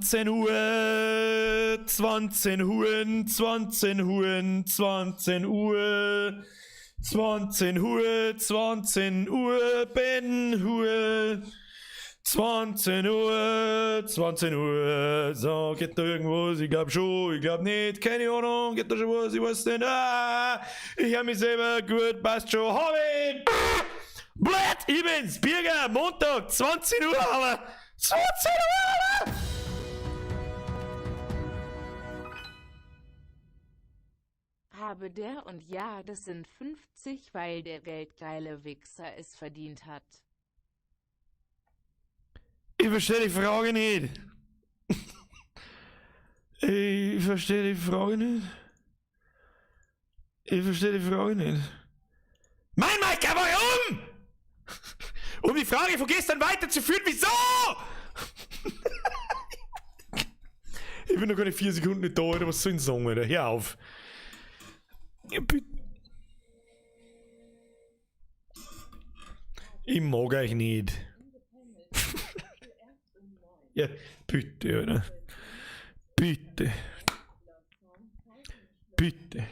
20 Uhr, 20 Huren, 20 Huren, 20 Uhr, 20 Uhr, 20 Uhr, Ben Hur. 20 Uhr, 20 Uhr, so, geht da irgendwas? Ich glaub schon, ich glaub nicht, keine Ahnung, geht da schon was, ich weiß nicht, ah, ich hör mich selber, gut, passt schon, hab ich! Blöd, ich bin's, Birger, Montag, 20 Uhr, aber 20 Uhr, Alter! Habe der und ja, das sind 50, weil der geldgeile Wichser es verdient hat. Ich verstehe die Frage nicht. Ich verstehe die Frage nicht. Ich verstehe die Frage nicht. Mein Maika, warum? Um die Frage von gestern weiterzuführen, wieso? Ich bin noch keine 4 Sekunden nicht da, Alter. Was soll ich denn sagen, Alter? Hör auf. Ja, bitte. Ich mag euch nicht. Ja, bitte, Alter. Bitte. Bitte.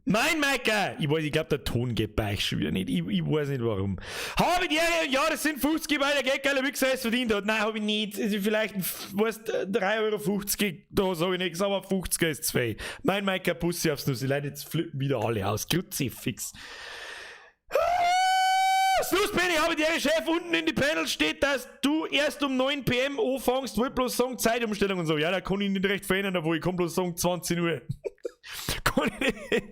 Mein Maika! Ich weiß, ich glaub, der Ton geht bei euch schon wieder nicht. Ich, ich weiß nicht warum. Habe die Ehre, ja, das sind 50, weil der Geldgeiler Wichser es verdient hat. Nein, hab ich nicht. Es ist vielleicht, weißt, 3,50 Euro, da sag ich nichts, aber 50 ist zu viel. Mein Maika, Bussi aufs Nuss. Die Leute, jetzt flippen wieder alle aus. Kruzifix. Snooze Benny, habe die Ehre, Chef, unten in die Panel steht, dass du erst um 9 PM anfängst, wollt bloß sagen, Zeitumstellung und so. Ja, da kann ich nicht recht verändern, obwohl ich kann bloß sagen, 20 Uhr. Kann ich nicht,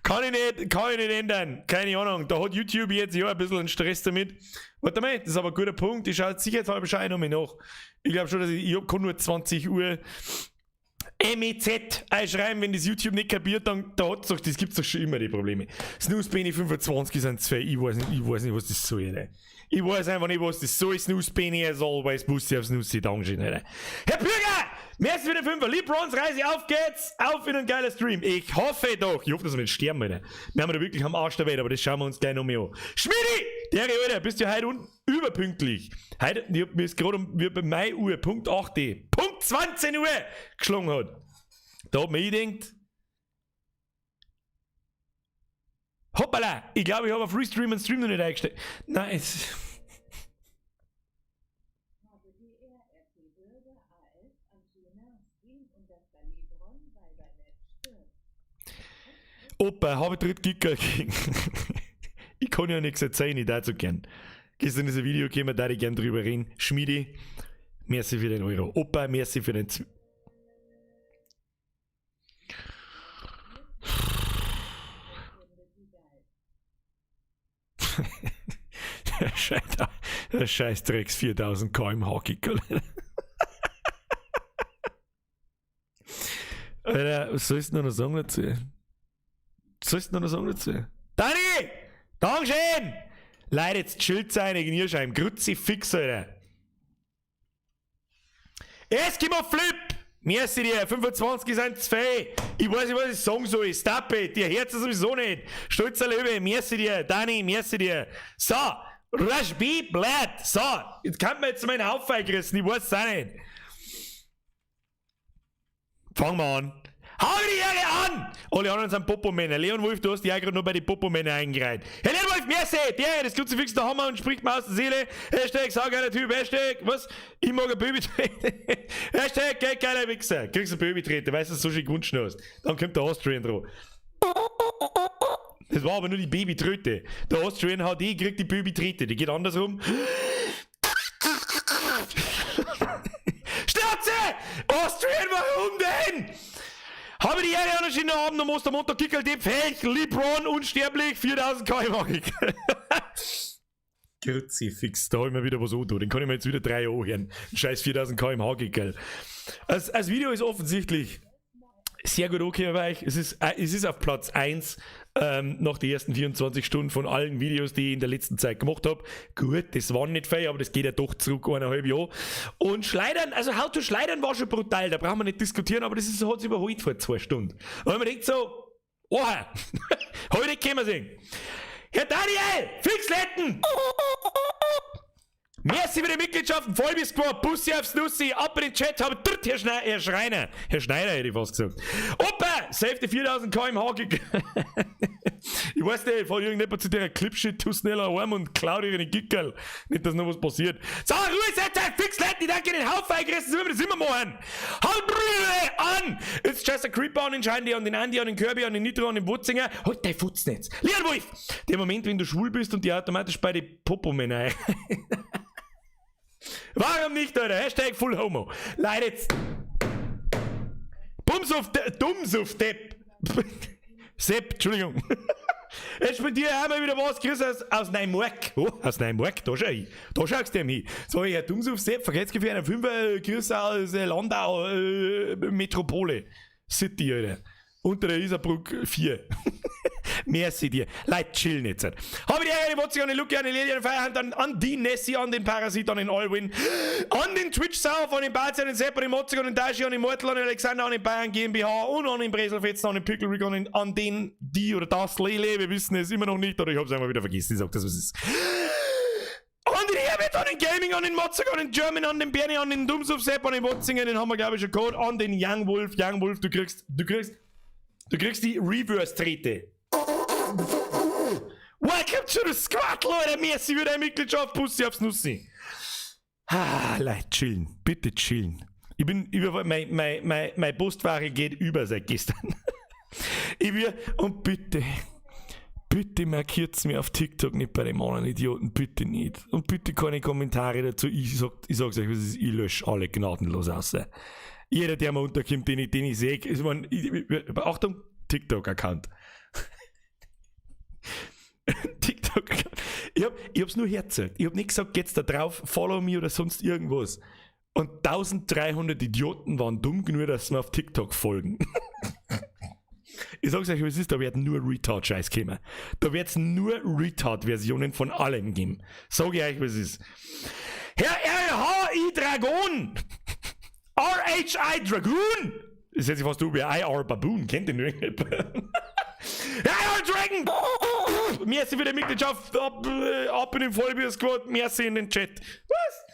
kann ich nicht, kann ich nicht ändern. Keine Ahnung. Da hat YouTube jetzt ja ein bisschen einen Stress damit. Warte mal, das ist aber ein guter Punkt. Ich schaue sicherheitshalber schau ich nochmal nach. Ich glaub schon, dass ich, ich hab, kann nur 20 Uhr MEZ einschreiben, wenn das YouTube nicht kapiert, dann da hat's doch, das gibt's doch schon immer die Probleme. Snooze Benny 25 sind 2, ich weiß nicht, ich weiß nicht, was das soll, Alter. Ich weiß einfach nicht, was das soll. Snooze Benny as always, Bussi aufs Nussi, Dankeschön, Alter. Herr Bürger! Merci für den Fünfer. LeBrons Reise, auf geht's! Auf in einen geilen Stream. Ich hoffe doch. Ich hoffe, dass wir nicht sterben, Alter. Wir haben da wirklich am Arsch der Welt, aber das schauen wir uns gleich noch mehr an. Schmidi! Der Alter, bist du heute unten überpünktlich. Heute, ich hab, mir ist gerade um, wie bei mei Uhr, Punkt 8 Uhr, Punkt 20 Uhr geschlagen hat. Da hat mir ich gedacht, hoppala, ich glaube, ich habe auf Restream und Stream noch nicht eingestellt. Nein, es. Opa, habe ich dritt Gicker gekriegt. Ich kann ja nichts erzählen, ich dazu gern. Gestern ist ein Video gekommen, da ich gern drüber reden. Schmiedi, merci für den Euro. Opa, merci für den Z Der Scheiß, der Scheiß Drecks 4000 km/h Kicker. Alter, was sollst du noch sagen dazu? Was sollst du noch sagen dazu? Dani! Dankeschön! Leute, jetzt chillt sein in Nierscheim. Kruzifix, Alter. Eskimo Flip! Merci dir, 25 sind zu viel. Ich weiß nicht, was ich sagen soll. Stop it, dir hört's sowieso nicht. Stolzer Löwe, merci dir. Dani, merci dir. So, Rush B, blöd. So, jetzt kann man jetzt meinen Haufen eingerissen, ich weiß es auch nicht. Fangen wir an. Hau die Ehre an! Alle anderen sind Popomänner. Leon Wolf, du hast dich auch gerade nur bei den Popomännern eingereiht. Herr Leon Wolf, merci! Der, das Kruzifix der Hammer und spricht mir aus der Seele. Hashtag, saugeiler Typ, Hashtag, was? Ich mag ein Baby treten. Hashtag, gell, geiler Wichser. Kriegst ein Baby treten, weißt du, dass du so schön gewünscht hast. Dann kommt der Austrian dran. Das war aber nur die Babytröte. Der Austrian HD kriegt die Babytrete. Die geht andersrum. Schnauze! Austrian, warum denn? Habe die Ehre, einen schönen Abend am Ostermontag, Kickerl, Depp, Felch, LeBron, unsterblich, 4000 km. Kruzifix, da hab ich mir wieder was angetan. Den kann ich mir jetzt wieder 3 anhören. Scheiß 4000 km/h Kickerl. Das Video ist offensichtlich sehr gut angekommen bei euch. Es ist auf Platz 1 nach den ersten 24 Stunden von allen Videos, die ich in der letzten Zeit gemacht hab. Gut, das war nicht viel, aber das geht ja doch zurück eineinhalb Jahre. Und Schleidern, also How to Schleidern war schon brutal, da brauchen wir nicht diskutieren, aber das hat's überholt vor 2 Stunden. Und man denkt so, oha, heute können wir sehen. Herr Daniel, Fixletten! Merci für die Mitgliedschaft, Vollbier Squad, Bussi aufs Nussi, ab in den Chat, hab dritt, Herr Schneider, Herr Schreiner, Herr Schneider hätte ich fast gesagt. Opa, save die 4000 kmh. Ich weiß nicht, fahr irgendjemand zu der Clipshit, tu schneller heim und klau dir ihre Gickerl. Nicht, dass noch was passiert. So, Ruhe, seid euch fix, Leute, ich danke den Haufen eingerissen, so wie wir das immer machen. Halt Brühe an! It's just a Creeper an den Scheindi, an den Andy, an den Kirby, an den Nitro, an den Wutzinger. Halt dein Futznetz. Leon Wolf! Der Moment, wenn du schwul bist und die automatisch bei den Popo-Männer. Warum nicht, Alter? #FullHomo. Leute, jetzt. Bums auf Dumms auf Depp. Sepp, Entschuldigung. Jetzt spendiere ich einmal wieder was, Chris aus Neumark. Oh, aus Neumark, da schau ich. Da schaust du hin. So, Herr Dumms auf Sepp, vergesst für einen Fünfer, Chris aus Landau, Metropole. City, Alter. Unter der Isarbrücke 4. Merci dir. Leute, chillen jetzt. Habe die Ehre, die Wotzi, an den Lucky, an den Lili, an den Feierhand, an die Nessie, an den Parasit, an den Alwin, an den Twitch-Sau, von den Barzi, an den Sepp, an den Motzig, an den Dashi, an den Mortal, an den Alexander, an den Bayern GmbH und an den Breselfetzen, an den Pickle Rick, an den, die oder das Lele, wir wissen es immer noch nicht, oder ich hab's einfach wieder vergessen, ich sag das, was es ist. An den Herbert, an den Gaming, an den Motzig, an den German, an den Bernie, an den Dumsuf Sepp, an den Wotzinger, den haben wir, glaube ich, schon gehabt, an den Young Wolf, Young Wolf, du kriegst die Reverse-Trete. Welcome to the squad, Leute. Merci für deine Mitgliedschaft. Bussi aufs Nussi. Ah, Leute, chillen. Bitte chillen. Ich bin über, mein Postware geht über seit gestern. Ich will, und bitte, bitte markiert's mir auf TikTok nicht bei den anderen Idioten, bitte nicht. Und bitte keine Kommentare dazu. Ich sag's euch, was ist, ich lösche alle gnadenlos aus. Jeder, der mir unterkommt, den ich sehe, ist man, ich, Achtung, TikTok-Account. TikTok-Account. Ich hab's nur herzählt. Ich hab nicht gesagt, geht's da drauf, follow me oder sonst irgendwas. Und 1300 Idioten waren dumm genug, dass sie mir auf TikTok folgen. Ich sag's euch, was ist, da werden nur Retard-Scheiß kommen. Da wird's nur Retard-Versionen von allem geben. Sag ich euch, was ist. Herr R.H.I. Dragon! R.H.I. Dragoon! Das hört sich fast du wie I.R. Baboon, kennt ihr nur R.I. Dragon! Merci für die Mitgliedschaft, ab in den Vollbier-Squad, merci in den Chat. Was?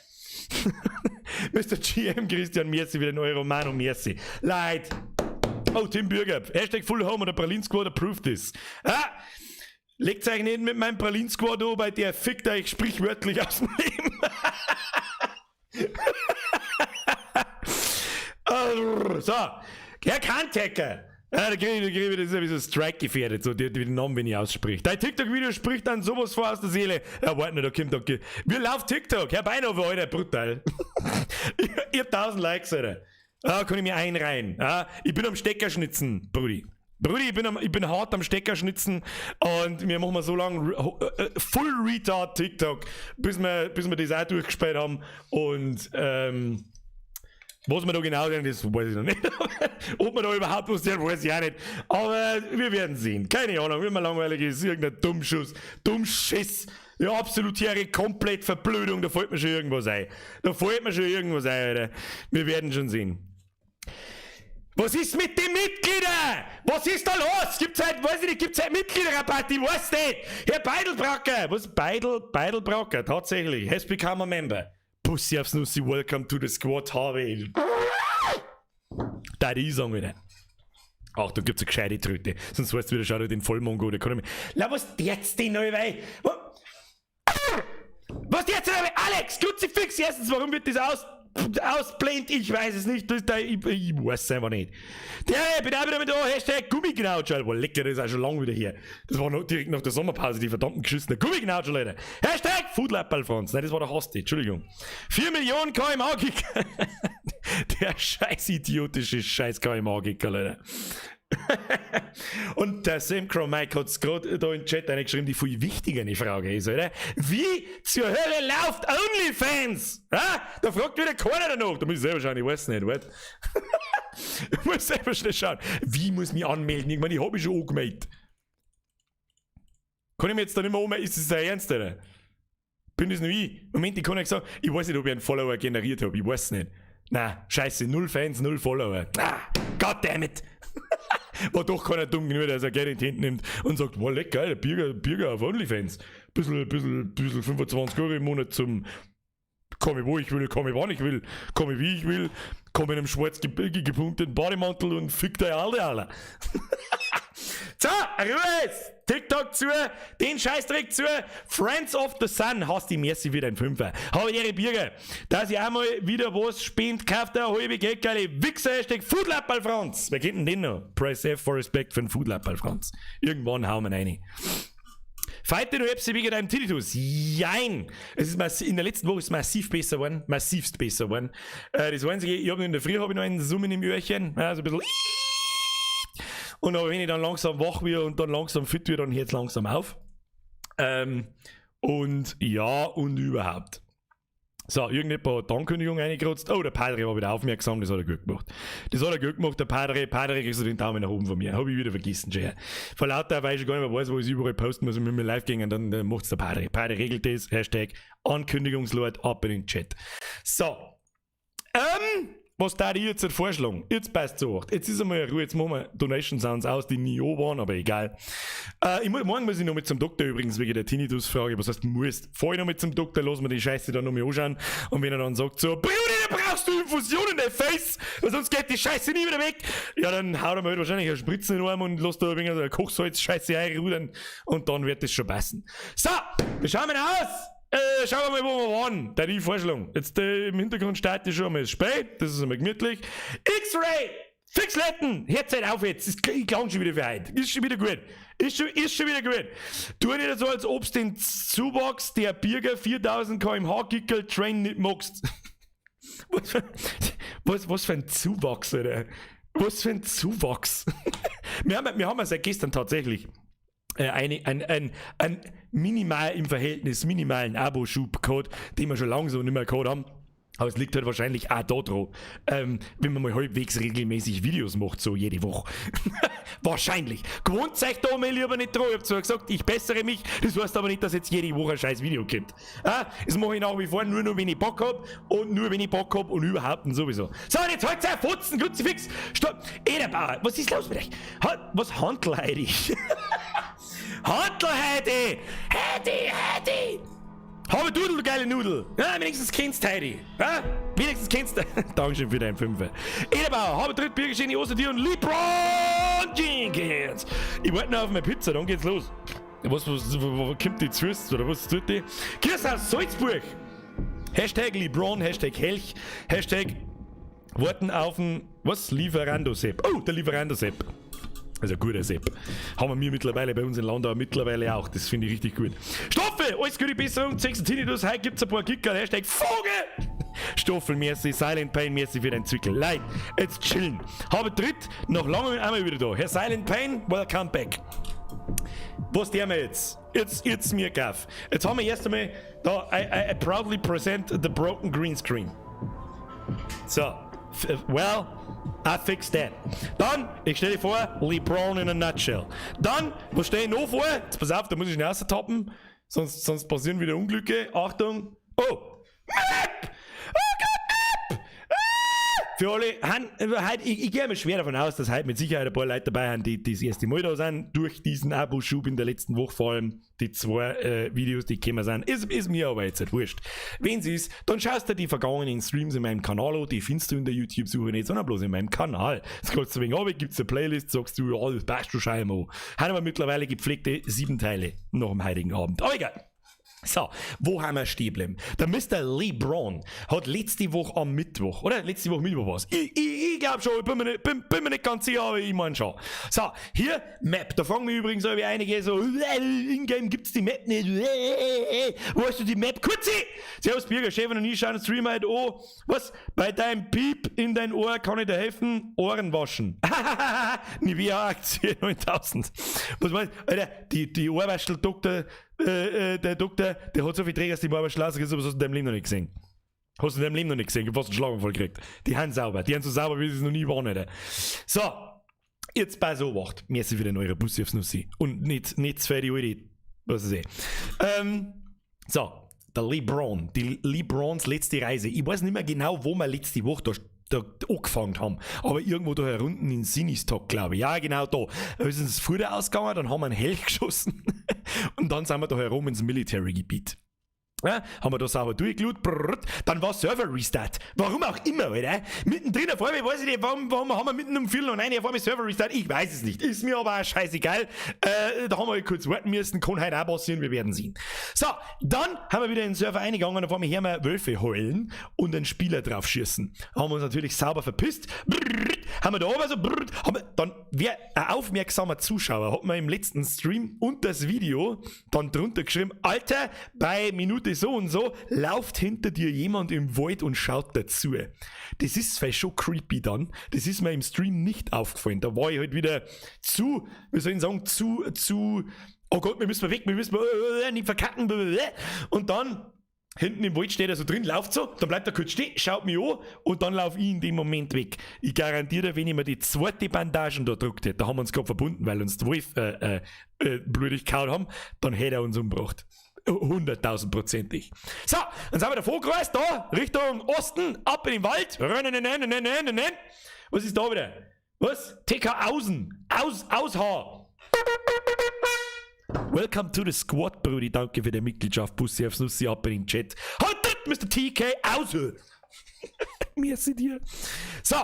Mr. GM Christian, merci für den Euro, Mano, merci. Leid. Oh, Tim Bürger, #FullHomo, der Berlin Squad approved this. Ah, legt euch nicht mit meinem Berlin Squad an, weil der fickt euch sprichwörtlich aus dem Leben. So, Herr Kantecker. Ja, da krieg ich das ist ja wie so Strike gefährdet, so die Namen, wenn ich ausspricht. Dein TikTok-Video spricht dann sowas vor aus der Seele. Ja, warte nicht, da kommt da. Wie läuft TikTok? Herr Beinhofer, Alter, brutal. Ich hab 1000 Likes, Alter. Ah, kann ich mir einreihen. Ah, ich bin am Steckerschnitzen, Brudi. Brudi, ich bin hart am Steckerschnitzen und wir machen mal so lange Full Retard TikTok, bis wir das auch durchgespielt haben. Und was wir da genau denken, das weiß ich noch nicht. Ob wir da überhaupt was sehen, weiß ich auch nicht. Aber wir werden sehen. Keine Ahnung, wenn mir langweilig ist, irgendein Dummschuss, Dummschiss. Ja, absolute komplett Verblödung, da fällt mir schon irgendwas ein. Da fällt mir schon irgendwas ein, Alter. Wir werden schon sehen. Was ist mit den Mitgliedern? Was ist da los? Gibt's halt, weiß ich nicht, gibt's halt Mitgliederrabatt? Ich weiß nicht. Herr Beidelbracker. Was? Beidel, Beidelbracker, tatsächlich. Has become a member. Pussy aufs Nussi, welcome to the squad, Harvey. Da die sagen wieder. Ach, da gibt's eine gescheite Tröte. Sonst weißt du wieder, schau dir den Vollmongo, der kann ich mir. La, was jetzt denn, weil? Was jetzt denn? Alex, Kruzifix, erstens, warum wird das ausblend? Ich weiß es nicht. Das, da, ich weiß es einfach nicht. Der, ich bin auch wieder mit da, #Gummiknautscher. Boah, lecker, das ist auch schon lange wieder her. Das war noch direkt nach der Sommerpause, die verdammten geschissenen Gummiknautscher, Leute. #Foodlappal Franz. Nein, das war der Hasti, Entschuldigung. 4 Millionen KMH-Kicker. Der scheiß idiotische scheiß KMH-Kicker, Leute. Und der Sam Crow Mike hat es gerade da in den Chat reingeschrieben, die viel wichtigere Frage ist, oder? Wie zur Hölle läuft OnlyFans? Ha? Da fragt wieder keiner danach. Da muss ich selber schauen, ich weiß nicht, warte. Ich muss selber schnell schauen. Wie muss ich mich anmelden? Ich meine, ich habe mich schon angemeldet. Kann ich mir jetzt da nicht mehr anmelden? Ist das dein Ernst, oder? Bin das nur ich? Moment, ich kann nicht sagen, ich weiß nicht, ob ich einen Follower generiert habe. Ich weiß es nicht. Na, scheiße, null Fans, null Follower. Ah, goddammit. War doch keiner dumm genug, dass er Geld in die Hände nimmt und sagt, wow, leck, geil, Birger, Birger auf OnlyFans. Bisschen 25 Euro im Monat zum Komme wo ich will, komme wann ich will, komme wie ich will, komme in einem schwarz gepunkteten Bademantel und fick dei alle, Alter. So, Ruhe jetzt! TikTok zu, den Scheißdreck zu, Friends of the Sun, hast die merci wieder ein Fünfer. Habe ihre Birger, dass ich einmal wieder was spend, kauft der halbe Geckerle, Wichser, #Foodlappal Franz. Wer kennt denn den noch? Press F for Respect für den Foodlappal Franz. Irgendwann hauen wir rein. Fight du Hebse wegen deinem Tinnitus? Jein! Es ist in der letzten Woche ist es massiv besser geworden. Massivst besser geworden. Das Einzige, ich habe in der Früh hab ich noch einen Summen im Öhrchen. Also ein bisschen. Und aber wenn ich dann langsam wach werde und dann langsam fit werde, dann hört es langsam auf. Und ja, und überhaupt. So, irgendjemand hat die Ankündigung reingerotzt. Oh, der Padre war wieder aufmerksam, das hat er gut gemacht. Das hat er gut gemacht, der Padre. Padre, kriegst du den Daumen nach oben von mir. Habe ich wieder vergessen, schon. Vor lauter, weil ich gar nicht mehr weiß, wo ich überall posten muss und mit mir live gehen, dann macht's der Padre. Padre regelt das, #Ankündigungslord, ab in den Chat. So. Was da ich jetzt vorschlagen? Jetzt passt zu Acht. Jetzt ist einmal Ruhe, jetzt machen wir Donation Sounds aus, die nie waren, aber egal. Morgen muss ich noch mit zum Doktor übrigens wegen der Tinnitus-Frage. Was heißt muss? Fahr ich noch mit zum Doktor, lass mir die Scheiße dann noch mal anschauen. Und wenn er dann sagt so, Brudi, da brauchst du Infusion in der Face, weil sonst geht die Scheiße nie wieder weg. Ja, dann haut er mir halt wahrscheinlich eine Spritze in den Arm und lässt da ein wenig so eine Kochsalz-Scheiße einrudern und dann wird das schon passen. So, wir schauen mal aus. Schauen wir mal, wo wir waren. Der die Vorschlag. Jetzt im Hintergrund startet schon einmal das Spiel. Das ist einmal gemütlich. X-Ray! Fixletten! Hört halt auf jetzt. Ich klang schon wieder für heute. Ist schon wieder gut. Ist schon wieder gut. Tu nicht so, als ob's den Zuwachs der Birger 4000 km/h Gickel Train nicht magst. Was für ein Zuwachs, Alter. Was für ein Zuwachs. Wir haben ja seit gestern tatsächlich ein minimal im Verhältnis minimalen Abo-Schub gehabt, den wir schon lange so nicht mehr gehabt haben. Aber es liegt halt wahrscheinlich auch da dran, wenn man mal halbwegs regelmäßig Videos macht, so jede Woche. Wahrscheinlich. Gewohnt euch da mal lieber nicht dran. Ich hab zwar gesagt, ich bessere mich, das heißt aber nicht, dass jetzt jede Woche ein scheiß Video gibt. Ah, das mache ich nach wie vor nur noch, wenn ich Bock hab und nur, wenn ich Bock hab und überhaupt und sowieso. So, und jetzt halt's auf, Fotzen, Kruzifix! Stopp! Ederbauer, was ist los mit euch? Was Handel Heidi? Handel Heidi! Heidi, Heidi! Habe Dudel, du geile Nudel! Ja, wenigstens kennst du Heidi. Ja? Wenigstens kennst du. Dankeschön für deinen Fünfer. Ederbauer, habe dritt Biergeschenk Ostertier und LeBron Jenkins. Ich warte noch auf meine Pizza, dann geht's los. Was kommt die zuerst oder was tut die? Grüß aus Salzburg! #LeBron, #Helch, #warten auf den, was? Lieferando-Sepp. Oh, der Lieferando-Sepp. Also ein guter Sepp. Haben wir mittlerweile bei uns in Landau mittlerweile auch. Das finde ich richtig gut. Stoffel! Alles gute Besserung. Sechs Tinnitus. Heute gibt's ein paar Kicker. #Vogel! Stoffel, merci. Silent Pain, merci für deinen Zwickel. Leute, jetzt chillen. Habe dritt nach langem einmal wieder da. Herr Silent Pain, welcome back. Was tun wir jetzt? Jetzt mir gaff. Jetzt haben wir erst einmal da, I proudly present the broken green screen. So, well, I fixed that. Dann, ich stelle vor, LeBron in a nutshell. Dann, was stelle ich noch vor? Jetzt pass auf, da muss ich schnell raustappen, sonst passieren wieder Unglücke. Achtung. Oh! Map! Oh Gott, Map! Ah! Für alle, han, heute, ich gehe mir schwer davon aus, dass heute mit Sicherheit ein paar Leute dabei sind, die das erste Mal da sind, durch diesen Abo-Schub in der letzten Woche, vor allem die zwei Videos, die gekommen sind. Ist mir aber jetzt nicht wurscht. Wenn es ist, dann schaust du die vergangenen Streams in meinem Kanal an, die findest du in der YouTube-Suche nicht, sondern bloß in meinem Kanal. Das kannst du wegen runter, gibt es eine Playlist, sagst du, ja, das passt schon scheinbar. Haben wir mittlerweile gepflegte sieben Teile noch am heutigen Abend. Aber egal. So, wo haben wir stehen geblieben? Der Mr. LeBron hat letzte Woche am Mittwoch, oder? Letzte Woche Mittwoch war's. Ich glaube schon, ich bin mir nicht ganz sicher, aber ich meine schon. So, hier, Map. Da fragen mich übrigens auch wie einige so, in-game gibt's die Map nicht. Wo hast du die Map? Kurzi! Servus Birger, Chef und nie schauen Stream halt oh. Was? Bei deinem Piep in dein Ohr kann ich dir helfen? Ohren waschen. Nivea Aktie 9000. Was meinst du? Alter, die Ohrwaschel-Doktor, der Doktor, der hat so viel Dreck aus dem Ohrwaschel rausgekriegt, sowas hast du in deinem Leben noch nicht gesehen. Hast du in deinem Leben noch nicht gesehen, ich hab fast einen Schlaganfall gekriegt. Die haben sauber, die haben so sauber, wie sie es noch nie waren, Alter. So, jetzt bei so wacht. Merci für den eure Bussi aufs Nussi. Und nicht zu die alte, was ist eh. So, der LeBron, die LeBrons letzte Reise. Ich weiß nicht mehr genau, wo wir letzte Woche da angefangen haben. Aber irgendwo da herunten in Sinistag, glaube ich. Ja, genau da. Da ist uns früher ausgegangen, dann haben wir einen Helch geschossen und dann sind wir da herum ins Military-Gebiet. Ja, haben wir da sauber durchgelootet, brrrt, dann war Server Restart. Warum auch immer, Alter. Mittendrin auf einmal, weiß ich nicht, warum haben wir mitten um 8:45 auf einmal Server Restart? Ich weiß es nicht. Ist mir aber auch scheißegal. Da haben wir halt kurz warten müssen, kann heute auch passieren, wir werden sehen. So, dann haben wir wieder in den Server eingegangen, auf einmal hören wir Wölfe heulen und einen Spieler drauf schießen. Haben wir uns natürlich sauber verpisst. Brrrt, haben wir da oben so, brrrt, haben wir, dann, wer ein aufmerksamer Zuschauer hat mir im letzten Stream und das Video dann drunter geschrieben, Alter, bei Minute so und so lauft hinter dir jemand im Wald und schaut dazu. Das ist vielleicht schon creepy dann. Das ist mir im Stream nicht aufgefallen. Da war ich halt wieder zu, wie soll ich sagen, zu, oh Gott, wir müssen weg, wir müssen nicht verkacken. Und dann hinten im Wald steht er so drin, lauft so, dann bleibt er kurz stehen, schaut mich an und dann lauf ich in dem Moment weg. Ich garantiere dir, wenn ich mir die zweite Bandagen da gedruckt hätte, da haben wir uns gerade verbunden, weil uns die Wolf blutig gehauen haben, dann hätte er uns umgebracht. 100.000-prozentig. So, dann sind wir davor gereist, da, Richtung Osten, ab in den Wald. Was ist da wieder? Was? TK Außen. Aus, Aushaar. Welcome to the squad, Brudi. Danke für die Mitgliedschaft. Bussi aufs Nussi, ab in den Chat. Halt das, Mr. TK Außen. Merci dir. So.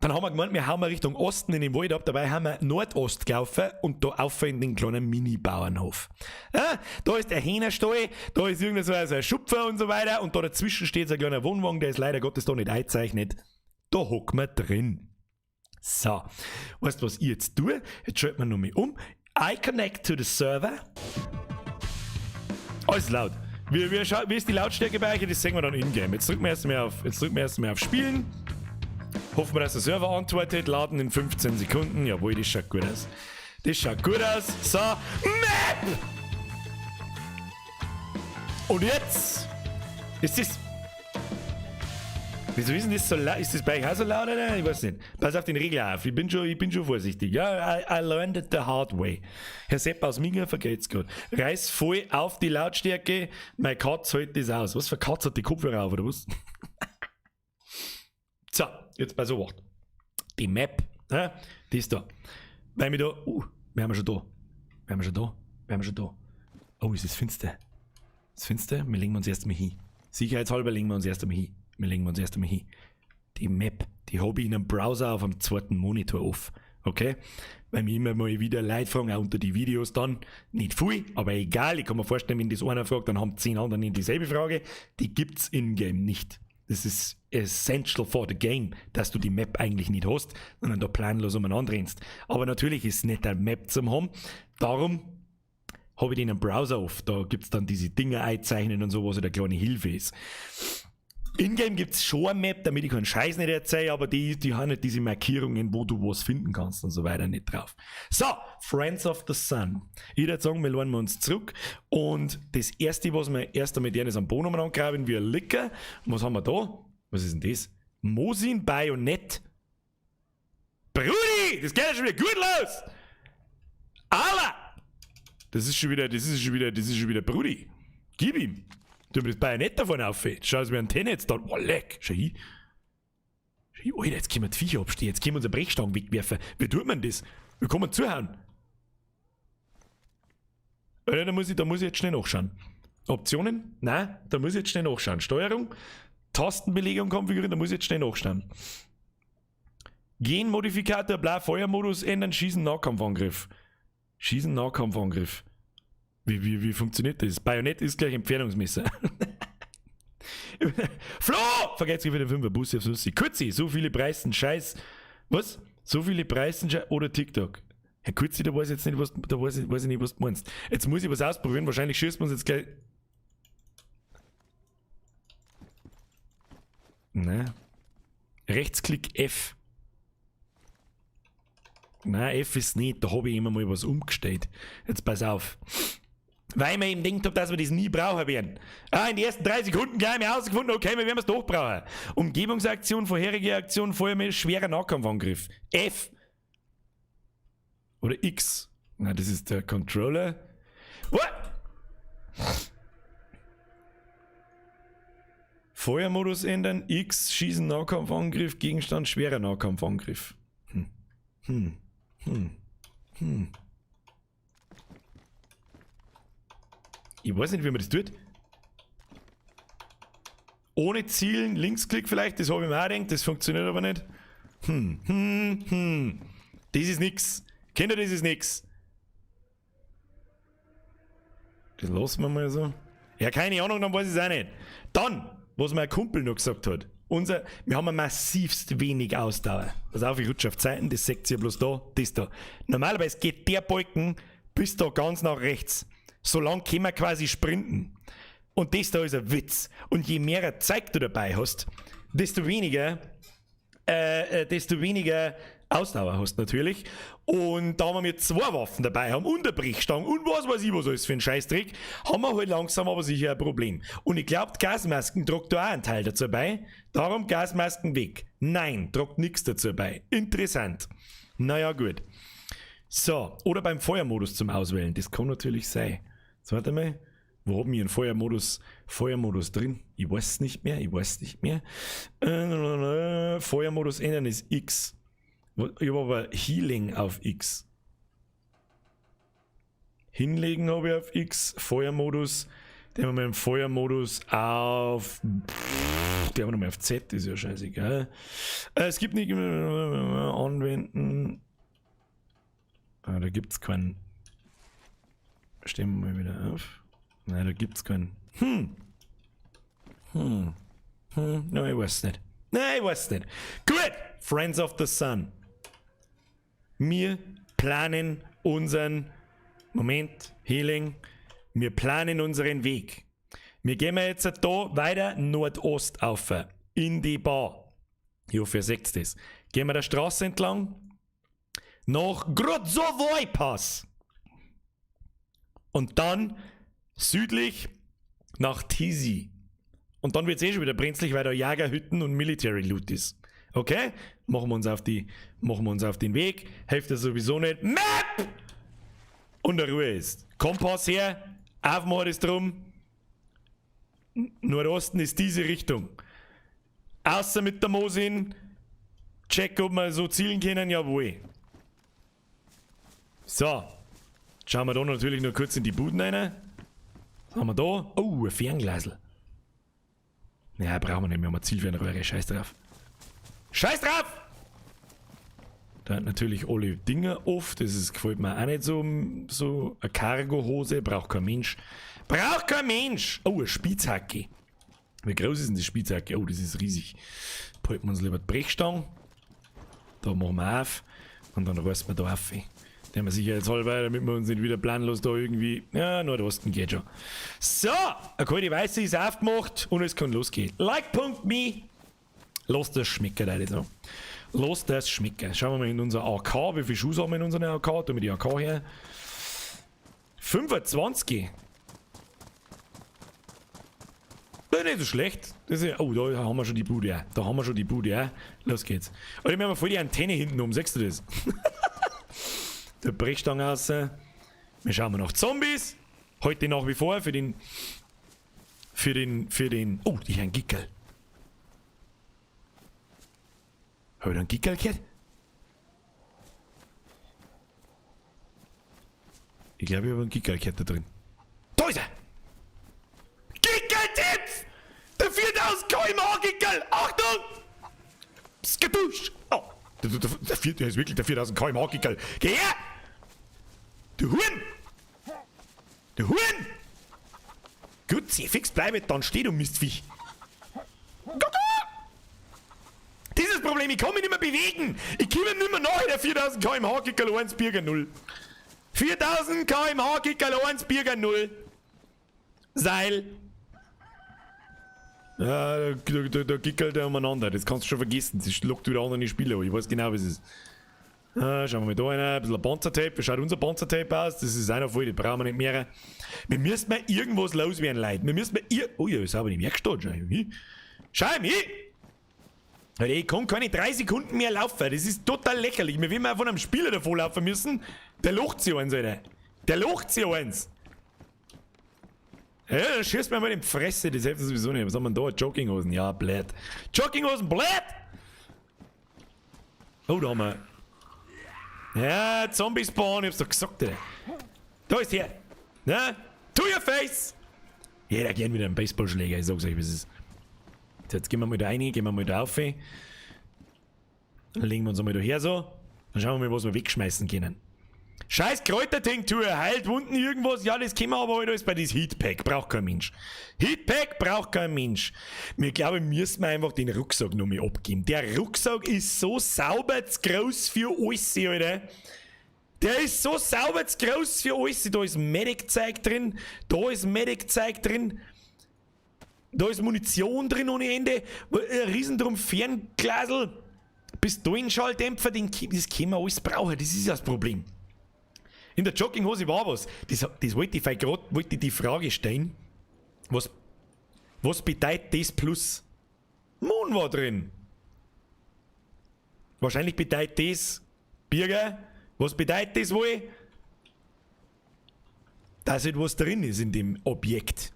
Dann haben wir gemeint, wir hauen mal Richtung Osten in den Wald ab. Dabei haben wir Nordost gelaufen und da auf in den kleinen Mini-Bauernhof. Ja, da ist der Hähnerstall, da ist irgend so ein Schupfer und so weiter und da dazwischen steht so ein kleiner Wohnwagen, der ist leider Gottes da nicht eingezeichnet. Da hocken wir drin. So, weißt du, was ich jetzt tue? Jetzt schalten wir nochmal um. I connect to the server. Alles laut. Wie ist die Lautstärke bei euch? Das sehen wir dann in-game. Jetzt drücken wir erst mal auf, jetzt drücken wir erst mal auf Spielen. Hoffen wir, dass der Server antwortet. Laden in 15 Sekunden. Jawohl, das schaut gut aus. Das schaut gut aus. So. Map! Und jetzt ist das. Wieso ist denn das so laut? Ist das bei euch auch so laut, oder? Ich weiß nicht. Pass auf den Regler auf. Ich bin schon vorsichtig. Ja, I learned it the hard way. Herr Sepp aus Minga vergeht's gut. Reiß voll auf die Lautstärke. Meine Katze hält das aus. Was für Katze hat die Kopfhörer auf, oder was? So, jetzt pass auf. Die Map, ja, die ist da. Weil wir da, wir haben schon da. Wir haben schon da. Wir haben schon da. Oh, ist es finster. Ist finster? Wir legen uns erst einmal hin. Sicherheitshalber legen wir uns erst einmal hin. Wir legen uns erst einmal hin. Die Map, die habe ich in einem Browser auf einem zweiten Monitor auf. Okay? Weil mich immer mal wieder Leute fragen, auch unter die Videos dann. Nicht viel, aber egal. Ich kann mir vorstellen, wenn das einer fragt, dann haben 10 andere nicht dieselbe Frage. Die gibt's in-game nicht. Das ist essential for the game, dass du die Map eigentlich nicht hast, sondern da planlos umeinander rennst. Aber natürlich ist es nicht eine Map zum haben. Darum habe ich den im Browser auf. Da gibt's dann diese Dinge einzeichnen und so, was halt eine kleine Hilfe ist. In-game gibt's schon eine Map, damit ich keinen Scheiß nicht erzähle, aber die haben nicht diese Markierungen, wo du was finden kannst und so weiter nicht drauf. So, Friends of the Sun. Ich würde sagen, wir lehnen uns zurück und das erste, was wir erst einmal deren ist am Boden angraben, wie ein Licker. Und was haben wir da? Was ist denn das? Mosin Bajonett. Brudi, das geht ja schon wieder gut los! Allah! Das ist schon wieder, das ist schon wieder, das ist schon wieder Brudi. Gib ihm. Du mir das Bajonett davon auf. Schau aus wie Antenne jetzt da. Oh, leck. Schau hin. Schau hin. Alter, jetzt können wir die Viecher abstehen. Jetzt können wir unsere Brechstangen wegwerfen. Wie tut man das? Wie kann man zuhauen? Alter, da muss ich jetzt schnell nachschauen. Optionen? Nein, da muss ich jetzt schnell nachschauen. Steuerung, Tastenbelegung konfigurieren, da muss ich jetzt schnell nachschauen. Genmodifikator, bla, Feuermodus ändern, Schießen, Nahkampfangriff. Schießen, Nahkampfangriff. Wie funktioniert das? Bajonett ist gleich Entfernungsmesser. Flo! Vergesst für den 5er Bus aufs Nussi. Kurzi, so viele Preisen, Scheiß. Was? So viele Preisen, Scheiß oder TikTok. Herr Kurzi, da weiß ich jetzt nicht, was, da weiß ich nicht, was du meinst. Jetzt muss ich was ausprobieren. Wahrscheinlich schießt man uns jetzt gleich. Ne. Rechtsklick F. Nein, F ist nicht. Da habe ich immer mal was umgestellt. Jetzt pass auf. Weil ich mir eben gedacht hab, dass wir das nie brauchen werden. Ah, in den ersten 3 Sekunden gleich mal herausgefunden, okay, wir werden es doch brauchen. Umgebungsaktion, vorherige Aktion, vorher mit schwerer Nahkampfangriff. F. Oder X. Nein, das ist der Controller. What? Feuermodus ändern, X, Schießen, Nahkampfangriff, Gegenstand, schwerer Nahkampfangriff. Ich weiß nicht, wie man das tut. Ohne Zielen, Linksklick vielleicht, das habe ich mir auch gedacht, das funktioniert aber nicht. Das ist nix. Kinder, das ist nix. Das lassen wir mal so. Ja, keine Ahnung, dann weiß ich es auch nicht. Dann, was mein Kumpel noch gesagt hat. Wir haben massivst wenig Ausdauer. Pass auf, ich rutsche auf Zeiten, das seht ihr bloß da, das da. Normalerweise geht der Balken bis da ganz nach rechts. So lang können wir quasi sprinten. Und das da ist ein Witz. Und je mehr Zeug du dabei hast, desto weniger Ausdauer hast natürlich. Und da wir 2 Waffen dabei haben und eine Brechstange und was weiß ich was alles für einen Scheißdreck, haben wir halt langsam aber sicher ein Problem. Und ich glaub, die Gasmasken tragt da auch einen Teil dazu bei. Darum Gasmasken weg. Nein, tragt nix dazu bei. Interessant. Naja, gut. So, oder beim Feuermodus zum Auswählen. Das kann natürlich sein. Jetzt warte mal. Wo haben wir einen Feuermodus drin? Ich weiß es nicht mehr, ich weiß nicht mehr. Feuermodus ändern ist X. Ich habe aber Healing auf X. Hinlegen habe ich auf X. Feuermodus. Den haben wir im Feuermodus auf. Den haben wir nochmal auf Z, ist ja scheißegal. Es gibt nicht. Anwenden. Ah, da gibt's keinen. Stehen wir mal wieder auf. Nein, da gibt's keinen. Nein, ich weiß nicht. Nein, ich weiß nicht. Gut! Friends of the Sun. Wir planen unseren Moment, Healing. Wir planen unseren Weg. Wir gehen jetzt da weiter Nordost auf, in die Bar. Ich hoffe, ihr seht das. Gehen wir der Straße entlang nach Grozovoi Pass. Und dann südlich nach Tisy. Und dann wird's eh schon wieder brenzlig, weil da Jägerhütten und Military Loot ist. Okay? Machen wir uns auf die, machen wir uns auf den Weg. Hilft das sowieso nicht. Map! Und der Ruhe ist. Kompass her. Aufmachen ist drum. Nordosten ist diese Richtung. Außer mit der Mosin. Check, ob wir so zielen können. Jawohl. So. Schauen wir da natürlich noch kurz in die Buden rein. Was haben wir da? Oh, ein Fernglasl. Ja, brauchen wir nicht mehr. Wir haben Zielfernröhre. Scheiß drauf. Scheiß drauf! Da hat natürlich alle Dinger oft. Das gefällt mir auch nicht so. So eine Cargo-Hose. Braucht kein Mensch. Braucht kein Mensch! Oh, eine Spitzhacke. Wie groß ist denn die Spitzhacke? Oh, das ist riesig. Behalten wir uns lieber die Brechstange. Da machen wir auf. Und dann reißen wir da auf. Den haben wir sicher jetzt halber, damit wir uns nicht wieder planlos da irgendwie. Ja, Nordosten geht schon. So, eine kalte Weiße ist aufgemacht und es kann losgehen. Like.me. Lass das schmecken, Leute. So. Lass das schmecken. Schauen wir mal in unser AK. Wie viel Schuss haben wir in unserem AK? Tun wir die AK her. 25. Das ist nicht so schlecht. Das ist, oh, da haben wir schon die Bude. Ja. Da haben wir schon die Bude. Ja. Los geht's. Alter, wir haben voll die Antenne hinten um. Siehst du das? Der Brechstange raus. Wir schauen mal nach Zombies. Heute nach wie vor für den. Für den. Oh, die Herrn Gickel. Hab ich da einen Gickel gehört? Ich glaube, ich habe einen Gickel gehört da drin. Da ist er! Gickel-Tipps! Der 4000 km/h Gickel! Achtung! Skadusch! Oh! Der ist wirklich der 4000 km/h Gickel. Geh her! Du Huren! Du Huren! Gut, sehr fix bleibe, dann steh du Mistviech. Dieses Problem, ich kann mich nicht mehr bewegen. Ich komme nicht mehr nach der 4000 km/h Gickel 1 Birger 0. 4000 km/h Gickel 1 Birger 0. Seil. Ja, da gickelt er umeinander. Das kannst du schon vergessen. Das lockt wieder andere Spieler an. Ich weiß genau, was es ist. Schauen wir mal da rein. Ein bisschen Panzertape. Wie schaut unser Panzertape aus? Das ist einer voll, das brauchen wir nicht mehr. Wir müssen mal irgendwas loswerden, Leute. Wir müssen mal Oh ja, ist aber nicht mehr gestanden. Schau mal. Schau mal. Alter, ich kann keine 3 Sekunden mehr laufen. Das ist total lächerlich. Wir werden mal von einem Spieler davor laufen müssen. Der lacht sich eins, Alter. Der lacht sich eins. Ja, dann schießt mir mal in die Fresse. Das hilft sowieso nicht. Was haben wir denn da? Jogginghosen. Ja, blöd. Jogginghosen, blöd! Oh, da haben wir. Ja, Zombie-Spawn. Ich hab's doch gesagt, Alter. Da ist er. Na? To your face! Jeder gern wieder einen Baseballschläger. Ich sag's euch, wie es ist. So, jetzt gehen wir mal da rein, gehen wir mal da rauf. Dann legen wir uns einmal da her so. Dann schauen wir mal, was wir wegschmeißen können. Scheiß Kräutertinktur, heilt Wunden irgendwas. Ja, das können wir aber halt alles bei diesem Heatpack. Braucht kein Mensch. Heatpack braucht kein Mensch. Wir glauben, müssen wir einfach den Rucksack noch mal abgeben. Der Rucksack ist so sauber zu groß für alles, Alter. Der ist so sauber zu groß für alles. Da ist Medic-Zeug drin. Da ist Medic-Zeug drin. Da ist Munition drin ohne Ende. Ein Riesendrum Fernglasel. Pistolenschalldämpfer, das können wir alles brauchen. Das ist ja das Problem. In der Jogginghose war was. Das wollte ich grad, wollte ich die Frage stellen. Was bedeutet das Plus? Moon war drin. Wahrscheinlich bedeutet das, Birger, was bedeutet das wohl? Dass etwas drin ist in dem Objekt.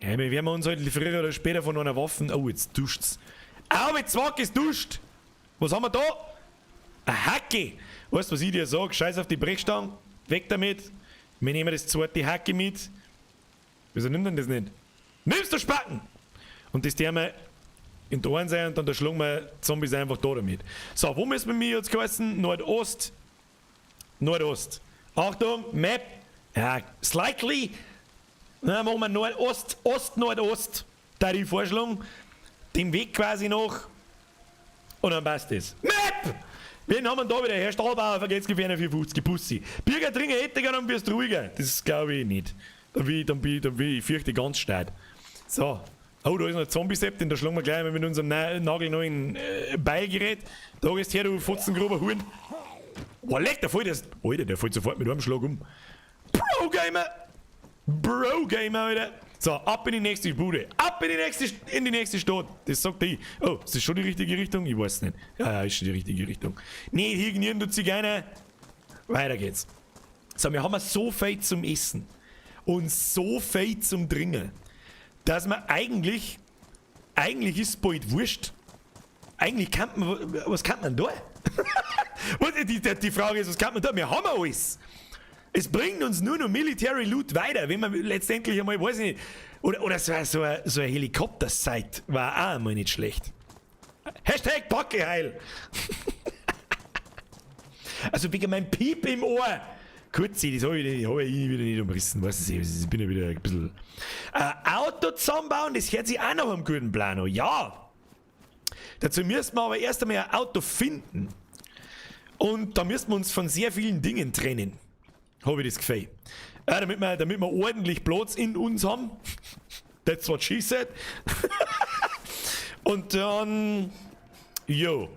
Ja, wir werden uns halt früher oder später von einer Waffe. Oh, jetzt duscht's. Au, jetzt zwack, es duscht! Was haben wir da? Eine Hacke! Weißt du, was ich dir sag? Scheiß auf die Brechstange. Weg damit. Wir nehmen das zweite Hacke mit. Wieso nimmt denn das nicht? Nimmst du Spacken! Und das der wir in der Ohren sein und dann da schlagen wir Zombies einfach da damit. So, wo müssen wir mich jetzt geheißen? Nordost. Nordost. Achtung, Map. Ja, slightly. Na, machen wir Nordost, Ost, Nordost. Da die vorschlagen. Den Weg quasi noch. Und dann passt das. Map! Wen haben wir da wieder? Herr Stahlbauer, vergesst gefährlich 450, Pussy. Birger Tringer hätte dann wirst du ruhiger. Das glaube ich nicht. Dann bin ich, dann bin ich, dann bin ich, ich fürchte ganz stark. So. Oh, da ist noch ein Zombie-Sepp, den da schlagen wir gleich mal mit unserem nagelneuen Beilgerät. Da ist her, du fotzengruber Huhn. Boah, leck, der fällt erst. Alter, der fällt sofort mit einem Schlag um. Bro-Gamer! Bro-Gamer, Alter! So, ab in die nächste Bude. Ab in die nächste Stadt. Das sagt ich. Oh, ist das schon die richtige Richtung? Ich weiß nicht. Ja, ja, ist schon die richtige Richtung. Nee, hier nirgend du Zigeuner. Weiter geht's. So, wir haben so viel zum Essen. Und so viel zum Trinken, dass man eigentlich, eigentlich ist es bald wurscht. Eigentlich kann man, was kann man da? Die Frage ist, was kann man da? Wir haben alles. Es bringt uns nur noch Military Loot weiter, wenn man letztendlich einmal, weiß ich nicht, oder so ein Helikopter-Site war auch einmal nicht schlecht. Hashtag Backeheil. Also wegen meinem Piep im Ohr. Kurz, das hab ich, hab ich wieder nicht umrissen, weißt du, ich bin ja wieder ein bisschen... Auto zusammenbauen, das hört sich auch noch am guten Plan an. Ja! Dazu müssen wir aber erst einmal ein Auto finden. Und da müssen wir uns von sehr vielen Dingen trennen. Hab ich das Gefühl. Damit wir ordentlich Platz in uns haben. That's what she said. Und dann... Jo.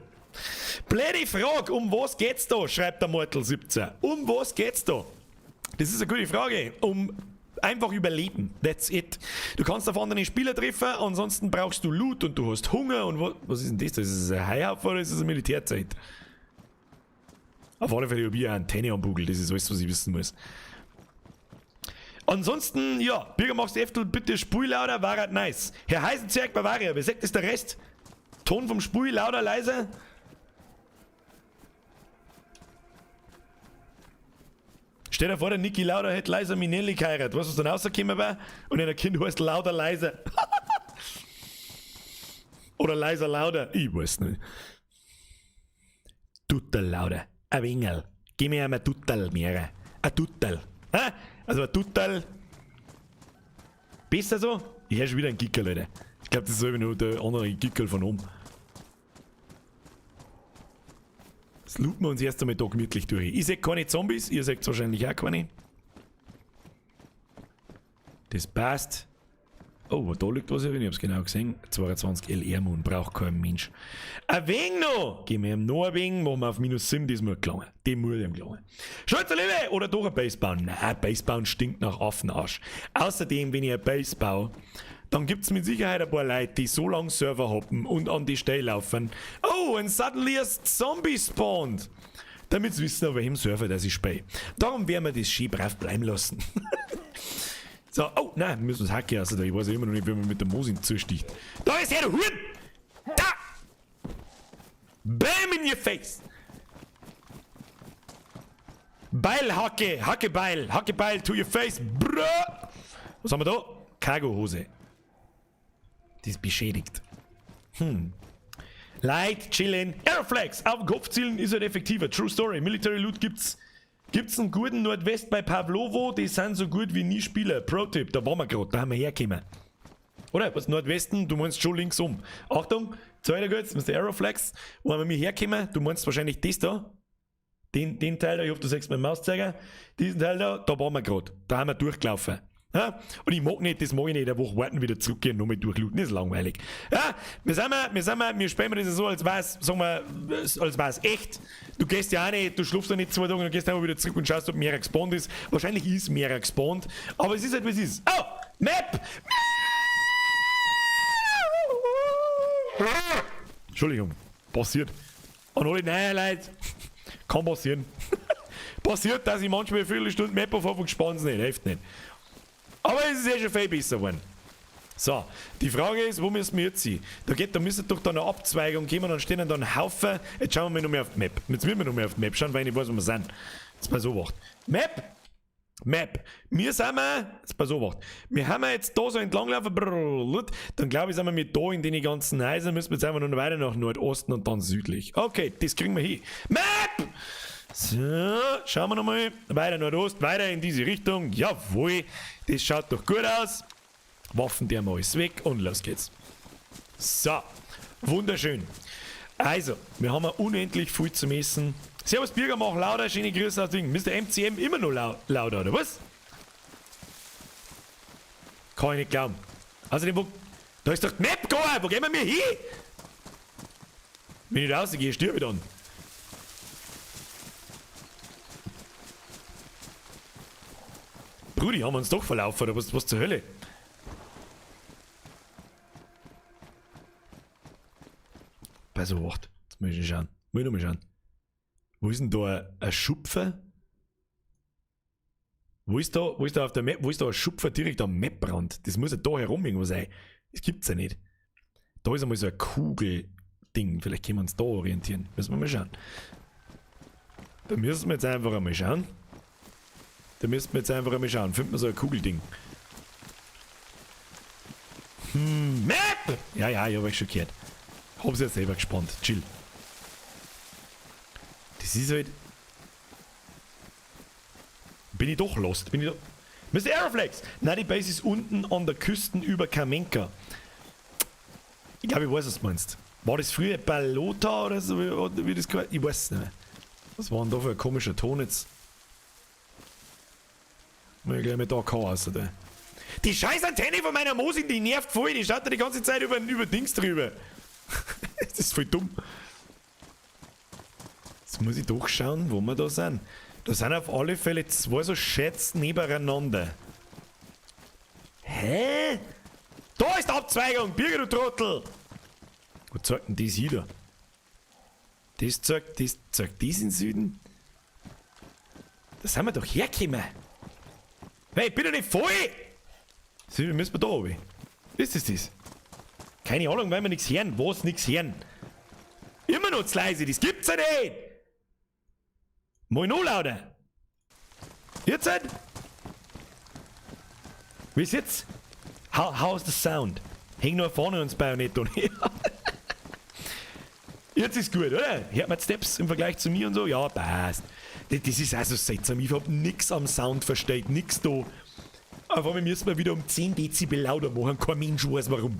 Blöde Frage, um was geht's da? Schreibt der Mortal 17. Um was geht's da? Das ist eine gute Frage. Um einfach überleben. That's it. Du kannst auf andere Spieler treffen, ansonsten brauchst du Loot und du hast Hunger und was ist denn das? Das ist ein Heuhaufen oder ist das eine Militärzeit? Auf alle Fälle hab ich eine Antenne am Bugel, das ist alles, was ich wissen muss. Ansonsten, ja, Birger machst Eftel, bitte Spul lauter, war halt nice. Herr Heisenzwerg Bavaria, wer sagt das der Rest? Ton vom Spul lauter, leiser? Stell dir vor, der Niki Lauda hätte leiser Minelli geheiratet. Weißt du, was dann rausgekommen war? Und ein Kind heißt Lauder leiser. Oder leiser Lauder. Ich weiß nicht. Tuttel Lauder. Ein Wingel. Gib mir einmal Tuttel, Mera. Ein Tuttel. Ha? Also ein Tuttel. Besser so? Ich höre schon wieder einen Gickel, Alter. Ich glaub, das ist einfach nur der andere Gickel von oben. Das looten wir uns erst einmal da gemütlich durch. Ich seh keine Zombies, ihr seht wahrscheinlich auch keine. Das passt. Oh, da liegt was, ich hab's genau gesehen. 22 LR Moon, braucht kein Mensch. Ein wenig noch! Gehen wir ihm noch ein wenig, machen wir auf minus 7, das muss gelangen. Die muss ihm gelangen. Scholzer Liebe! Oder doch ein Base bauen? Nein, Base bauen stinkt nach Affenarsch. Außerdem, wenn ich ein Base baue, dann gibt's mit Sicherheit ein paar Leute, die so lange Server hoppen und an die Stelle laufen. Oh, and suddenly a Zombie spawned. Damit sie wissen, auf welchem Server das ich spiele. Darum werden wir das schön brav bleiben lassen. So, oh, nein, wir müssen das Hacke raus, ich weiß ja immer noch nicht, wie man mit der Mosin zusticht. Da ist er, du Huren! Da! Bam in your face! Beilhacke, Hackebeil, Hackebeil to your face, bruh! Was haben wir da? Cargo-Hose. Die ist beschädigt. Light, chillen. Airflex! Auf den Kopf zielen ist halt effektiver. True Story. Military Loot gibt's. Gibt's einen guten Nordwest bei Pavlovo? Die sind so gut wie nie Spieler. Pro-Tipp, da waren wir gerade, da haben wir hergekommen. Oder? Was Nordwesten? Du meinst schon links um. Achtung, zweiter kurz, Mr. Aeroflex. Wo haben wir mich hergekommen? Du meinst wahrscheinlich das da. Den Teil da, ich hoffe, du siehst meinen Mauszeiger. Diesen Teil da, da waren wir gerade. Da haben wir durchgelaufen. Ja? Und ich mag nicht, das mag ich nicht, eine Woche warten, wieder zurückgehen, nochmal durchlooten, das ist langweilig. Ja? Wir sind wir, wir sind wir, wir spielen das so, als wär's, sagen wir, als wär's echt. Du gehst ja auch nicht, du schlafst ja nicht 2 Tage und gehst einfach wieder zurück und schaust, ob mehr gespawnt ist. Wahrscheinlich ist mehr gespawnt, aber es ist halt, wie es ist. Oh! Map! Entschuldigung, passiert. Und alle neue Leute, kann passieren. Passiert, dass ich manchmal eine Viertelstunde Map auf habe und gespannt nicht, hilft nicht. Aber es ist ja schon viel besser geworden. So, die Frage ist, wo müssen wir jetzt hin? Da müsste doch da eine Abzweigung kommen und dann stehen da ein Haufen. Jetzt schauen wir mal noch mehr auf die Map. Jetzt müssen wir noch mehr auf die Map schauen, weil ich nicht weiß, wo wir sind. Jetzt pass auf. Map! Map. Wir sind wir, jetzt pass auf, wir haben jetzt da so entlang laufen, brrrr, dann glaube ich, sind wir mit da in den ganzen Häusern, müssen wir jetzt einfach nur noch weiter nach Nordosten und dann südlich. Okay, das kriegen wir hin. Map! So, schauen wir nochmal. Weiter Nordost, weiter in diese Richtung. Jawohl, das schaut doch gut aus. Waffen der mal alles weg und los geht's. So, wunderschön. Also, wir haben unendlich viel zu messen. Servus Birger, mach lauter, schöne Grüße aus Ding. Mister MCM immer noch lauter, oder was? Kann ich nicht glauben. Außerdem, wo, da ist doch die Map gegangen, wo gehen wir mir hin? Wenn ich rausgehe, stirb ich dann. Brudi, haben wir uns doch verlaufen, oder was zur Hölle? Pass auf, warte. Jetzt muss ich schauen. Muss ich nochmal schauen. Wo ist denn da ein Schupfer? Wo ist da, wo ist da auf der Map, wo ist da ein Schupfer direkt am Maprand? Das muss ja da herum irgendwo sein. Das gibt's ja nicht. Da ist einmal so ein Kugelding. Vielleicht können wir uns da orientieren. Müssen wir mal schauen. Da müssen wir jetzt einfach einmal schauen. Da müssen wir jetzt einfach einmal schauen. Finden wir so ein Kugelding. Map! Ja, ja, ich hab euch schon gehört. Hab's ja selber gespannt. Chill. Das ist halt... Bin ich doch lost? Bin ich doch... Mister Aeroflex! Nein, die Base ist unten an der Küste über Kamenka. Ich glaube, ich weiß, was du meinst. War das früher Balota oder so, wie das gehört? Ich weiß es nicht mehr. Was war denn da für ein komischer Ton jetzt? Muss ich gleich mit da Chaos, oder? Die scheiß Antenne von meiner Mosin, die nervt voll. Die schaut da die ganze Zeit über Dings drüber. Das ist voll dumm. Jetzt muss ich doch schauen, wo wir da sind. Da sind auf alle Fälle zwei so Schätze nebeneinander. Hä? Da ist die Abzweigung! Birger, du Trottel! Wo zeigt denn das hier? Das zeigt das in den Süden? Da sind wir doch hergekommen. Hey, ich bin doch nicht voll! So, wir müssen da runter. Ist das das? Keine Ahnung, weil wir nichts hören. Was nix hören? Immer noch zu leise, das gibt's ja nicht! Mal noch lauter! Jetzt halt! Wie ist jetzt? How's the sound? Häng nur vorne uns Bajonett und her. Jetzt ist gut, oder? Hört man die Steps im Vergleich zu mir und so? Ja, passt. Das ist auch so seltsam. Ich hab nix am Sound verstellt, nix da. Auf einmal müssen wir wieder um 10 Dezibel lauter machen. Kein Mensch weiß warum.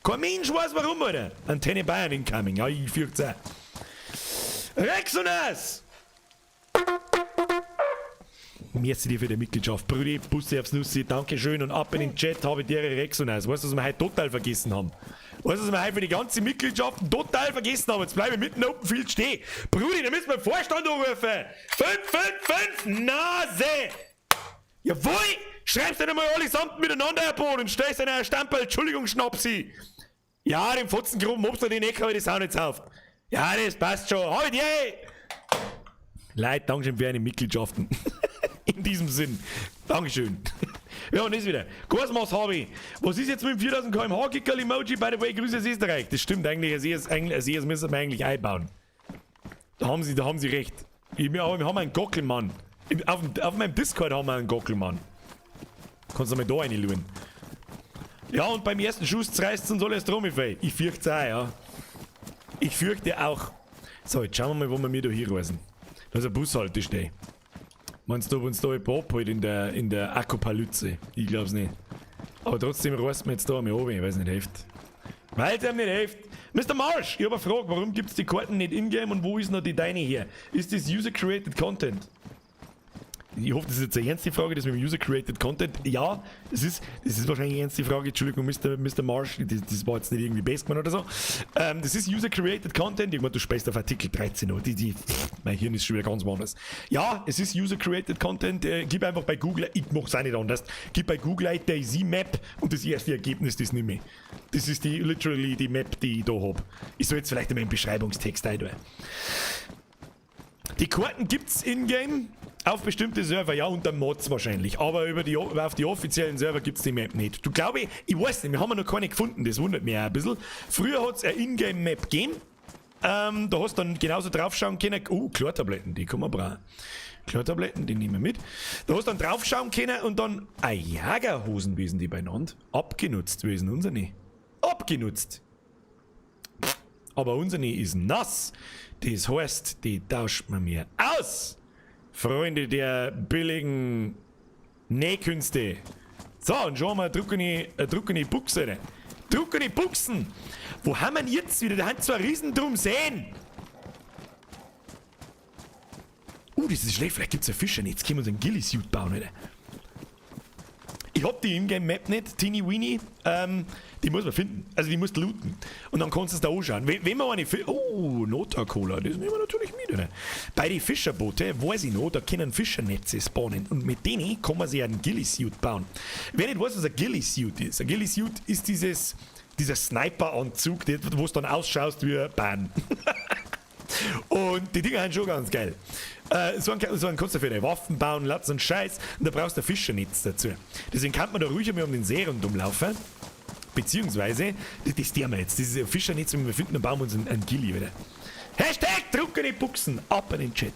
Kein Mensch weiß warum, Alter. Antenne Bayern incoming. Ja, ich fürcht's auch. Rexonas! Merci dir für die Mitgliedschaft. Brudi, Busse aufs Nussi, Dankeschön und ab in den Chat habe ich dir Rexonas. Weißt du, was wir heute total vergessen haben? Weißt du, was wir heute für die ganze Mitgliedschaft total vergessen haben? Jetzt bleibe ich mitten im Open Field stehen. Brudi, da müssen wir den Vorstand anrufen. 5, 5, 5, Nase! Jawohl! Schreibst du einmal allesamt miteinander, Herr Boden, und stellst einen Stamperl. Entschuldigung, Schnapsi. Ja, den Fotzengrub, ob's da den Eck, hab ich das auch nicht auf. Ja, das passt schon. Halt, yay! Leute, Dankeschön für eine Mitgliedschaften. In diesem Sinn. Dankeschön. Ja, und das wieder. Kosmos Hobby. Was ist jetzt mit dem 4000 km/h Kickerl Emoji? By the way, Grüße aus Österreich. Das stimmt eigentlich. Also das müssen wir eigentlich einbauen. Da haben sie recht. Aber wir haben einen Gockelmann. Auf meinem Discord haben wir einen Gockelmann. Kannst du mal da reinschauen. Ja, und beim ersten Schuss zerreißt uns alles drum, ich fürchte auch, ja. Ich fürchte auch. So, jetzt schauen wir mal, wo wir mir da hinreisen. Da ist eine Bushaltestelle. Meinst du, ob uns da jemand abholt in der Akopalypse? Ich glaub's nicht. Aber trotzdem reißt mir jetzt da einmal runter, weil es nicht hilft. Weil es einem nicht hilft. Mr. Marsh, ich habe eine Frage. Warum gibt's die Karten nicht in-game und wo ist noch die deine her? Ist das User-Created Content? Ich hoffe, das ist jetzt eine ernste Frage, das mit dem User-Created Content. Ja, das ist wahrscheinlich eine ernste Frage. Entschuldigung, Mr. Marsh, das war jetzt nicht irgendwie bös gemeint oder so. Das ist User-Created Content. Irgendwann, du sprichst auf Artikel 13 noch. Mein Hirn ist schon wieder ganz woanders. Ja, es ist User-Created Content. Gib einfach bei Google, ich mach's auch nicht anders. Gib bei Google ein DayZ Map und das erste Ergebnis, das nehme ich. Das ist die, literally die Map, die ich da hab. Ich soll jetzt vielleicht einmal im Beschreibungstext rein. Die Karten gibt's in-game auf bestimmte Server, ja, unter Mods wahrscheinlich. Aber auf die offiziellen Server gibt's die Map nicht. Du, glaube ich, weiß nicht, wir haben ja noch keine gefunden, das wundert mich auch ein bisschen. Früher hat's eine Ingame-Map gegeben. Da hast du dann genauso draufschauen können. Oh, Chlortabletten, die kann man brauchen. Chlortabletten, die nehmen wir mit. Da hast du dann draufschauen können und dann, ah, Jägerhosen, wie sind die beieinander? Abgenutzt, wie sind unsere? Abgenutzt. Aber unsere ist nass. Das heißt, die tauscht man mir aus. Freunde der billigen Nähkünste. So, und schon mal eine trockene Buchse. Trockene Buchsen. Wo haben wir denn jetzt wieder? Da haben zwei Riesen drum sehen. Das ist schlecht. Vielleicht gibt es ja Fischer nicht. Jetzt können wir uns einen Ghillie-Suit bauen, Alter. Ich hab die Ingame-Map nicht, Teeny Weeny. Die muss man finden. Also die musst du looten. Und dann kannst du es da anschauen. Wenn man eine Oh, Nota-Cola, das nehmen wir natürlich mit, oder? Bei den Fischerboote, weiß ich noch, da können Fischernetze spawnen. Und mit denen kann man sich einen Ghillie-Suit bauen. Wer nicht weiß, was ein Ghillie-Suit ist. Ein Ghillie-Suit ist dieser Sniper-Anzug, wo es dann ausschaust wie ein Bahn. Und die Dinger sind schon ganz geil. So einen kannst du für deine Waffen bauen, Latz und Scheiß. Und da brauchst du ein Fischernetz dazu. Deswegen kann man da ruhig einmal um den See rundum laufen. Beziehungsweise, das tun wir jetzt. Das ist ein Fischernetz, wenn wir finden, dann bauen wir uns ein Ghillie wieder. #TrockeniBuchsen. Ab in den Chat.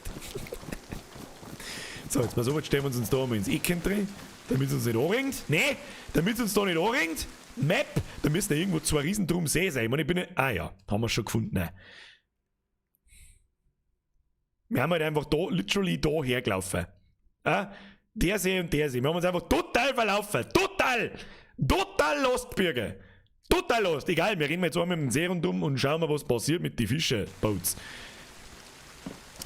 So, jetzt mal so, jetzt stellen wir uns da mal ins Ecken drin, damit es uns nicht anringt. Nee, damit es uns da nicht anringt. Map, da müssen ja irgendwo zwei Riesen drum See sein. Ich meine, ich bin nicht, ah ja, haben wir schon gefunden. Nein. Wir haben halt einfach da, literally da hergelaufen. Ah, der See und der See. Wir haben uns einfach total verlaufen. Total! Total lost, Bürger. Total lost. Egal, wir rennen jetzt einmal mit dem See rundum und schauen mal, was passiert mit den Fischerboats.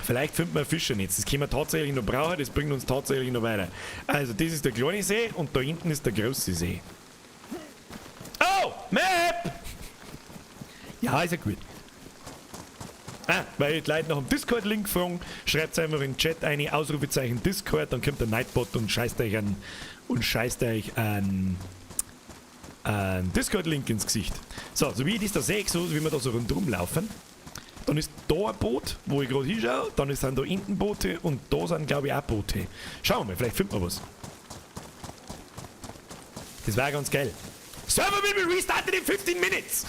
Vielleicht finden wir Fischernetz. Das können wir tatsächlich noch brauchen, das bringt uns tatsächlich noch weiter. Also, das ist der kleine See und da hinten ist der große See. Oh! Map! Ja, ist ja gut. Ah, weil die Leute nach dem Discord-Link fragen, schreibt einfach in den Chat eine Ausrufezeichen Discord, dann kommt der Nightbot und scheißt euch einen Discord-Link ins Gesicht. So, so wie ich das da sehe, so wie wir da so rundum laufen, dann ist da ein Boot, wo ich gerade hinschaue, dann sind da hinten Boote und da sind, glaube ich, auch Boote. Schauen wir mal, vielleicht finden wir was. Das wäre ganz geil. Server will be restarted in 15 minutes!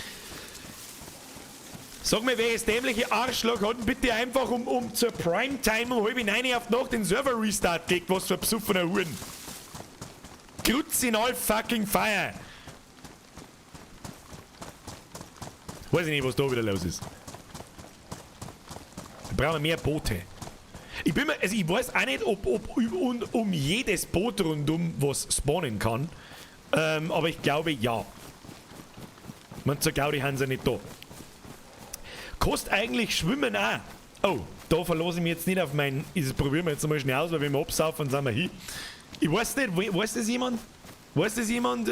Sag mir, welches dämliche Arschloch hat denn bitte einfach um zur Primetime um 8:30 auf die Nacht den Server Restart gelegt? Was für ein besoffener Huren. Grutz in all fucking fire. Weiß ich nicht, was da wieder los ist. Wir brauchen mehr Boote. Ich bin mir, also ich weiß auch nicht, ob um jedes Boot rundum was spawnen kann. Aber ich glaube, ja. Man, zur Gaudi haben sie nicht da. Kostet eigentlich Schwimmen auch. Oh, da verlasse ich mich jetzt nicht auf mein. Das probieren wir jetzt mal schnell aus, weil wenn wir absaufen, sind wir hin. Ich weiß nicht, weiß das jemand? Weiß das jemand,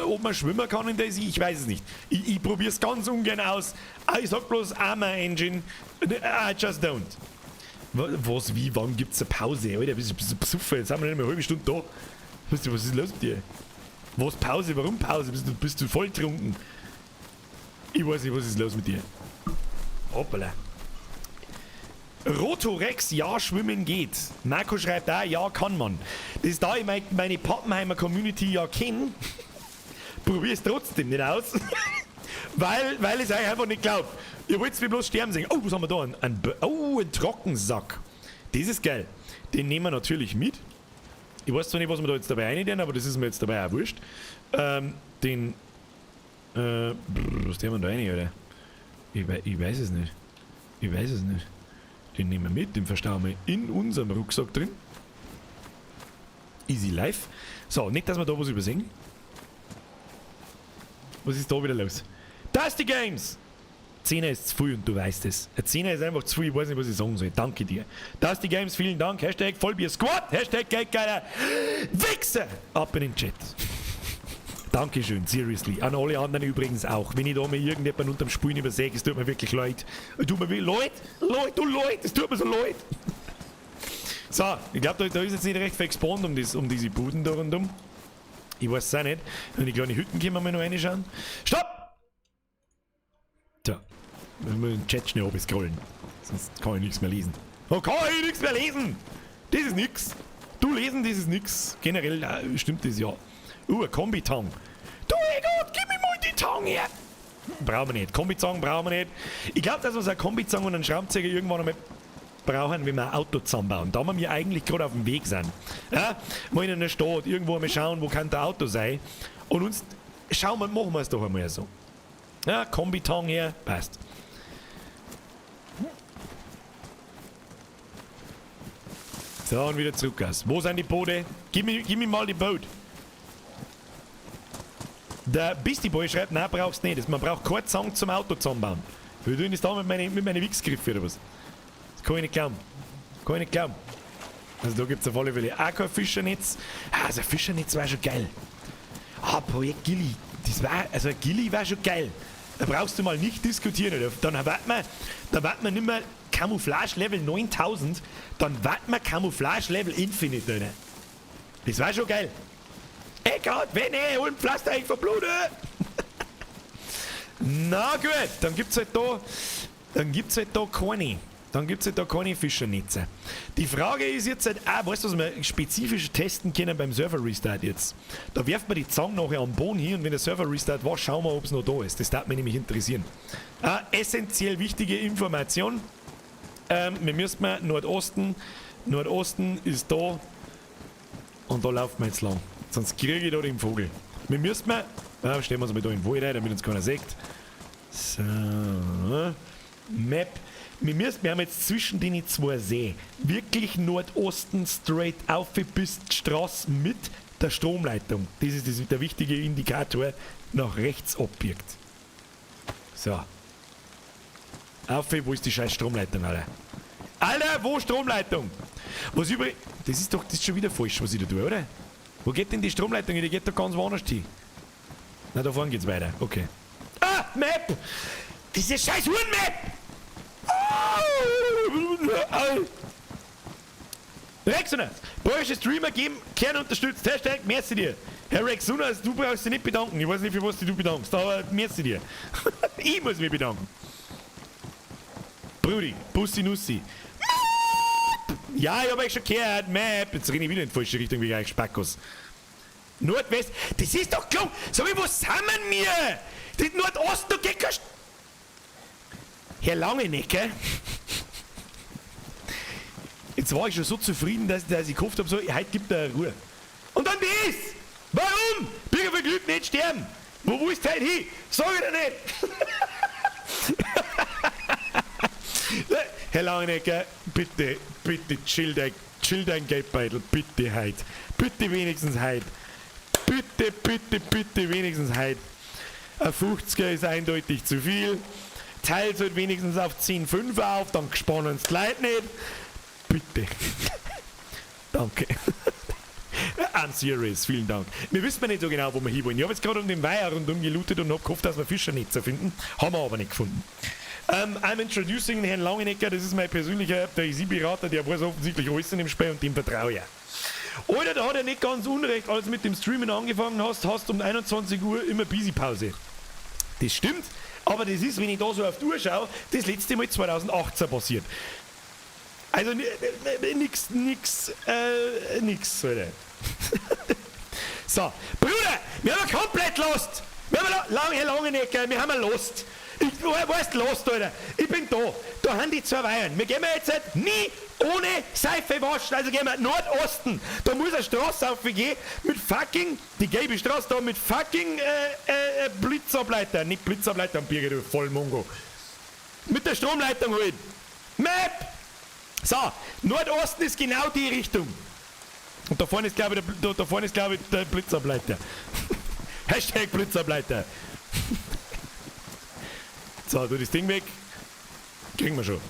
ob man schwimmen kann in DayZ? Ich weiß es nicht. Ich probiere es ganz ungern aus. Ah, ich sag bloß Arma Engine. I just don't. Was, wie, wann gibt's eine Pause? Alter, bist du besoffen? Jetzt sind wir nicht mehr eine halbe Stunde da. Was ist los mit dir? Was, Pause? Warum Pause? Bist du voll trunken? Ich weiß nicht, was ist los mit dir? Hoppala. Rotorex, ja, schwimmen geht. Marco schreibt auch, ja, kann man. Das ist da ich meine Pappenheimer Community ja kenne, probier es trotzdem nicht aus, weil ich es euch einfach nicht glaube. Ihr wollt mich bloß sterben sehen. Oh, was haben wir da? Oh, ein Trockensack. Das ist geil. Den nehmen wir natürlich mit. Ich weiß zwar nicht, was wir da jetzt dabei rein, aber das ist mir jetzt dabei auch wurscht. Den, was nehmen wir da rein, oder? Ich weiß es nicht. Ich weiß es nicht. Den nehmen wir mit, den verstauen wir in unserem Rucksack drin. Easy life. So, nicht, dass wir da was übersehen. Was ist da wieder los? Dusty Games! 10 ist zu viel und du weißt es. Ein 10er ist einfach zu viel, ich weiß nicht, was ich sagen soll. Danke dir. Dusty Games, vielen Dank. Hashtag Vollbier Squad. Hashtag Geldgeiler. Wichser! Ab in den Chat. Dankeschön, seriously. An alle anderen übrigens auch. Wenn ich da mal irgendjemand unterm Spulen übersehe, es tut mir wirklich leid. Tut mir wirklich leid, leid, du leid, es tut mir so leid. So, ich glaube, da ist jetzt nicht recht viel gespawnt um diese Buden da rundum. Ich weiß es auch nicht. In die kleine Hütten können wir mal noch reinschauen. Stopp! So, wir müssen den Chat schnell scrollen. Sonst kann ich nichts mehr lesen. Oh, kann ich nichts mehr lesen! Das ist nix. Du lesen, das ist nix. Generell stimmt das ja. Ein Kombitang. Du Gott, gib mir mal die Tang her! Brauchen wir nicht. Kombizang brauchen wir nicht. Ich glaube, dass wir so eine Kombizang und einen Schraubenzieher irgendwann einmal brauchen, wenn wir ein Auto zusammenbauen. Da wir eigentlich gerade auf dem Weg sind. Ja? Mal in einer Stadt, irgendwo mal schauen, wo kann der Auto sein. Und uns schauen wir, machen wir es doch einmal so. Ja, Kombitang her, passt. So, und wieder zurück aus. Wo sind die Boote? Gib mir mal die Boot. Der Beastie Boy schreibt, nein, brauchst nicht. Man braucht keine Zange zum Auto zusammenbauen. Wir tun das da mit meinen Wichsgriffen oder was? Das kann ich nicht glauben. Kann ich nicht glauben. Also da gibt es auf alle Fälle auch kein Fischernetz. Ah, also ein Fischernetz war schon geil. Ah, Projekt Gilly. Das war, also Gilly war schon geil. Da brauchst du mal nicht diskutieren. Oder? Dann warten wir nicht mehr Camouflage Level 9000, dann warten wir Camouflage Level Infinite. Oder? Das war schon geil. Ey Gott, wenn ich hol ein Pflaster, ich verblute. Na gut, dann gibt's halt da, keine. Dann gibt's halt da keine Fischernetze. Die Frage ist jetzt halt auch, weißt du, was wir spezifisch testen können beim Server Restart jetzt? Da werft man die Zange nachher am Boden hin und wenn der Server Restart war, schauen wir, ob es noch da ist. Das darf mich nämlich interessieren. Essentiell wichtige Information. Wir müssen mal Nordosten. Nordosten ist da. Und da laufen wir jetzt lang. Sonst kriege ich da den Vogel. Wir müssen mal. Stellen wir uns mal da in den Wald rein, damit uns keiner sieht. So. Map. Wir haben jetzt zwischen den zwei See wirklich Nordosten straight auf bis die Straße mit der Stromleitung. Das ist der wichtige Indikator nach rechts abbiegt. So. Auf, wo ist die scheiß Stromleitung, Alter? Alter, wo Stromleitung? Was übrig. Das ist doch, das ist schon wieder falsch, was ich da tue, oder? Wo geht denn die Stromleitung hin? Die geht doch ganz woanders hin. Na, da vorne geht's weiter. Okay. Ah, Map! Diese scheiß Huren-Map! Rexonas, bayerische Streamer geben, Kern unterstützt. Hashtag merci dir. Herr Rexonas, du brauchst dich nicht bedanken. Ich weiß nicht, für was du bedankst, aber merci dir. Ich muss mich bedanken. Brudi, Bussi Nussi. Map! Ja, ich hab euch schon gehört. Map. Jetzt renne ich wieder in die falsche Richtung wegen euch Spackos. Nordwest, das ist doch klar. Sag ich, wo sind wir? Das Nordosten, da geht kein... Herr Langenecker. Jetzt war ich schon so zufrieden, dass ich gehofft habe, so, heute gibt er Ruhe. Und dann das! Warum? Bürger verglückt nicht sterben! Wo willst du heute hin? Sag ich dir nicht! Herr Langenecker, bitte, bitte chill dein Geldbeutel, bitte heute. Bitte wenigstens heute. Bitte, bitte, bitte wenigstens heute. Ein 50er ist eindeutig zu viel. Teils halt wenigstens auf 10,5 auf, dann spannen die Leute nicht. Bitte. Danke. I'm serious, vielen Dank. Wir wissen nicht so genau, wo wir hinwollen. Ich habe jetzt gerade um den Weiher rundum gelootet und habe gehofft, dass wir Fischernetze finden. Haben wir aber nicht gefunden. I'm introducing Herrn Langenecker, das ist mein persönlicher DayZ-Berater, der weiß offensichtlich alles in dem Spiel und dem vertraue ich. Alter, da hat er nicht ganz unrecht, als du mit dem Streamen angefangen hast, hast um 21 Uhr immer Busy-Pause. Das stimmt, aber das ist, wenn ich da so auf die Uhr schaue, das letzte Mal 2018 passiert. Also nix, nix, Alter. So, Bruder, wir haben komplett lost. Wir haben Herr Langenecker, wir haben lost. Ich weißt, lost, Alter. Ich bin da. Da haben die zwei Weihen. Wir gehen jetzt halt nie ohne Seife waschen. Also gehen wir Nordosten. Da muss eine Straße aufgehen mit fucking, die gelbe Straße da mit fucking Blitzableiter. Nicht Blitzableiter am Birger, du Vollmongo. Mit der Stromleitung holen. Map! So, Nordosten ist genau die Richtung. Und da vorne ist, glaube ich, da vorne ist, glaube ich, der Blitzableiter. Hashtag Blitzableiter. So, tu das Ding weg. Kriegen wir schon.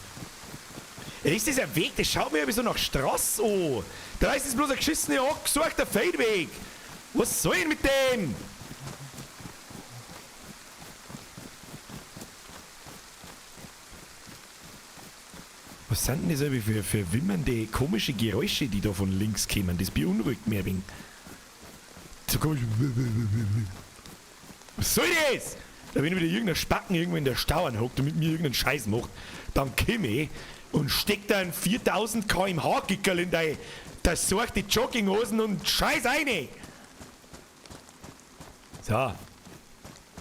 Ja, ist das ein Weg? Das schaut mir so nach Straße an. Da ist es bloß ein geschissener, angesuchter Feldweg. Was soll ich mit dem? Was sind denn das eigentlich für wimmernde, komische Geräusche, die da von links kommen? Das beunruhigt mich ein wenig. So komisch. Was soll das? Da wenn wieder irgendein Spacken irgendwo in der Stauern hockt und mit mir irgendeinen Scheiß macht, dann komm ich und steck da ein 4000 km/h Gickerl in deine, das sorgt die Jogginghosen und Scheiß eine. So.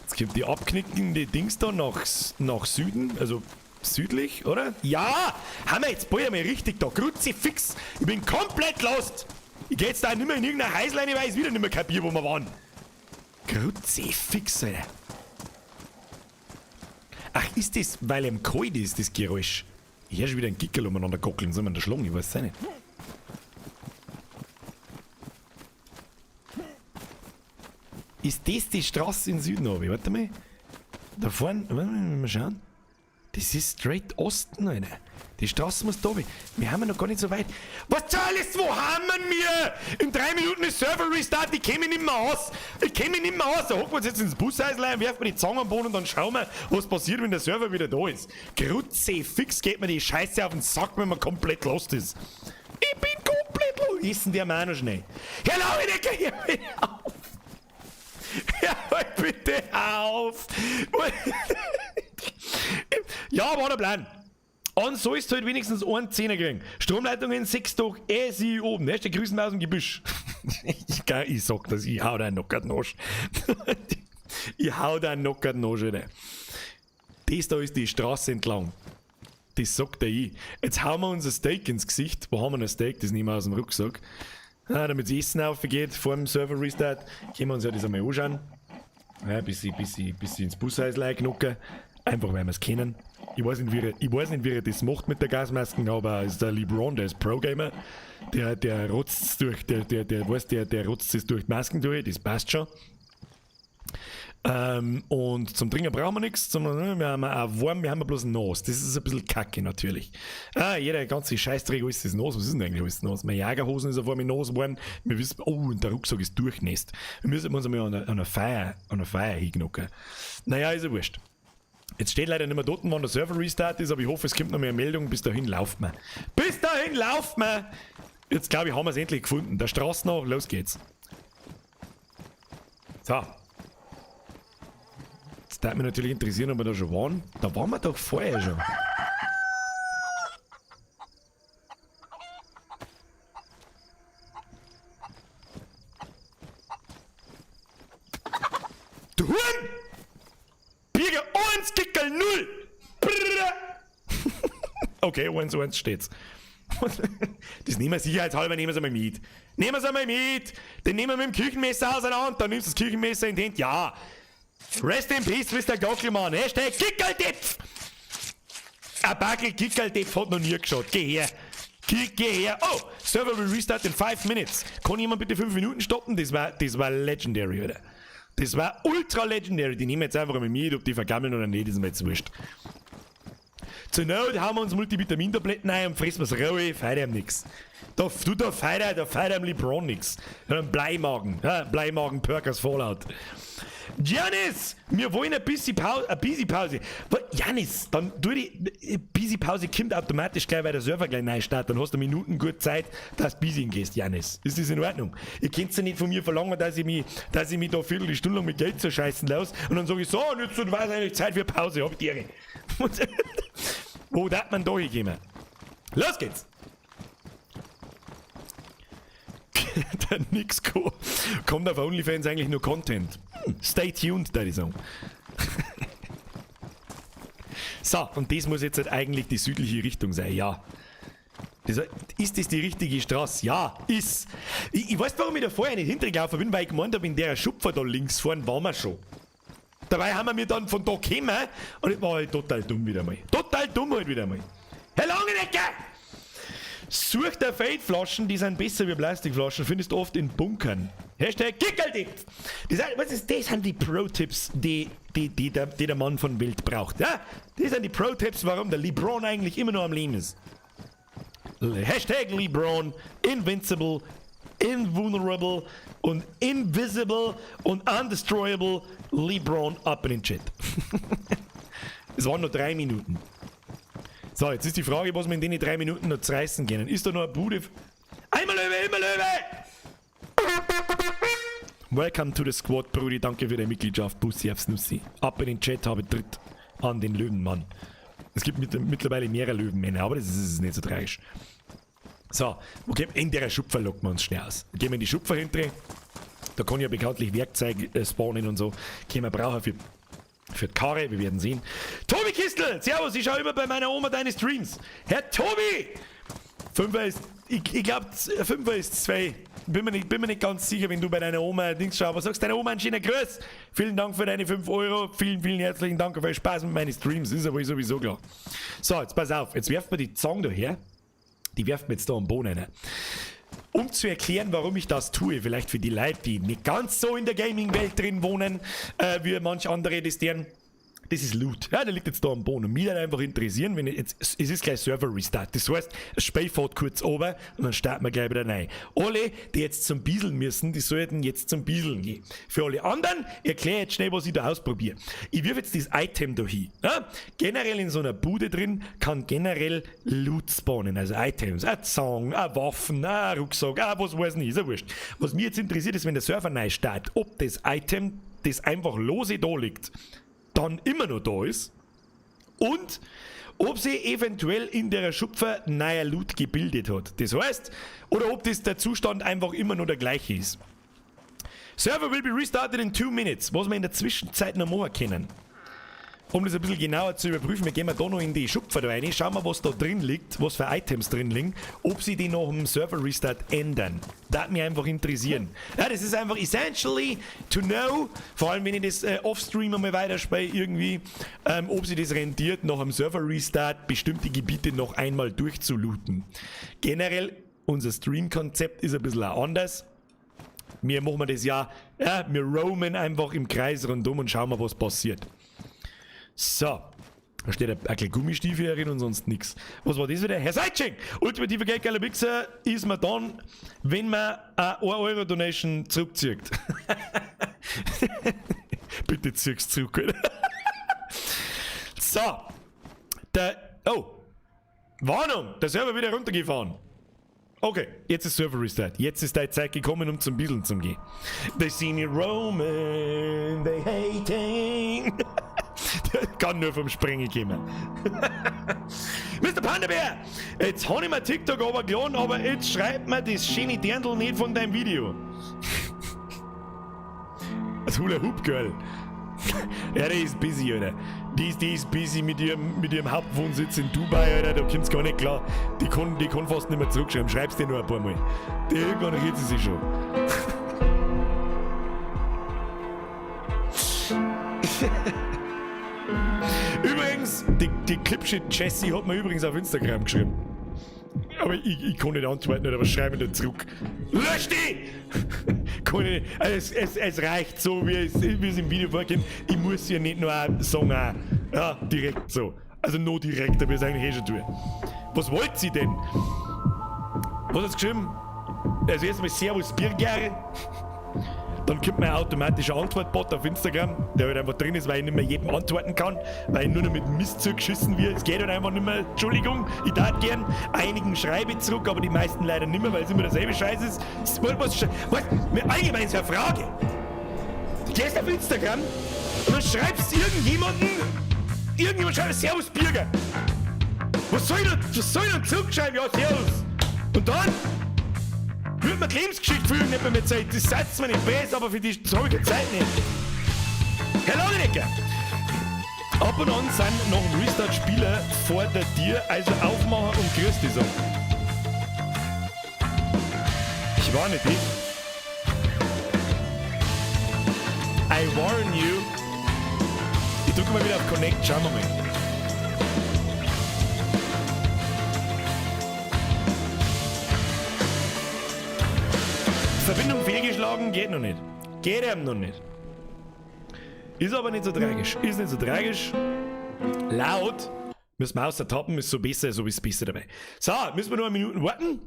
Jetzt kommt die abknickende Dings da nach Süden, also südlich, oder? Ja! Haben wir jetzt bald einmal richtig da. Kruzifix! Ich bin komplett lost! Ich geh jetzt da nicht mehr in irgendeine Häusleine, weil ich wieder nicht mehr kapier, wo wir waren. Kruzifix, Alter. Ach, ist das, weil ihm kalt ist, das Geräusch? Ich hör schon wieder einen Gickerl umeinander gockeln, soll man da schlagen? Ich weiß es nicht. Ist das die Straße in Süden, obi? Warte mal. Da vorne, warte mal, mal schauen. Das ist straight Osten, Alter. Die Straße muss da sein. Wir haben ja noch gar nicht so weit. Was zur Hölle ist, wo haben wir? In 3 Minuten ist Server Restart, ich kenn mich nicht mehr aus. Ich kenn mich nicht mehr aus. Da hocken wir uns jetzt ins Bushäusl rein, werfen wir die Zange am Boden und dann schauen wir, was passiert, wenn der Server wieder da ist. Kruzifix geht mir die Scheiße auf den Sack, wenn man komplett lost ist. Ich bin komplett lost. Essen der mir auch noch schnell. Hör auf, hör bitte auf. Hör bitte auf. Ja, war der Plan. Und so ist halt wenigstens einen Zehner kriegen. Stromleitungen 6 doch eh sie oben. Ne? Die Grüßen aus dem Gebüsch. Ich sag das, ich hau da einen Knocker Arsch. Ich hau da einen Knocker Arsch, Alter. Das da ist die Straße entlang. Das sagt der ich. Jetzt hauen wir uns ein Steak ins Gesicht. Wo haben wir ein Steak? Das nehmen wir aus dem Rucksack. Ah, damit das Essen aufgeht vor dem Server Restart. Können wir uns ja das einmal anschauen. Ja, bis ich ins Bushäusl knucke. Einfach weil wir es kennen. Ich weiß nicht, wie er das macht mit der Gasmasken, aber ist der LeBron, der ist Pro-Gamer. Der rotzt durch, der rotzt es durch die Masken durch, das passt schon. Und zum Trinken brauchen wir nichts, sondern wir haben auch warm, wir haben bloß nass. Das ist ein bisschen kacke natürlich. Ah, jeder ganze Scheißdreck, alles ist nass. Was ist denn eigentlich alles nass? Meine Jagerhosen ist auf einmal nass geworden. Wir wissen, oh, und der Rucksack ist durchnässt. Wir müssen uns einmal an einer Feier hinknocken. Naja, ist ja wurscht. Jetzt steht leider nicht mehr dort, wann der Server Restart ist, aber ich hoffe, es kommt noch mehr Meldung. Bis dahin lauft man. Bis dahin lauft man! Jetzt glaube ich, haben wir es endlich gefunden. Der Straße noch, los geht's. So. Jetzt würde mich natürlich interessieren, ob wir da schon waren. Da waren wir doch vorher schon. Du Huren! Birger 1, Kickerl 0! Brrr. Okay, 1-1 steht's. Das nehmen wir sicherheitshalber, nehmen wir es einmal mit. Nehmen wir es einmal mit! Den nehmen wir mit dem Küchenmesser auseinander, dann nimmst du das Küchenmesser in die Hand. Ja! Rest in Peace, Mister Gockelmann. Hashtag Kickerltepf! Ein Backel Kickerltepf hat noch nie geschaut. Geh her! Geh her! Oh! Server will restart in 5 minutes. Kann jemand bitte 5 Minuten stoppen? Das war legendary, oder? Das war ultra legendary. Die nehmen jetzt einfach einmal mit, ob die vergammeln oder nicht, ist mir jetzt wurscht. Zur Not hauen wir uns Multivitamintabletten ein und fressen wir's rohe, feiert ihm nix. Da, du, da feiert ihm LeBron nix. Ja, einen Bleimagen. Ja, Bleimagen, Perkers Fallout. Janis, wir wollen ein bisschen Pause. Janis, dann tu die bisschen Pause kommt automatisch gleich, weil der Server gleich neu startet. Dann hast du Minuten gut Zeit, dass du busy gehst, Janis. Ist das in Ordnung? Ihr könnt ja nicht von mir verlangen, dass ich mich da Viertelstunde lang mit Geld zerscheißen lasse. Und dann sag ich so, und jetzt war es eigentlich Zeit für Pause, hab ich die Ehre. Wo darf man da hinkommen? Los geht's! Der Nixco kommt auf OnlyFans eigentlich nur Content. Stay tuned, da ich sagen. So, und das muss jetzt halt eigentlich die südliche Richtung sein, ja. Das, ist das die richtige Straße? Ja, ist. Ich weiß, warum ich da vorher nicht hintergelaufen bin, weil ich gemeint habe, in der Schupfer da links fahren waren wir schon. Dabei haben wir mir dann von da gekommen und ich war halt total dumm wieder mal. Total dumm halt wieder mal. Herr Langenecker! Such der Feldflaschen, die sind besser wie Plastikflaschen, findest du oft in Bunkern. Hashtag Kickerl Das, was ist, das sind die Pro-Tipps, die der Mann von Welt braucht. Ja? Das sind die Pro-Tipps, warum der LeBron eigentlich immer noch am Leben ist. #LeBron, invincible, invulnerable und invisible und undestroyable LeBron up in den Chat. Es waren nur 3 Minuten. So, jetzt ist die Frage, was wir in den 3 Minuten noch zerreißen können. Ist da noch eine Bude? Einmal Löwe, immer Löwe! Welcome to the squad, Brudi. Danke für deine Mitgliedschaft. Bussi aufs Nussi. Ab in den Chat, habe Tritt an den Löwenmann. Es gibt mittlerweile mehrere Löwenmänner, aber das ist nicht so tragisch. So, okay, in der Schupfer locken wir uns schnell aus. Gehen wir in die Schupfer hinter. Da kann ja bekanntlich Werkzeug spawnen und so. Können wir brauchen für die Karre, wir werden sehen. Tobi Kistel, servus, ich schaue immer bei meiner Oma deine Streams. Herr Tobi! Fünfer ist, ich glaube, Fünfer ist zwei. Bin mir nicht ganz sicher, wenn du bei deiner Oma Dings schaust. Aber sagst deiner Oma einen schönen Gruß. Vielen Dank für deine 5 Euro. Vielen, vielen herzlichen Dank für Spaß mit meinen Streams. Ist aber sowieso klar. So, jetzt pass auf. Jetzt werft man die Zange da her. Die werft man jetzt da am Boden rein. Um zu erklären, warum ich das tue, vielleicht für die Leute, die nicht ganz so in der Gaming-Welt drin wohnen, wie manch andere das deren. Das ist Loot. Ja, der liegt jetzt da am Boden. Und mich würde einfach interessieren, wenn ich jetzt, es ist gleich Server Restart. Das heißt, das Spiel fährt kurz ober und dann starten wir gleich wieder rein. Alle, die jetzt zum Bieseln müssen, die sollten jetzt zum Bieseln gehen. Für alle anderen erkläre ich jetzt schnell, was ich da ausprobiere. Ich wirf jetzt das Item da hin. Ja? Generell in so einer Bude drin kann generell Loot spawnen, also Items, ein Zang, ein Waffen, ein Rucksack, ein was weiß ich nicht, ist ja wurscht. Was mich jetzt interessiert, ist, wenn der Server neu startet, ob das Item, das einfach lose da liegt, dann immer noch da ist und ob sie eventuell in der Schupfer neuer Loot gebildet hat. Das heißt, oder ob das der Zustand einfach immer noch der gleiche ist. Server will be restarted in 2 minutes, was wir in der Zwischenzeit noch machen können. Um das ein bisschen genauer zu überprüfen, wir gehen mal da noch in die Schupfer da rein, schauen wir, was da drin liegt, was für Items drin liegen, ob sie die nach dem Server Restart ändern. Das würde mich einfach interessieren. Ja, das ist einfach essentially to know, vor allem wenn ich das Offstream einmal weiterspiele irgendwie, ob sich das rentiert, nach dem Server Restart bestimmte Gebiete noch einmal durchzulooten. Generell, unser Stream-Konzept ist ein bisschen auch anders. Wir machen das ja, ja, wir roamen einfach im Kreis rundum und schauen mal, was passiert. So. Da steht ein kleiner Gummistiefel herin und sonst nichts. Was war das wieder? Herr Seitsching! Ultimativer geldgeiler Wichser ist man dann, wenn man eine 1 Euro Donation zurückzieht. Bitte zieh's zurück, Alter. So. Der. Oh. Warnung! Der Server wieder runtergefahren. Okay, jetzt ist Server Restart. Jetzt ist die Zeit gekommen, um zum Bieseln zu gehen. They see me roaming, they hating. Der kann nur vom Sprengen kommen. Mr. Panda Bär, jetzt habe ich mir TikTok runtergeladen, aber jetzt schreibt mir das schöne Dirndl nicht von deinem Video. Das Hula Hoop Girl. Ja, die ist busy, Alter. Die ist busy mit ihrem Hauptwohnsitz in Dubai, Alter. Da kommt's gar nicht klar. Die kann fast nicht mehr zurückschreiben. Schreib's dir nur ein paar Mal. Die irgendwann rührt sie sich schon. Übrigens, die Clipshit Jessie hat mir übrigens auf Instagram geschrieben. Aber ich kann nicht antworten, oder was schreibe ich da zurück? Lösch die! Kann ich nicht. Also es reicht so, wie es im Video vorkommt. Ich muss ja nicht nur sagen, auch, ja, direkt so. Also nur direkt, aber ich es eigentlich eh schon tue. Was wollt sie denn? Was hat sie geschrieben? Also erstmal Servus Birger. Dann kommt mein automatischer Antwortbot auf Instagram, der halt einfach drin ist, weil ich nicht mehr jedem antworten kann, weil ich nur noch mit Mist zugeschissen wird. Es geht halt einfach nicht mehr. Entschuldigung, ich darf gern. Einigen schreibe ich zurück, aber die meisten leider nicht mehr, weil es immer derselbe Scheiß ist. Was, was, allgemein ist eine Frage. Du gehst auf Instagram und dann schreibst irgendjemanden, irgendjemand schreibt Servus Birger. Was soll ich da zurückschreiben? Ja, Servus. Und dann? Würde mir die Lebensgeschichte fühlen, nicht mehr mit Zeit. Das seid mir nicht besser, aber für die habe ich keine Zeit nicht. Herr Langenecker! Ab und an sind noch Restart-Spieler vor der Tür, also aufmachen und grüß dich sagen. Ich warne dich. I warn you. Ich drücke mal wieder auf Connect, schauen wir mal. Verbindung fehlgeschlagen, geht noch nicht. Geht eben noch nicht. Ist aber nicht so tragisch. Ist nicht so tragisch. Laut. Müssen wir außer tappen, ist so besser, so ist es besser dabei. So, müssen wir noch eine Minute warten?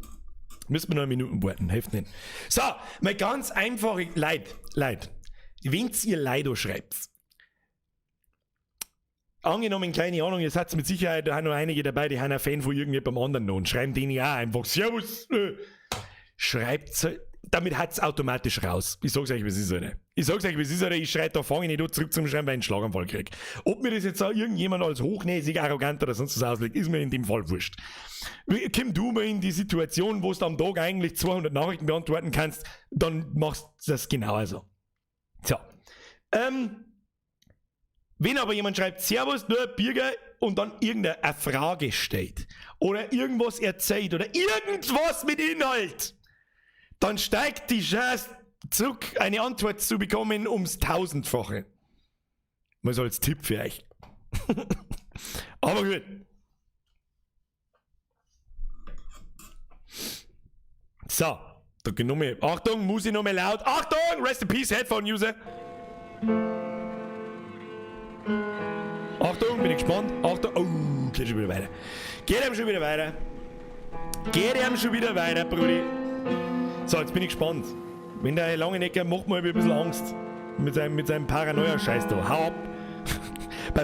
Müssen wir noch eine Minute warten, hilft nicht. So, mal ganz einfache Leid, Leid. Wenn's ihr Leido schreibt, angenommen, keine Ahnung, ihr seid mit Sicherheit da noch einige dabei, die sind ein Fan von irgendjemandem anderen noch und schreiben denen ja einfach Servus. Schreibt, damit hat's automatisch raus. Ich sag's euch, wie es ist, Alter. Ich sag's euch, wie es ist, Alter. Ich schrei da, fange ich nicht an, zurück zum Schreiben, weil ich einen Schlaganfall krieg. Ob mir das jetzt auch irgendjemand als hochnäsig, arrogant oder sonst was auslegt, ist mir in dem Fall wurscht. Komm du mal in die Situation, wo du am Tag eigentlich 200 Nachrichten beantworten kannst, dann machst du das genauso. So. Wenn aber jemand schreibt, Servus, nur Birger, und dann irgendeine Frage stellt oder irgendwas erzählt oder irgendwas mit Inhalt, dann steigt die Chance zurück, eine Antwort zu bekommen, ums Tausendfache. Mal so als Tipp für euch. Aber gut. So, da genommen. Achtung, muss ich nochmal laut. Achtung, Rest in Peace, Headphone-User. Achtung, bin ich gespannt. Achtung, oh, geht schon wieder weiter. Geht ihm schon wieder weiter. Geht ihm schon wieder weiter, Brudi. So, jetzt bin ich gespannt. Wenn der Langenecker macht mir ein bisschen Angst. Mit seinem Paranoia-Scheiß da. Hau ab.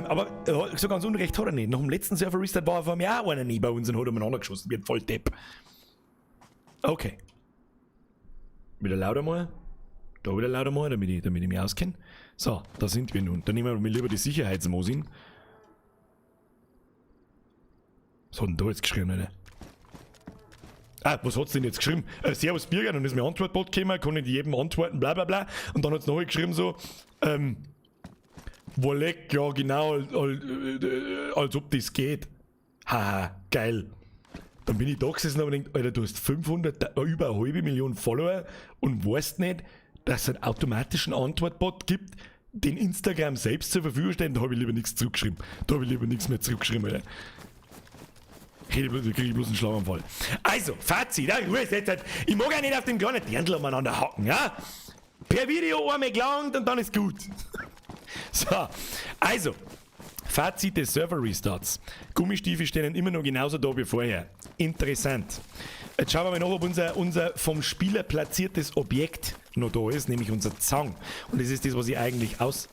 Aber so ganz unrecht hat er nicht. Nach dem letzten Server-Restart war er vor mir auch einer nie bei uns und hat umeinander geschossen. Wie ein Volldepp. Okay. Wieder lauter mal. Da wieder lauter mal, damit ich mich auskenne. So, da sind wir nun. Da nehmen wir lieber die Sicherheitsmosin. Was hat denn da jetzt geschrieben, Alter? Ah, was hat's denn jetzt geschrieben? Servus Birger, dann ist mir Antwortbot gekommen, kann nicht jedem antworten, bla bla bla. Und dann hat's noch geschrieben so, Wolleck, ja genau, als ob das geht. Haha, geil. Dann bin ich da gesessen und hab gedacht, Alter, du hast 500, über eine halbe Million Follower und weißt nicht, dass es einen automatischen Antwortbot gibt, den Instagram selbst zur Verfügung stellt. Da hab ich lieber nichts zurückgeschrieben. Da hab ich lieber nichts mehr zurückgeschrieben, Alter. Da krieg ich bloß einen Schlaganfall. Also, Fazit, ja, Ruhe, jetzt halt. Ich mag ja nicht auf dem kleinen Dirndl umeinander hacken, ja? Per Video einmal gelangt und dann ist gut. So, also, Fazit des Server-Restarts. Gummistiefel stehen immer noch genauso da wie vorher. Interessant. Jetzt schauen wir mal noch, ob unser vom Spieler platziertes Objekt noch da ist, nämlich unser Zang. Und das ist das, was ich eigentlich aus...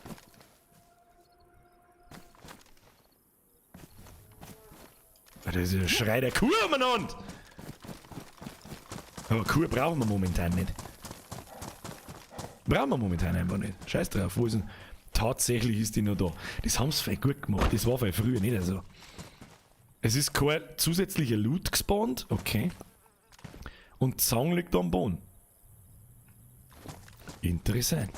Das ist ja Schrei der Kuh umeinander! Aber Kuh brauchen wir momentan nicht. Brauchen wir momentan einfach nicht. Scheiß drauf, wo ist denn... Tatsächlich ist die noch da. Das haben sie voll gut gemacht. Das war voll früher nicht so. Es ist kein zusätzlicher Loot gespawnt. Okay. Und Zang liegt am Boden. Interessant.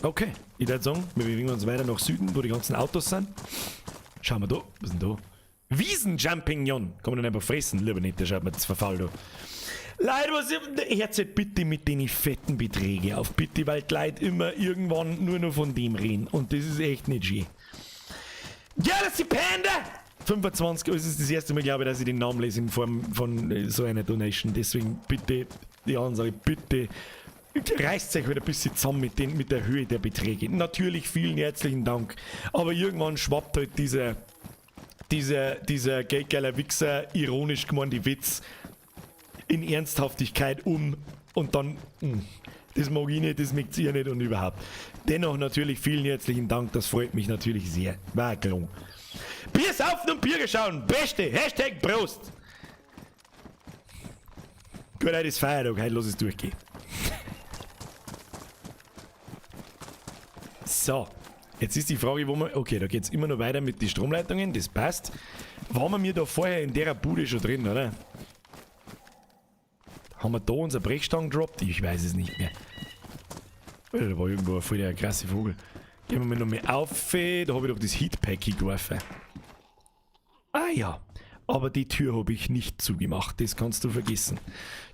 Okay. Ich würde sagen, wir bewegen uns weiter nach Süden, wo die ganzen Autos sind. Schauen wir da. Was ist denn da? Wiesenchampignon. Kann man dann einfach fressen? Lieber nicht, der schaut mir das Verfall da. Leute, was ich, hört halt bitte mit den fetten Beträgen auf, bitte, weil die Leute immer irgendwann nur noch von dem reden. Und das ist echt nicht schön. Galaxy Panda! 25, es ist das erste Mal, glaube ich, dass ich den Namen lese in Form von so einer Donation. Deswegen bitte, die Ansage, bitte reißt euch wieder ein bisschen zusammen mit der Höhe der Beträge. Natürlich vielen herzlichen Dank. Aber irgendwann schwappt halt dieser geldgeiler Wichser, ironisch gemeinte Witz, in Ernsthaftigkeit um und dann, das mag ich nicht, das mögt ihr nicht und überhaupt. Dennoch natürlich vielen herzlichen Dank, das freut mich natürlich sehr. War gelungen. Bier saufen und Bier schauen, beste, Hashtag Prost. Gut, heute ist Feiertag, heute lass es durchgehen. So, jetzt ist die Frage, wo wir, okay, da geht's immer noch weiter mit den Stromleitungen, das passt. Waren wir mir da vorher in der Bude schon drin, oder? Haben wir da unser Brechstangen gedroppt? Ich weiß es nicht mehr. Da war irgendwo voll der krasse Vogel. Gehen wir mal noch mehr auf. Da habe ich doch das Heatpack hingeworfen. Ah ja, aber die Tür habe ich nicht zugemacht. Das kannst du vergessen.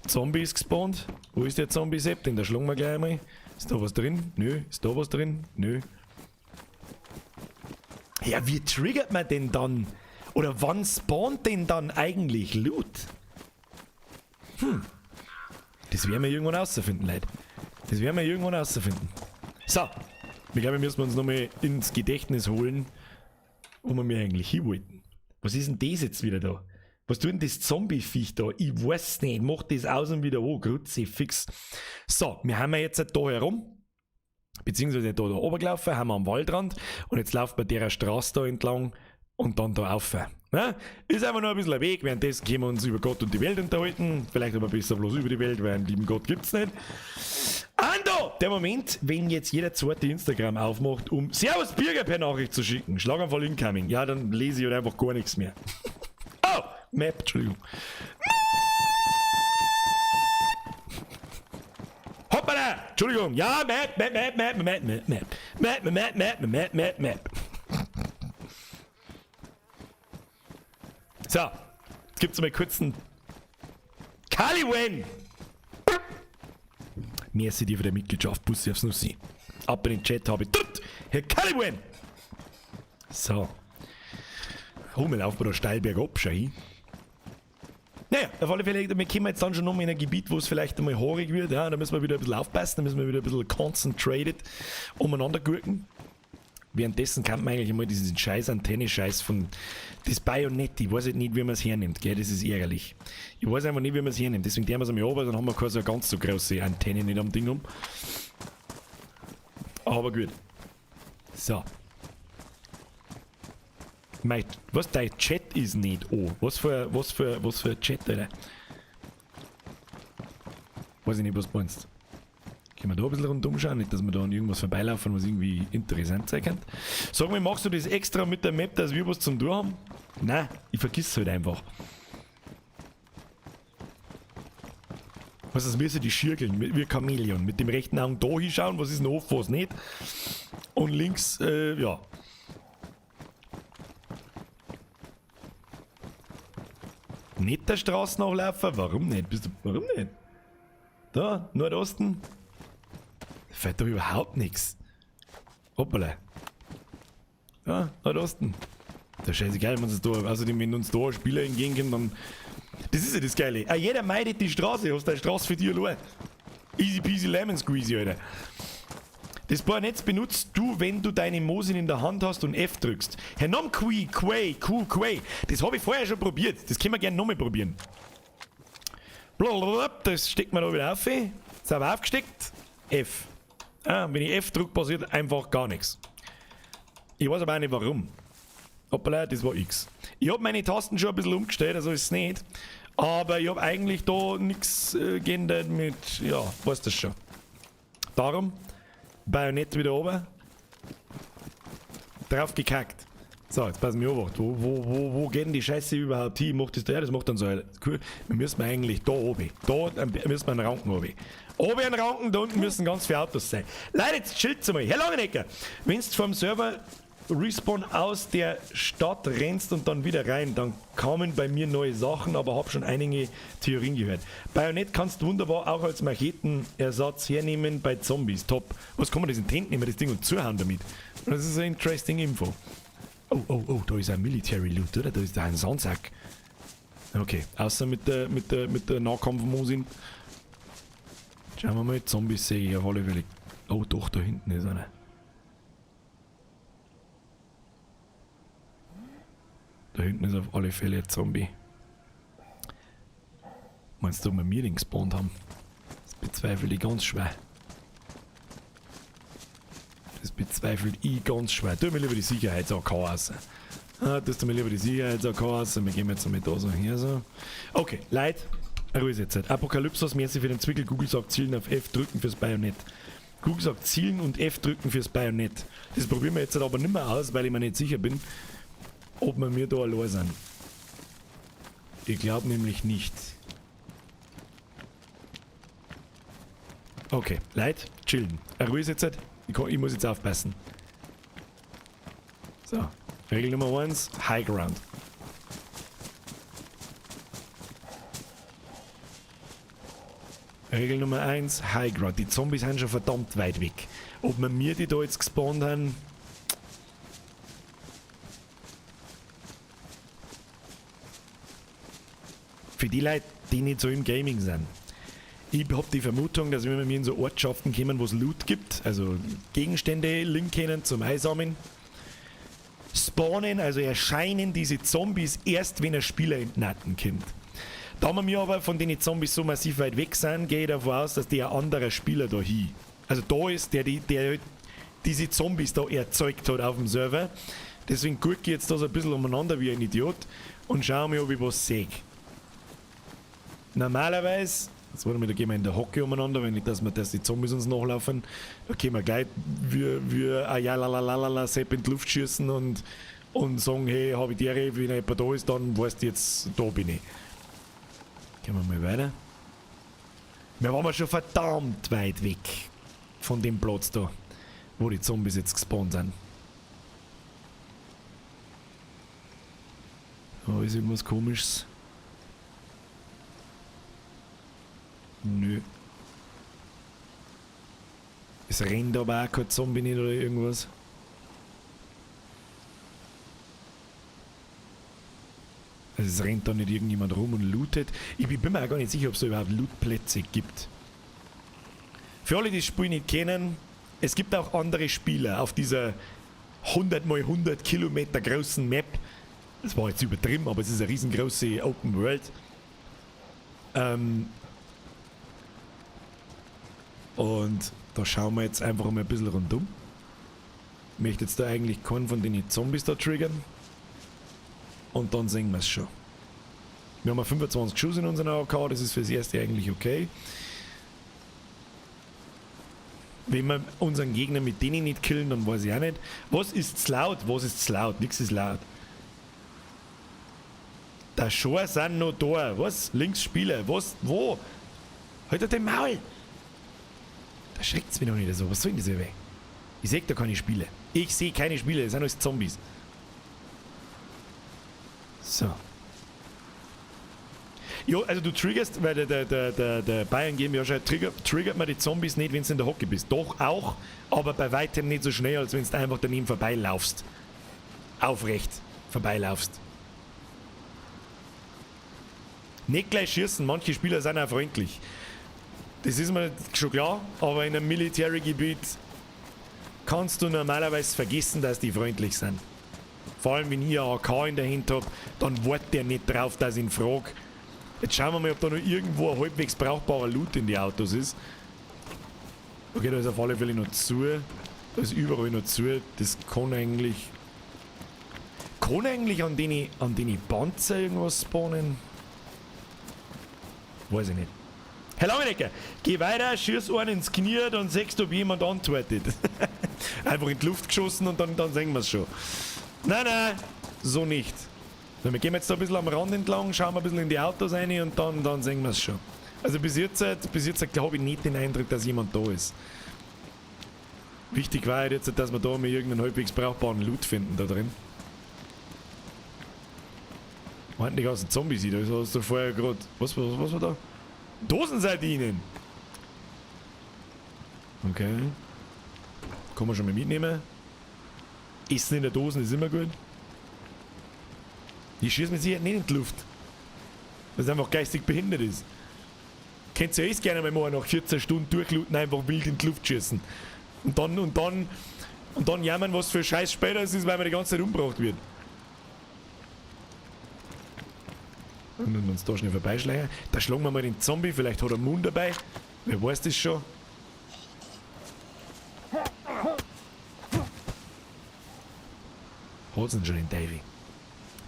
Zombie ist gespawnt. Wo ist der Zombie-Sepp? Den da schlagen wir gleich einmal. Ist da was drin? Nö. Ist da was drin? Nö. Ja, wie triggert man denn dann? Oder wann spawnt denn dann eigentlich Loot? Das werden wir irgendwann rausfinden, Leute. Das werden wir irgendwann rausfinden. So. Ich glaube, wir müssen uns nochmal ins Gedächtnis holen, wo wir eigentlich hin wollten. Was ist denn das jetzt wieder da? Was tut denn das Zombie-Viech da? Ich weiß nicht. Mach das aus und wieder an. Kruzifix. So, wir haben ja jetzt da herum. Beziehungsweise da oben gelaufen, haben wir am Waldrand. Und jetzt laufen wir der Straße da entlang und dann da rauf. Ja? Ist einfach nur ein bisschen ein Weg. Währenddessen können wir uns über Gott und die Welt unterhalten. Vielleicht aber besser bloß über die Welt, weil einen lieben Gott gibt's nicht. Ando! Der Moment, wenn jetzt jeder zweite Instagram aufmacht, um Servus Birger per Nachricht zu schicken. Schlaganfall incoming. Ja, dann lese ich halt einfach gar nichts mehr. Oh! Map, Entschuldigung. Hoppala! Entschuldigung. Ja, Map, Map, Map, Map, Map, Map, Map. Map, Map, Map, Map, Map, Map. So, jetzt gibt's mal kurz einen Kaliwen! Merci dir für die Mitgliedschaft, Bussi aufs Nussi. Ab in den Chat habe ich. Herr Kaliwen! So. Oh, wir laufen da steil bergab, schau hin. Naja, auf alle Fälle, wir kommen jetzt dann schon nochmal in ein Gebiet, wo es vielleicht einmal haarig wird. Ja, da müssen wir wieder ein bisschen aufpassen, da müssen wir wieder ein bisschen concentrated umeinander gurken. Währenddessen kann man eigentlich einmal diesen scheiß Antenne-Scheiß von das Bajonett, ich weiß halt nicht, wie man es hernimmt, gell, das ist ärgerlich. Ich weiß einfach nicht, wie man es hernimmt, deswegen tun wir es einmal runter, dann haben wir keine so ganz so große Antenne nicht am Ding um. Aber gut. So. Mein, was, dein Chat ist nicht an. Was für ein Chat, Alter? Weiß ich nicht, was du meinst. Können wir da ein bisschen rundum schauen, nicht, dass wir da an irgendwas vorbeilaufen, was irgendwie interessant sein könnte. Sag mal, machst du das extra mit der Map, dass wir was zum tun haben? Nein, ich vergiss es halt einfach. Was ist das, wir sind die Schirkeln, wie Chamäleon. Mit dem rechten Auge da hinschauen, was ist noch offen, was nicht. Und links, ja. Nicht der Straße nachlaufen? Warum nicht? Bist du, warum nicht? Da, Nordosten. Fällt doch überhaupt nichts. Hoppala. Ja, Nordosten. Das ist scheißegal, wenn uns da, außerdem, wenn uns da ein Spieler entgegenkommt, dann. Das ist ja das Geile. Ah, jeder meidet die Straße. Hast du eine Straße für dich allein? Easy peasy lemon squeezy, Alter. Das Bajonett benutzt du, wenn du deine Mosin in der Hand hast und F drückst. Herr Nom Qui, Quay, Q, Quay. Das habe ich vorher schon probiert. Das können wir gerne nochmal probieren. Blablabla, das steckt man da wieder auf. Jetzt haben wir aufgesteckt. F. Ah, wenn ich F drücke, passiert einfach gar nichts. Ich weiß aber auch nicht warum. Hoppala, das war X. Ich hab meine Tasten schon ein bisschen umgestellt, also ist es nicht. Aber ich hab eigentlich da nichts geändert mit, ja, weißt das schon. Darum, Bajonett wieder oben. Drauf gekackt. So, jetzt passen wir auf. Wo geht denn die Scheiße überhaupt hin? Macht das da? Ja, das macht dann so. Cool. Wir müssen eigentlich da oben. Da müssen wir einen Ranken oben. Oben einen Ranken, da unten müssen ganz viele Autos sein. Leute, jetzt chillt's mal. Herr Langenecker, wenn du vom Server Respawn aus der Stadt rennst und dann wieder rein, dann kamen bei mir neue Sachen, aber hab schon einige Theorien gehört. Bajonett kannst du wunderbar auch als Machetenersatz hernehmen bei Zombies. Top. Was kann man das in die Hände nehmen, das Ding und zuhauen damit? Das ist eine interesting Info. Oh, oh, oh, da ist ein Military Loot, oder? Da ist da ein Sandsack. Okay, außer mit der Nahkampfmosin. Schauen wir mal, Zombies sehe ich auf alle Fälle. Oh doch, da hinten ist einer. Da hinten ist auf alle Fälle ein Zombie. Meinst du, ob wir mir den gespawnt haben? Das bezweifle ich ganz schwer. Das bezweifle ich ganz schwer. Tu mir lieber die Sicherheits-AK aus. Ah, tust du mir lieber die Sicherheits-AK aus. Wir gehen jetzt mal da so her. So. Okay, Leute, Ruhe ist jetzt. Apokalypsos, merci für den Zwickel. Google sagt Zielen auf F drücken fürs Bajonett. Google sagt Zielen und F drücken fürs Bajonett. Das probieren wir jetzt aber nicht mehr aus, weil ich mir nicht sicher bin, ob wir mir da allein sind. Ich glaub nämlich nicht. Okay, Leute, chillen. Ruhe ist jetzt. Ich muss jetzt aufpassen. So, Regel Nummer 1, High Ground. Regel Nummer 1, High Ground. Die Zombies sind schon verdammt weit weg. Ob wir mir die da jetzt gespawnt haben... Für die Leute, die nicht so im Gaming sind. Ich hab die Vermutung, dass wenn wir in so Ortschaften kommen, wo es Loot gibt, also Gegenstände liegen können zum Einsammeln, spawnen, also erscheinen diese Zombies erst, wenn ein Spieler in den Nacken kommt. Da wir aber von den Zombies so massiv weit weg sind, gehe ich davon aus, dass der ein anderer Spieler da hin. Also da ist, der diese Zombies da erzeugt hat auf dem Server. Deswegen gucke ich jetzt da so ein bisschen umeinander wie ein Idiot und schaue mir, ob ich was sehe. Normalerweise, jetzt warte mal, da gehen wir in der Hocke umeinander, wenn nicht, dass die Zombies uns nachlaufen. Da können wir gleich wie ein Jalalalala Sepp in die Luft schießen und sagen, hey, hab ich die Ehre, wenn jemand da ist, dann weißt du jetzt, da bin ich. Gehen wir mal weiter. Wir waren schon verdammt weit weg von dem Platz da, wo die Zombies jetzt gespawnt sind. Da ist irgendwas Komisches. Nö. Es rennt aber auch kein Zombie nicht oder irgendwas. Also es rennt da nicht irgendjemand rum und lootet. Ich bin mir auch gar nicht sicher, ob es da überhaupt Lootplätze gibt. Für alle, die das Spiel nicht kennen, es gibt auch andere Spieler auf dieser 100 mal 100 Kilometer großen Map. Das war jetzt übertrieben, aber es ist eine riesengroße Open World. Und da schauen wir jetzt einfach mal ein bisschen rundum. Ich möchte jetzt da eigentlich keinen von den Zombies da triggern. Und dann sehen wir es schon. Wir haben 25 Schuss in unserer AK, das ist fürs Erste eigentlich okay. Wenn wir unseren Gegner mit denen nicht killen, dann weiß ich auch nicht. Was ist laut? Was ist laut? Nix ist laut. Der Schor sind noch da. Was? Links Spieler. Was? Wo? Halt den Maul! Da schreckt's mich noch nicht so. Was soll denn das hier? Ich seh da keine Spiele. Ich seh keine Spiele, das sind alles Zombies. So. Jo, also du triggerst, weil der Bayern GmbH schon triggert man die Zombies nicht, wenn du in der Hocke bist. Doch auch, aber bei weitem nicht so schnell, als wenn du einfach daneben vorbeilaufst. Aufrecht vorbeilaufst. Nicht gleich schießen, manche Spieler sind auch freundlich. Das ist mir schon klar, aber in einem Military-Gebiet kannst du normalerweise vergessen, dass die freundlich sind. Vor allem, wenn ich eine AK in der Hand hab, dann wartet der nicht drauf, dass ich ihn frage. Jetzt schauen wir mal, ob da noch irgendwo ein halbwegs brauchbarer Loot in die Autos ist. Okay, da ist auf alle Fälle noch zu. Da ist überall noch zu. Das kann eigentlich... Kann eigentlich an den Panzer irgendwas spawnen? Weiß ich nicht. Herr Langenecker, geh weiter, schieß einen ins Knie, dann siehst du, ob jemand antwortet. Einfach in die Luft geschossen und dann sehen wir's schon. Nein, nein, so nicht. So, wir gehen jetzt da ein bisschen am Rand entlang, schauen wir ein bisschen in die Autos rein und dann sehen wir's schon. Also bis jetzt habe ich nicht den Eindruck, dass jemand da ist. Wichtig war halt jetzt, dass wir da mal irgendeinen halbwegs brauchbaren Loot finden da drin. Wo sind die ganzen Zombies hier? Da hast du vorher gerade... Was war da? Dosensardinen! Okay. Kann man schon mal mitnehmen. Essen in der Dosen ist immer gut. Die schießen mit Sicherheit nicht in die Luft. Weil es einfach geistig behindert ist. Könnt ihr eh gerne mal machen, nach 14 Stunden durchlooten, einfach wild in die Luft schießen. Und dann jammern, was für Scheiß später es ist, weil man die ganze Zeit umgebracht wird. Und uns da schnell vorbeischleichen. Da schlagen wir mal den Zombie, vielleicht hat er einen Mund dabei. Wer weiß das schon. Hat's denn schon den Davy?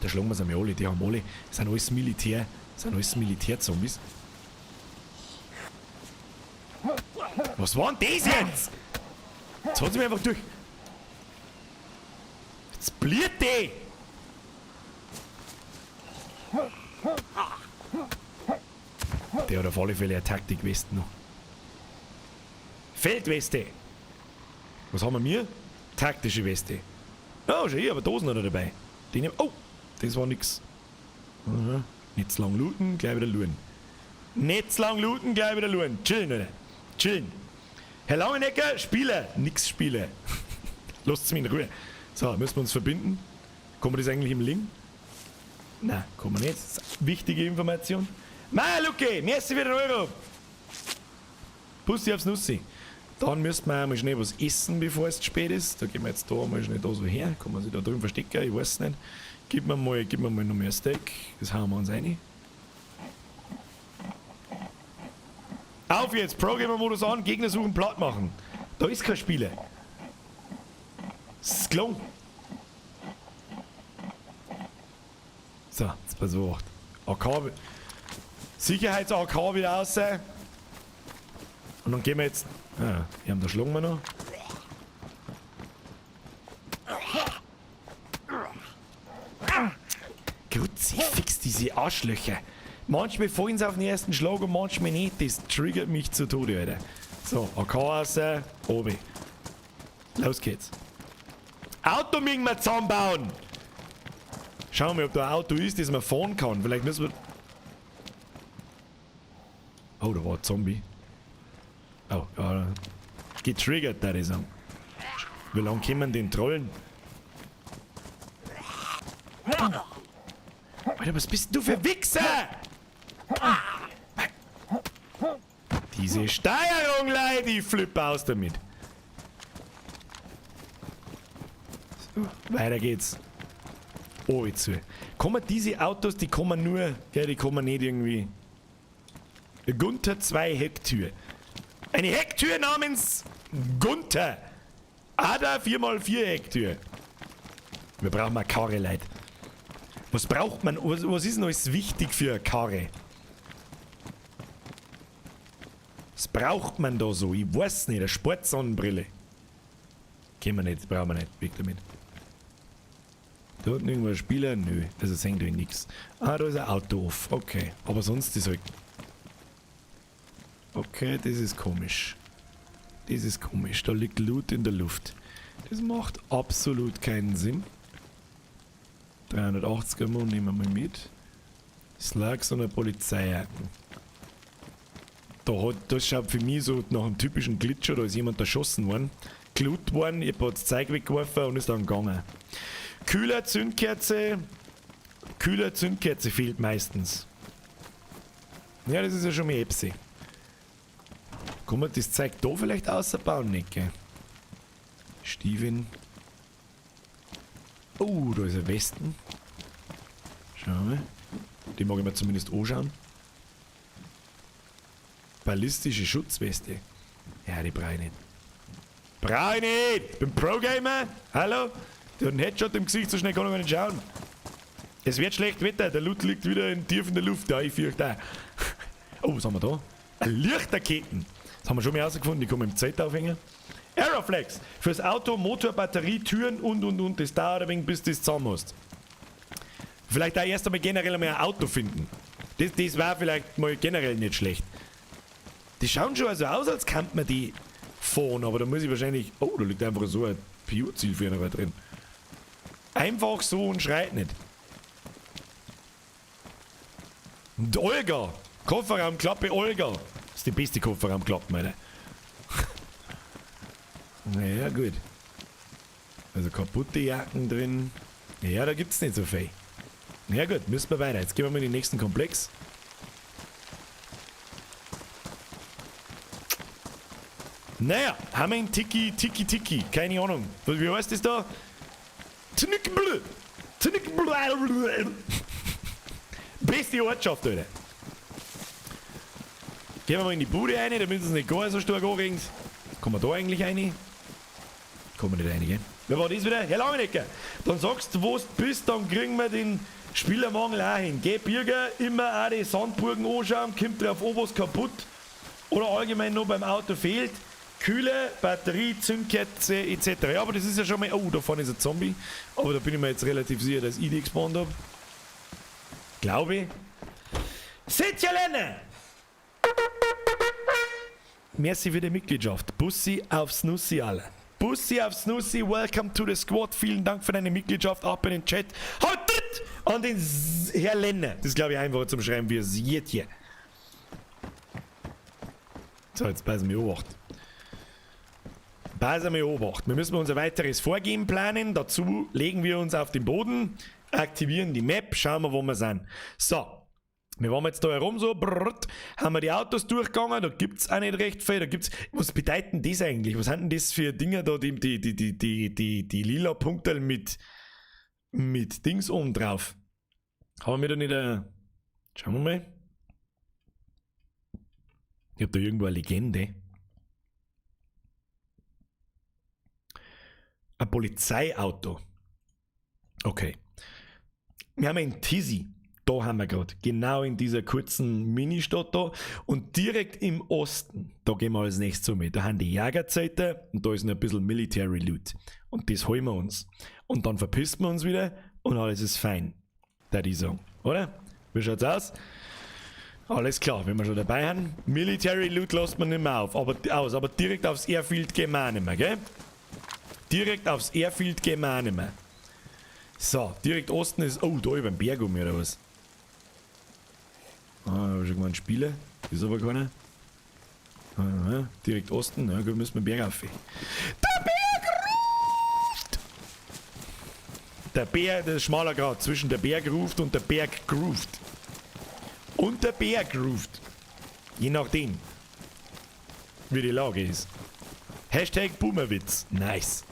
Da schlagen wir sie einmal alle, die haben alle, das sind alles Militär, das sind alles Militärzombies. Was war denn das jetzt? Jetzt hat sie mich einfach durch. Jetzt bliert die! Der hat auf alle Fälle eine Taktikweste noch. Feldweste! Was haben wir mir? Taktische Weste. Oh, schau hier, aber Dosen hat er dabei. Die nehmen. Oh, das war nix. Mhm. Nicht zu lang looten, gleich wieder luren. Nicht zu lang looten, gleich wieder luren. Chillen, oder? Chillen. Herr Langenecker, Spieler. Nix Spiele. Lasst mich in Ruhe. So, müssen wir uns verbinden. Kommen wir das eigentlich im Link? Nein, kommen wir nicht. Das ist wichtige Information. Ma, Luki, merci für den Euro. Pussy aufs Nussi. Dann müssten wir einmal schnell was essen, bevor es zu spät ist. Da gehen wir jetzt da mal schnell da so her. Kann man sich da drüben verstecken? Ich weiß nicht. Gib mir mal noch mehr Steak. Das hauen wir uns rein. Auf jetzt! Pro-Gamer-Modus an, Gegner suchen, platt machen. Da ist kein Spieler. Das ist gelungen. So, jetzt pass auf. AK. Sicherheits-AK wieder raus. Und dann gehen wir jetzt. Ah, wir haben da schlagen wir noch. Kruzifix, diese Arschlöcher. Manchmal fallen sie auf den ersten Schlag und manchmal nicht. Das triggert mich zu Tode, Alter. So, AK raus, oben. Los geht's. Auto müssen wir zusammenbauen! Schauen wir mal, ob da ein Auto ist, das man fahren kann. Vielleicht müssen wir... Oh, da war ein Zombie. Oh, ja. Getriggert, da ich sagen. Wie lange können wir den trollen? Alter, was bist denn du für Wichser? Diese Steuerung, Leute, ich flippe aus damit. So, weiter geht's. Oh, jetzt. Kommen diese Autos, die kommen nur, gell, die kommen nicht irgendwie. Gunther 2 Hecktür. Eine Hecktür namens Gunther. Ada 4x4 Hecktür. Wir brauchen eine Karre, Leute. Was braucht man? Was ist denn alles wichtig für eine Karre? Was braucht man da so? Ich weiß nicht. Eine Sportsonnenbrille. Kennen wir nicht, brauchen wir nicht. Weg damit. Da hat irgendwo ein Spieler? Nö, also sehen da nichts. Ah, da ist ein Auto off. Okay, aber sonst ist halt... Okay, das ist komisch. Das ist komisch. Da liegt Loot in der Luft. Das macht absolut keinen Sinn. 380er Mal nehmen wir mal mit. Slugs und eine Polizeijacken. Das schaut für mich so nach einem typischen Glitscher, da ist jemand erschossen worden. Geloot worden, ich hab das Zeug weggeworfen und ist dann gegangen. Kühler, Zündkerze. Kühler, Zündkerze fehlt meistens. Ja, das ist ja schon mal Epsi. Kann man das Zeug da vielleicht ausbauen? Nicht, gell? Steven. Oh, da ist ein Westen. Schauen wir mal. Die mag ich mir zumindest anschauen. Ballistische Schutzweste. Ja, die brauche ich nicht. Brauche ich nicht! Ich bin Pro-Gamer! Hallo? Der hat einen Headshot im Gesicht, so schnell kann ich gar nicht schauen. Es wird schlecht Wetter, der Loot liegt wieder in tief in der Luft. Ja, ich fürchte auch. Oh, was haben wir da? Eine Lichterketten. Das haben wir schon mal herausgefunden, die kann man im Zelt aufhängen. Aeroflex. Fürs Auto, Motor, Batterie, Türen und. Das dauert ein wenig, bis du das zusammen hast. Vielleicht auch erst einmal generell einmal ein Auto finden. Das war vielleicht mal generell nicht schlecht. Die schauen schon also aus, als könnte man die fahren, aber da muss ich wahrscheinlich... Oh, da liegt einfach so ein PU-Zielfernrohr drin. Einfach so und schreit nicht. Und Olga! Kofferraumklappe Olga! Das ist die beste Kofferraumklappe, meine. Naja, gut. Also kaputte Jacken drin. Ja, da gibt's nicht so viel. Na gut, müssen wir weiter. Jetzt gehen wir mal in den nächsten Komplex. Naja, haben wir einen Tiki, Tiki, Tiki. Keine Ahnung. Wie heißt das da? Tnickblö. Tnickblö. Beste Ortschaft, Alter. Gehen wir mal in die Bude rein, damit es nicht gar so stark anregend. Kommen wir da eigentlich rein? Kommen wir nicht rein, gell? Wer war das wieder? Herr Langenecker. Dann sagst du, wo du bist, dann kriegen wir den Spielermangel auch hin. Geh, Birger, immer auch die Sandburgen anschauen, kommt drauf an, was kaputt oder allgemein noch beim Auto fehlt. Kühle, Batterie, Zündkerze etc. Ja, aber das ist ja schon mal... Oh, da vorne ist ein Zombie. Aber da bin ich mir jetzt relativ sicher, dass ich die gespawnt hab. Glaube ich. Sitjelene! Merci für die Mitgliedschaft. Bussi aufs Nussi alle. Bussi aufs Nussi, welcome to the squad. Vielen Dank für deine Mitgliedschaft. Ab in den Chat. Haut an den Herr Lenner. Das ist, glaube ich, einfacher zum Schreiben wie Sietje. So, jetzt passen wir Obacht. Passen wir Obacht. Wir müssen unser weiteres Vorgehen planen. Dazu legen wir uns auf den Boden, aktivieren die Map, schauen wir, wo wir sind. So. Wir waren jetzt da herum so, brrrt, haben wir die Autos durchgegangen, da gibt's auch nicht recht viel, da gibt's, was bedeutet denn das eigentlich? Was sind denn das für Dinger da, die lila Punkte mit Dings oben drauf? Haben wir da nicht ein, schauen wir mal. Ich hab da irgendwo eine Legende. Ein Polizeiauto. Okay. Wir haben einen Tisy. Da haben wir grad, genau in dieser kurzen Ministadt da. Und direkt im Osten, da gehen wir als nächstes mit. Da haben die Jägerzelte und da ist noch ein bisschen Military Loot. Und das holen wir uns. Und dann verpissen wir uns wieder und alles ist fein. Da die sagen, oder? Wie schaut's aus? Alles klar, wenn wir schon dabei haben. Military Loot lässt man nicht mehr auf, aber, aus, aber direkt aufs Airfield gehen wir auch nicht mehr, gell? Direkt aufs Airfield gehen wir auch nicht mehr. So, direkt Osten ist... Oh, da über den Berg um oder was? Ah, da hab ich schon gemeint, Spiele. Ist aber keiner. Ah, direkt Osten, ja gut, müssen wir den Berg auf. Der Berg ruft! Der Berg, das ist schmaler Grat zwischen der Berg ruft und der Berg groovt. Und der Berg groovt. Je nachdem, wie die Lage ist. Hashtag Boomerwitz. Nice.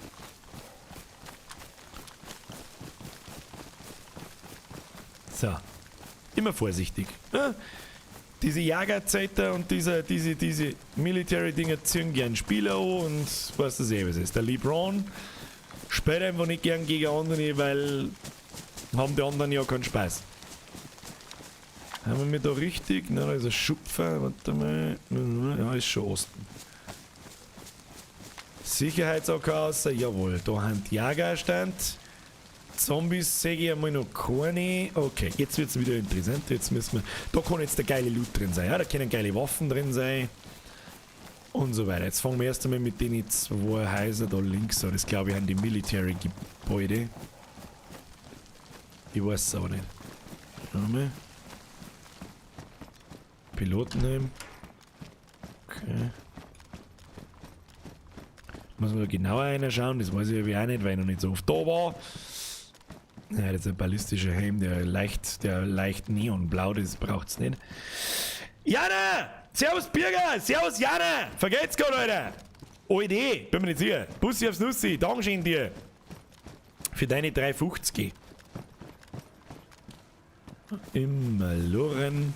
So. Immer vorsichtig. Ja? Diese Jagerzeiter und diese Military-Dinger ziehen gern Spieler an und weißt du eh, was ist. Der LeBron spielt einfach nicht gern gegen andere, weil haben die anderen ja keinen Spaß. Haben wir mich da richtig? Na, da ist ein Schupfer. Warte mal. Ja, ist schon Osten. Sicherheits-AK raus. Jawohl, da haben die Jagerstand. Zombies sehe ich einmal noch keine. Okay, jetzt wird's wieder interessant. Jetzt müssen wir. Da kann jetzt der geile Loot drin sein. Ja? Da können geile Waffen drin sein. Und so weiter. Jetzt fangen wir erst einmal mit den zwei Häusern da links an. Das glaube ich sind die Military-Gebäude. Ich weiß es aber nicht. Schauen wir mal. Piloten nehmen. Okay. Muss man da genauer reinschauen, das weiß ich ja auch nicht, weil ich noch nicht so oft da war. Ja, das ist ein ballistischer Helm, der leicht neonblau, das braucht's nicht. Jana! Servus Birger! Servus Jana! Vergeht's gut, Alter! Oide, bin mir nicht sicher. Bussi aufs Nussi, Dankeschön dir. Für deine 3,50. Immer lurren.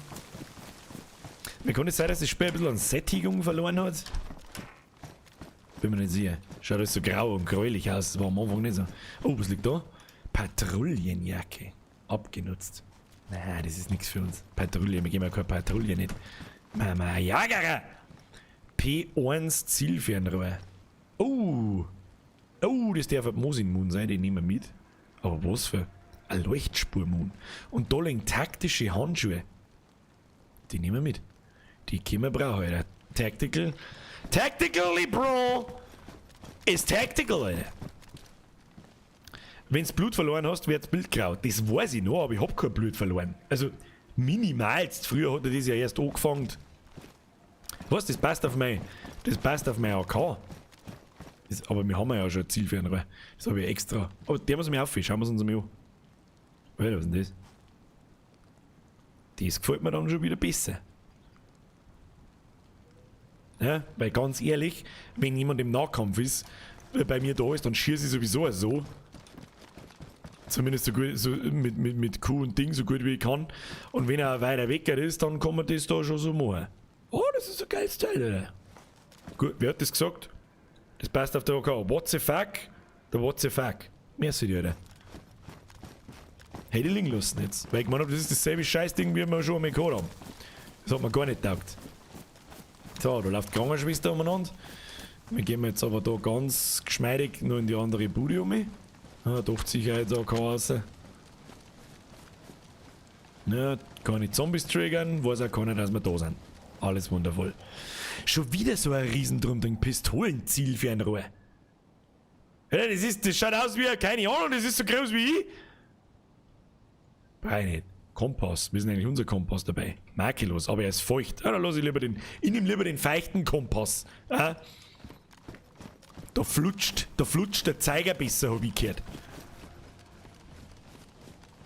Mir kann es sein, dass das Spiel ein bisschen an Sättigung verloren hat? Bin mir nicht sicher. Schaut alles so grau und gräulich aus. Das war am Anfang nicht so. Oh, was liegt da? Patrouillenjacke. Abgenutzt. Nein, das ist nichts für uns. Patrouille, wir geben ja keine Patrouille nicht. Mama Jagerer! P1 Zielfernrohr. Oh! Oh, das darf ein Mosin-Moon sein, den nehmen wir mit. Aber was für ein Leuchtspur-Moon. Und da liegen taktische Handschuhe. Die nehmen wir mit. Die können wir brauchen, Alter. Tactical. Tactical, LeBron! Ist tactical, Alter. Wenn's Blut verloren hast, wird's Bild grau. Das weiß ich noch, aber ich hab kein Blut verloren. Also, minimalst. Früher hat er das ja erst angefangen. Was? Das passt auf mein. Das passt auf mein AK. Das, aber wir haben ja schon ein Zielfernrohr. Das habe ich extra. Aber der muss mir auf. Schauen wir es uns mal an. Alter, was ist denn das? Das gefällt mir dann schon wieder besser. Ja, weil ganz ehrlich, wenn jemand im Nahkampf ist, bei mir da ist, dann schieße ich sowieso so. Zumindest so gut, so mit Q und Ding so gut wie ich kann. Und wenn er weiter weg ist, dann kann man das da schon so machen. Oh, das ist ein geiles Teil, Alter. Gut, wer hat das gesagt? Das passt auf der AK. What the fuck? Der what the fuck. Merci dir, Alter. Hätte ich liegen lassen jetzt. Weil ich meine, das ist dasselbe Scheißding, wie wir schon einmal gehabt haben. Das hat mir gar nicht taugt. So, da läuft die Krankenschwester umeinander. Wir gehen jetzt aber da ganz geschmeidig noch in die andere Bude um. Ja, doch Sicherheits-AK raus. Ja, keine Zombies triggern, weiß auch keiner, dass wir da sind. Alles wundervoll. Schon wieder so ein Riesendrum-Ding. Pistolenzielfernrohr. Alter, das schaut aus wie, keine Ahnung, das ist so groß wie ich. Brauch ich nicht. Kompass, wir sind eigentlich unser Kompass dabei. Makellos, aber er ist feucht. Ja, dann lass ich lieber den, ich nehm lieber den feuchten Kompass. Ja? Da flutscht der Zeiger besser, hab ich gehört.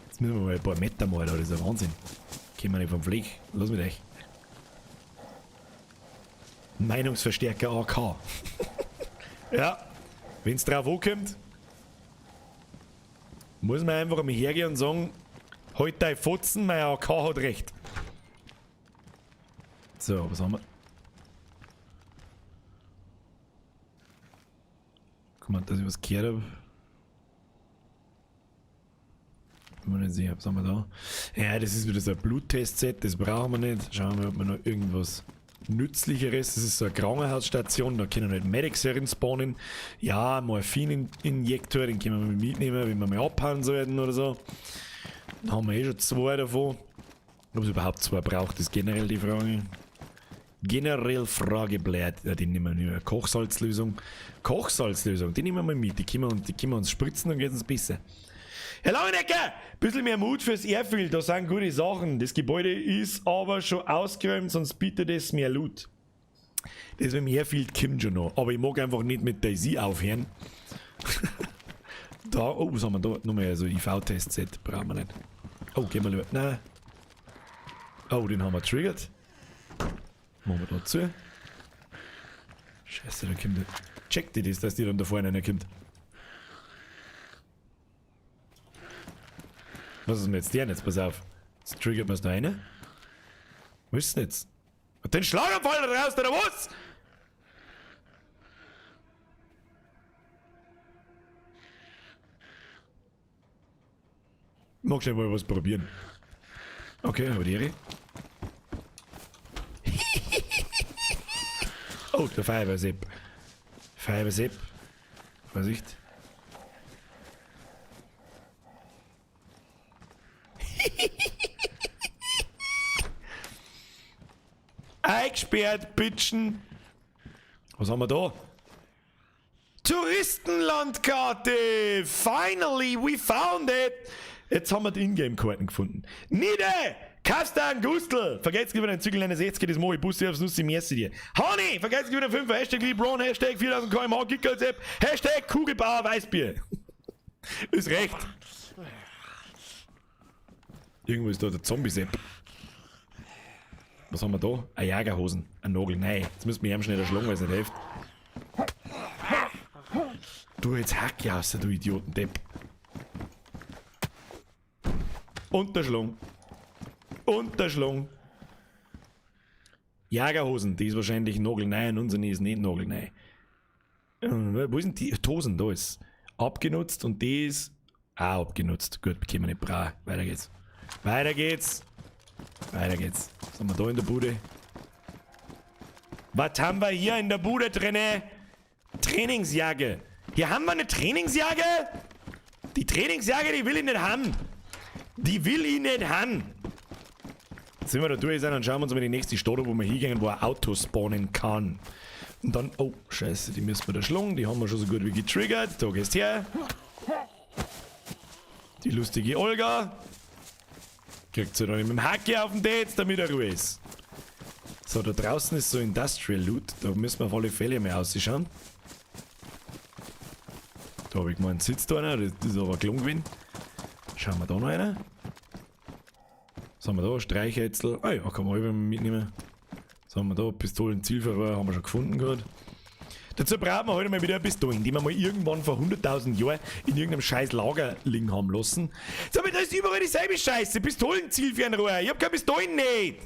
Jetzt müssen wir mal ein paar Meter mal, das ist ja Wahnsinn. Gehen wir nicht vom Fleck. Los mit euch. Meinungsverstärker AK. Ja, wenn's drauf ankommt, muss man einfach mal hergehen und sagen, halt dein Fotzen, mein AK hat recht. So, was haben wir? Guck mal, dass ich was gehört hab. Bin mir nicht sicher, was haben wir da? Ja, das ist wieder so ein Bluttest-Set, das brauchen wir nicht. Schauen wir mal, ob wir noch irgendwas Nützlicheres. Das ist so eine Krankenhausstation, da können halt Medics spawnen. Ja, Morphin-Injektor, den können wir mitnehmen, wenn wir mal abhauen sollten oder so. Dann haben wir eh schon zwei davon. Ob es überhaupt zwei braucht, ist generell die Frage. Generell Frage bleibt, ja, die nehmen wir nicht mehr. Kochsalzlösung. Kochsalzlösung, die nehmen wir mal mit. Die können wir uns spritzen, dann geht es uns besser. Herr Langenecker, bisschen mehr Mut fürs Airfield, da sind gute Sachen. Das Gebäude ist aber schon ausgeräumt, sonst bietet es mehr Loot. Das mit dem Airfield kommt schon noch, aber ich mag einfach nicht mit DayZ aufhören. Da, oh, was haben wir da? Nochmal so I V-Test-Set, brauchen wir nicht. Oh, gehen wir lieber. Nein. Oh, den haben wir triggert. Machen wir da zu. Scheiße, da kommt der. Checkt die das, dass die dann da vorne einer kommt. Was ist denn jetzt der jetzt? Pass auf. Jetzt triggert man's da rein. Wo ist denn jetzt? Hat den Schlaganfall da draußen, oder was? Mag schnell mal was probieren. Okay, aber die Ehre. Oh, der Feuerwehrsepp. Feuerwehrsepp. Vorsicht. Eingesperrt, Bitchen. Was haben wir da? Touristenlandkarte! Finally, we found it! Jetzt haben wir die Ingame-Karten gefunden. Niede! Kaufst du einen Gustl? Vergesst lieber den Zügel 69, das mache ich. Bussi aufs Nussi, merci dir. Honey! Vergesst lieber den 5, Hashtag LeBron, Hashtag 4000 kmh, Gickerl-App, Hashtag Kugelbauer Weißbier. Ist recht. Irgendwo ist da der Zombie-Sepp. Was haben wir da? Eine Jägerhosen. Ein Nagel. Nein, jetzt müssen wir ihm schnell erschlagen, weil es nicht hilft. Du, jetzt hack ich aus, du Idiotendepp. Unterschlung. Unterschlung. Jägerhosen, die ist wahrscheinlich nagelneu und unsere ist nicht nagelneu. Wo sind die? Hosen, da ist abgenutzt und die ist auch abgenutzt. Gut, bekommen wir nicht bra. Weiter geht's. Weiter geht's. Weiter geht's. Was haben wir da in der Bude? Was haben wir hier in der Bude drinne? Trainingsjacke. Hier haben wir eine Trainingsjacke? Die Trainingsjacke, die will ich nicht haben. Die will ich nicht haben. Jetzt sind wir da durch sein, dann schauen wir uns mal die nächste Stadt an, wo wir hingehen, wo ein Auto spawnen kann. Und dann, oh, scheiße, die müssen wir da schlagen. Die haben wir schon so gut wie getriggert. Da gehst her. Die lustige Olga. Kriegt sie dann mit dem Hacke auf den Date, damit er Ruhe ist. So, da draußen ist so Industrial Loot. Da müssen wir auf alle Fälle mal ausschauen. Da hab ich gemeint, sitzt da einer. Das ist aber gelungen gewesen. Schauen wir da noch einer. Was haben wir da? Streichhölzl. Ah ja, kann man auch mitnehmen. Was haben wir da? Pistolen, Zielverrohr haben wir schon gefunden gerade. Dazu brauchen wir heute mal wieder Pistolen, die wir mal irgendwann vor 100.000 Jahren in irgendeinem scheiß Lager liegen haben lassen. Sag mal, da ist überall dieselbe Scheiße. Pistolen-Zielfernrohr. Ich hab keine Pistolen nicht.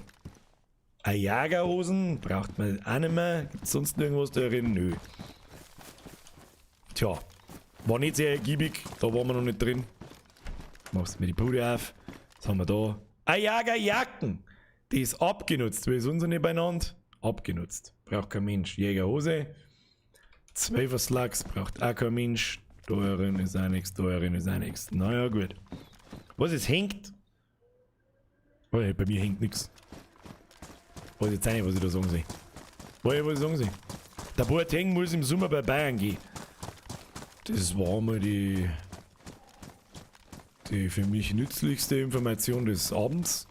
Eine Jagerhosen braucht man auch nicht mehr. Gibt's sonst irgendwas da drin? Nö. Tja, war nicht sehr ergiebig. Da waren wir noch nicht drin. Machst du mir die Bude auf. Was haben wir da? Eine Jagerjacken. Die ist abgenutzt. Wie ist unsere nicht beieinander? Abgenutzt. Braucht kein Mensch. Jägerhose. 12er Slugs braucht auch kein Mensch. Darin ist auch nichts, darin ist auch nichts. Naja, gut. Was, es hängt? Oh, bei mir hängt nix. Weiß jetzt auch nicht, was ich da sagen soll. Weiß ich, was ich sagen soll. Der Boateng muss im Sommer bei Bayern gehen. Das war mal die für mich nützlichste Information des Abends.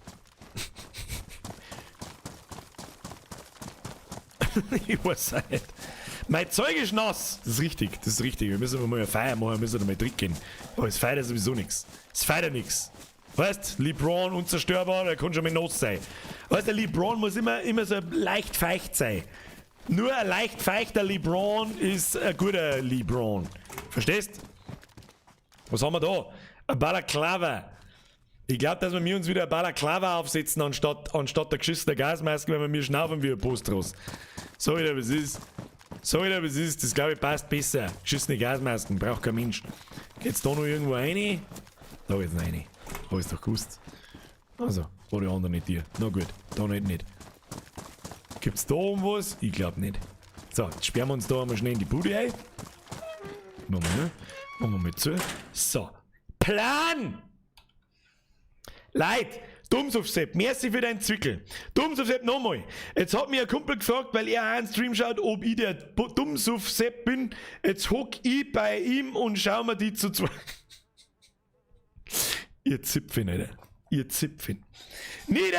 Ich weiß auch nicht. Mein Zeug ist nass. Das ist richtig, das ist richtig. Wir müssen mal ein Feuer machen, wir müssen da mal trinken. Aber es feiert sowieso nichts. Es feiert nichts. Weißt, LeBron unzerstörbar, der kann schon mal nass sein. Weißt, der LeBron muss immer so leicht feucht sein. Nur ein leicht feuchter LeBron ist ein guter LeBron. Verstehst? Was haben wir da? Ein Balaklava. Ich glaub, dass wir uns wieder ein Balaklava aufsetzen, anstatt der geschissenen Gasmaske, weil wir mir schnaufen wie ein Postross. Sag ich dir, was ist. Sag ich dir, was ist. Das glaub ich passt besser. Geschissene Gasmasken, braucht kein Mensch. Geht's da noch irgendwo rein? Da geht's rein. Hab ich's doch gewusst. Also, war die andere nicht dir. Na gut, da nicht. Gibt's da oben was? Ich glaub nicht. So, jetzt sperren wir uns da einmal schnell in die Bude ein. Machen wir, ne? Machen wir mal zu. So. Plan! Leid! Dummsuff-Sepp, merci für deinen Zwickel. Dummsuff-Sepp nochmal. Jetzt hat mir ein Kumpel gefragt, weil er auch einen Stream schaut, ob ich der Dummsuff-Sepp bin. Jetzt hock ich bei ihm und schau mir die zu zwei. Ihr Zipfin, Alter. Ihr Zipfin. Niede!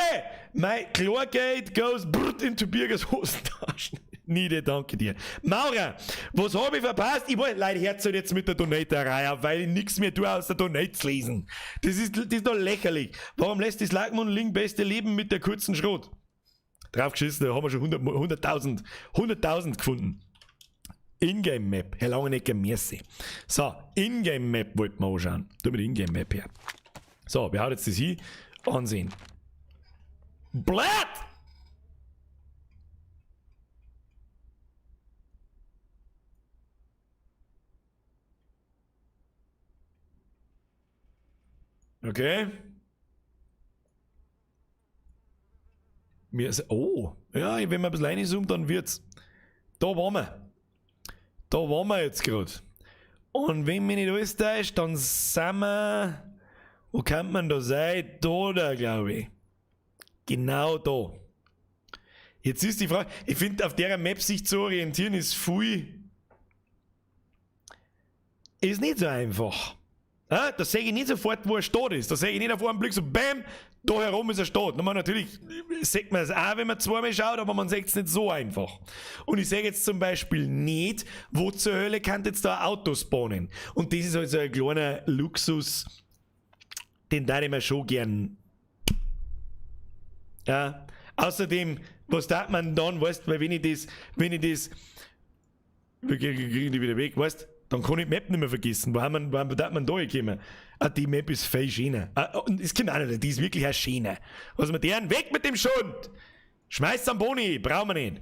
Mein Chlorgate goes brrrt into Birgers Hosentaschen. Niede, danke dir. Maurer, was hab ich verpasst? Ich wollte, Leute, hört halt jetzt mit der Donaterei auf, weil ich nix mehr tue, außer Donates lesen. Das ist doch lächerlich. Warum lässt das Lagmund Link beste Leben mit der kurzen Schrot? Draufgeschissen, da haben wir schon 100.000 gefunden. Ingame Map, Herr Langenecker, merci. So, Ingame Map wollten wir anschauen. Tu mir die Ingame Map her. So, wir hauen jetzt das hin. Ansehen. Blatt! Okay. Mir ist, oh, ja, wenn man ein bisschen reinzoomt, dann wird's. Da waren wir. Da waren wir jetzt grad. Und wenn mich nicht alles täuscht, dann sind wir. Wo kann man da sein? Da, da, glaub ich. Genau da. Jetzt ist die Frage, ich find, auf der Map sich zu orientieren ist viel. Ist nicht so einfach. Ja, da sehe ich nicht sofort, wo eine Stadt ist. Da sehe ich nicht auf einen Blick so, bam, da herum ist eine Stadt. Na, man, natürlich sieht man es auch, wenn man zweimal schaut, aber man sieht es nicht so einfach. Und ich sehe jetzt zum Beispiel nicht, wo zur Hölle kann jetzt da ein Auto spawnen. Und das ist halt so ein kleiner Luxus, den darf ich mir schon gern. Ja. Außerdem, was darf man dann, weißt, weil wenn ich das, wir kriegen die wieder weg, weißt, dann kann ich die Map nicht mehr vergessen. Wo haben wir, wo darf man da gekommen? Ah, die Map ist viel schöner. Ah, und es kommt auch nicht, die ist wirklich auch schöner. Was mit deren? Weg mit dem Schund! Schmeißt's am Boni, brauchen wir nicht.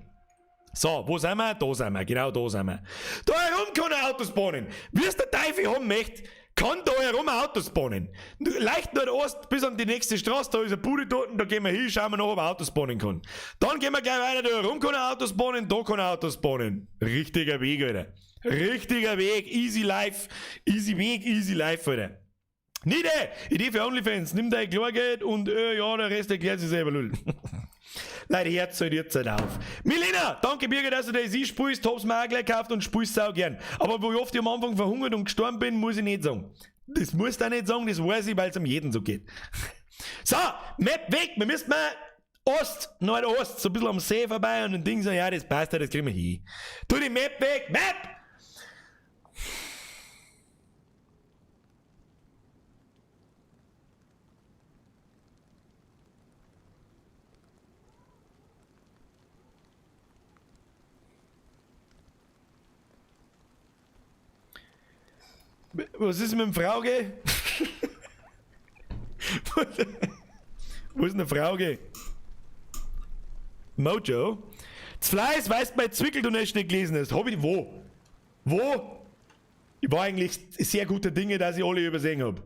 So, wo sind wir? Da sind wir, genau da sind wir. Da herum kann ein Auto spawnen. Wie es der Teufel haben möchte, kann da herum ein Auto spawnen. Leicht Nordost bis an die nächste Straße, da ist eine Bude dort, da gehen wir hin, schauen wir noch, ob ein Auto spawnen kann. Dann gehen wir gleich weiter, da herum kann ein Auto spawnen, da kann ein Auto spawnen. Richtiger Weg, Alter. Richtiger Weg, easy life, easy Weg, easy life, Alter. Niede! Idee für OnlyFans, nimm dein Klargeld und ja, der Rest erklärt sich selber, lul. Leute, Herz halt jetzt halt auf. Milena, danke Birger, dass du das einspulst, hab's mir auch gleich gekauft und spulst auch gern. Aber wo ich oft am Anfang verhungert und gestorben bin, muss ich nicht sagen. Das musst du auch nicht sagen, das weiß ich, weil's um jeden so geht. So, Map weg, wir müssen mal Ost, Nordost, so ein bisschen am See vorbei und dann Ding so, ja, das passt ja, das kriegen wir hin. Tu die Map weg, Map! Was ist mit dem Frauge? Wo ist denn der Frauge? Mojo? Das Fleiß, weißt du, mein Zwickel du nicht gelesen hast. Hab ich, wo? Wo? Ich war eigentlich sehr guter Dinge, dass ich alle übersehen hab.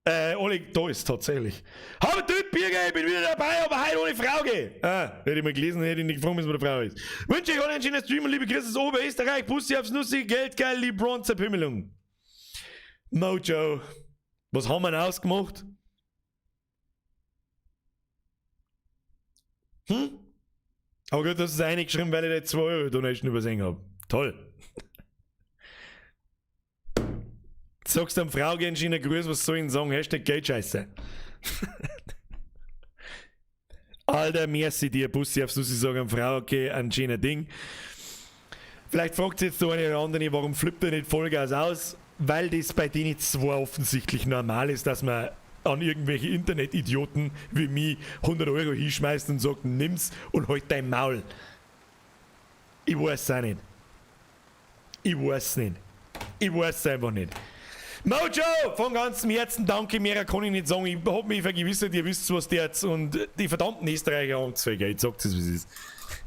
Alle, da ist tatsächlich. Hab Typ, Birger, ich bin wieder dabei, aber heute ohne Frauge. Ah, hätte ich mal gelesen, hätte ich nicht gefragt, was mit der Frau ist. Wünsche euch allen einen schönen Stream und liebe Grüße aus Oberösterreich. Bussi aufs Nussi, Geld geil, LeBron Zerpümmelung. Mojo, was haben wir denn ausgemacht? Hm? Aber gut, das ist eingeschrieben, weil ich da 2 Euro Donation übersehen hab. Toll. Sagst am Frau gern schöner Grüß, was soll ich denn sagen? Hashtag Geldscheiße. Alter, merci dir, Bussi aufs Nussi sagen am Frau, okay, ein schöner Ding. Vielleicht fragt sich jetzt der eine oder andere, warum flippt er nicht Vollgas aus? Weil das bei denen zwar offensichtlich normal ist, dass man an irgendwelche Internetidioten wie mich 100 Euro hinschmeißt und sagt, nimm's und halt dein Maul. Ich weiß auch nicht. Ich weiß nicht. Ich weiß einfach nicht. Mojo, von ganzem Herzen danke, mehr kann ich nicht sagen. Ich hab mich vergewissert, ihr wisst, was der jetzt und die verdammten Österreicher haben zu viel Geld. Sagt es, wie es ist.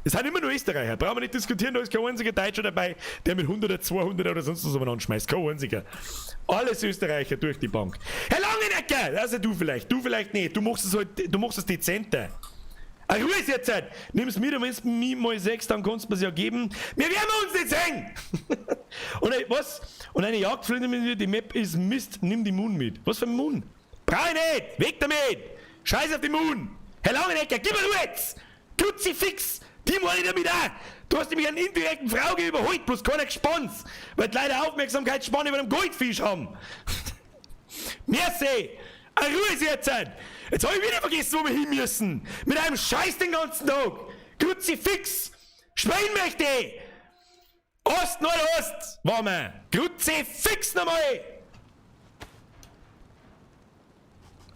Es sind immer nur Österreicher. Brauchen wir nicht diskutieren, da ist kein einziger Deutscher dabei, der mit 100 oder 200 oder sonst was umeinander schmeißt. Kein einziger. Alles Österreicher durch die Bank. Herr Langenecker! Also du vielleicht, du vielleicht nicht. Du machst es halt, du machst es dezenter. Ah, Ruhe ist jetzt Zeit. Nimm's mit und wenn's mich mal sechs, dann kannst du mir's ja geben. Wir werden uns nicht sehen! Und was? Und eine Jagdflinte mit mir, die Map ist Mist, nimm die Moon mit. Was für ein Moon? Brauch ich nicht! Weg damit! Scheiß auf die Moon! Herr Langenecker, gib mir Ruhe jetzt! Kruzifix! Die meine ich damit auch! Du hast nämlich einen indirekten Frauge überholt, bloß keiner gespannt, weil die Leute Aufmerksamkeitsspanne über dem Goldfisch haben. Merci! Eine Ruhe ist jetzt! Jetzt hab ich wieder vergessen, wo wir hin müssen! Mit einem Scheiß den ganzen Tag! Kruzifix! Spielen möchte ich! Ost, Nordost! Waren wir! Kruzifix nochmal!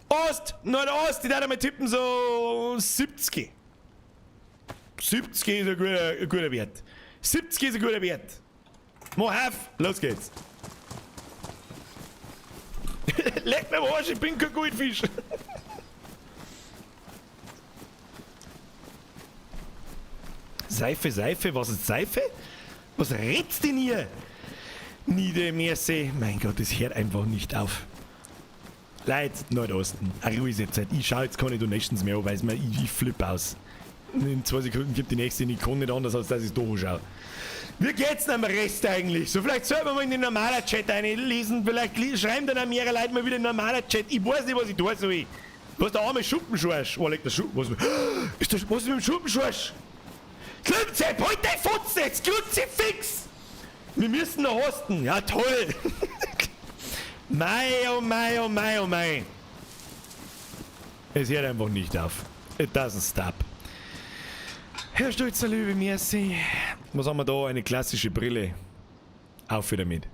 Ost, Nordost, ich darf mal tippen so 70. 70 ist ein guter Wert. 70 ist ein guter Wert. Mach auf, los geht's. Leck mir am Arsch, ich bin kein Goldfisch. Seife, Seife, was ist Seife? Was redst denn hier? Niede, merci. Mein Gott, das hört einfach nicht auf. Leute, Nordosten, eine ruhige Zeit. Ich schau jetzt keine Donations mehr an, weil mir, ich flipp aus. In 2 Sekunden gibt die nächste und ich kann nicht anders, als dass ich da schaue. Wie geht's denn am Rest eigentlich? So, vielleicht sollten wir mal in den normalen Chat einlesen. Vielleicht schreiben dann auch mehrere Leute mal wieder in den normalen Chat. Ich weiß nicht, was ich tun soll. Was der arme Schuppenschorsch? Oh, legt der Schuppen. Was, ist das, was ist mit dem Schuppenschorsch? Klumzepp, halt dein Fotzen jetzt! Kruzifix! Wir müssen noch hosten. Ja, toll! Mei, oh mei, oh mei, oh mei. Es hört einfach nicht auf. It doesn't stop. Herr Stolzer Löwe, merci. Was haben wir da? Eine klassische Brille. Auf wieder mit.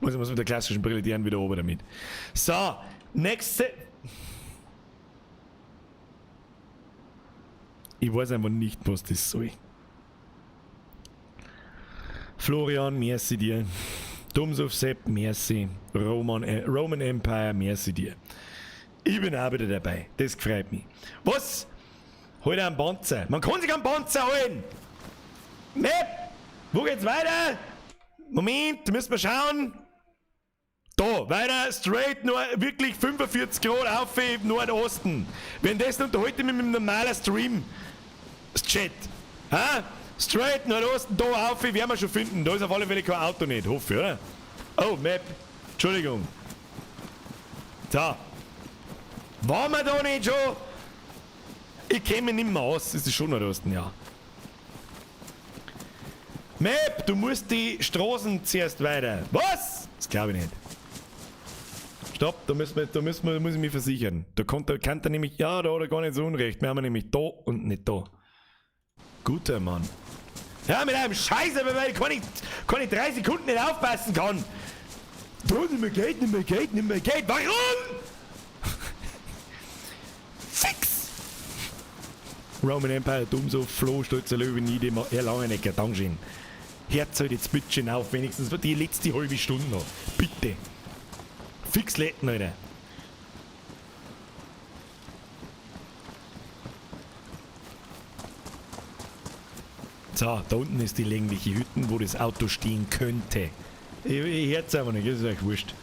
Muss ich mit der klassischen Brille, die haben wieder oben damit. So, nächste. Ich weiß einfach nicht, was das soll. Florian, merci dir. Dums auf Sepp, merci. Roman Empire, merci dir. Ich bin auch wieder dabei. Das freut mich. Was? Hol dir einen Panzer. Man kann sich einen Panzer holen. Map! Wo geht's weiter? Moment, müssen wir schauen. Da, weiter, straight, nur wirklich 45 Grad auf Nordosten. Wenn das unterhalte ich mich mit dem normalen Stream. Chat. Ha? Straight, Nordosten, da auf, werden wir schon finden. Da ist auf alle Fälle kein Auto nicht, hoffe ich, oder? Oh, Map. Entschuldigung. So. Waren wir da nicht schon? Ich kenn mich nicht mehr aus. Ist das schon Nordosten, ja. Map, du musst die Straßen zuerst weiter. Was? Das glaub ich nicht. Stopp, da müssen wir, da müssen wir, da muss ich mich versichern. Da kommt, da kann der nämlich, ja, da hat er gar nicht so unrecht. Wir haben nämlich da und nicht da. Guter Mann. Ja, mit einem Scheiß, aber weil ich kann ich 3 Sekunden nicht aufpassen kann. Da, nimm mir Geld, nimm mir Geld, nimm mir Geld. Warum? Fix! Roman Empire, dumm so, Flo, Stolzer Löwe, Niede, Herr Langenecker, Dankeschön. Herz halt jetzt bitte schön auf, wenigstens die letzte halbe Stunde noch. Bitte. Fix letten, Alter. So, da unten ist die längliche Hütten, wo das Auto stehen könnte. Ich hör's einfach nicht, das ist euch wurscht.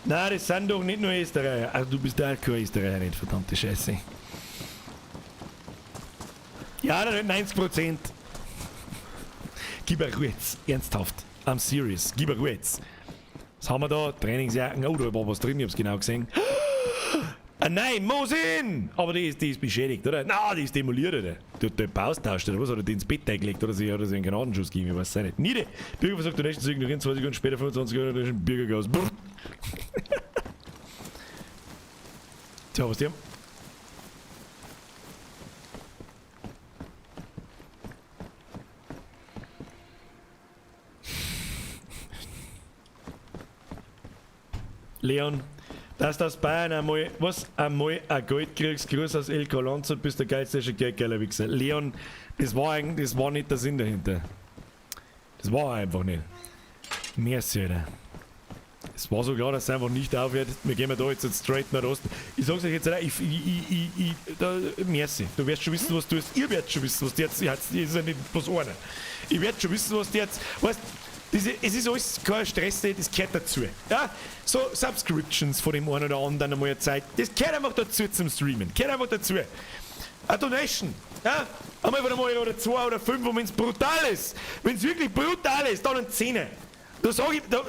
Nein, das sind doch nicht nur Österreicher. Also du bist auch kein Österreicher nicht, verdammte Scheiße. Ja, dann 90%. Gib eine Ruhe jetzt, ernsthaft. I'm serious, gib eine Ruhe jetzt. Was haben wir da? Trainingsjacken. Oh, da war was drin, ich hab's genau gesehen. Ah nein, Mosin! Aber die ist beschädigt, oder? Na, die ist demoliert, oder? Die hat den austauscht, oder was? Oder die ins Bett eingelegt, oder sie hat sie einen Granatenschuss gegeben, ich weiß es nicht. Niede! Bürger versucht, Donation zu ignorieren, 2 Sekunden später, 25 Euro, Donation, Bürgergas. Brrr. Tja, was die haben? Leon, dass das Bayern einmal, was, einmal ein Geld kriegst, Gruß aus El Colanzo, bist der geilste geldgeiler Wichser. Leon, das war eigentlich, das war nicht der Sinn dahinter. Das war einfach nicht. Merci, Alter. Es war so klar, dass es einfach nicht aufhört. Wir gehen da jetzt straight nach Osten. Ich sag's euch jetzt, Alter, merci. Du wirst schon wissen, was du tust. Ihr werdet schon wissen, was du jetzt. Ich, das ist ja nicht bloß einer. Ich werd schon wissen, was du jetzt. Weißt, es ist alles kein Stress, das gehört dazu. Ja? So Subscriptions von dem einen oder anderen einmal eine Zeit, das gehört einfach dazu zum Streamen. Gehört einfach dazu. Eine Donation. Ja? Einmal von einem Euro oder 2 oder 5, und wenn's brutal ist, wenn's wirklich brutal ist, dann ein 10. Da sag ich, da,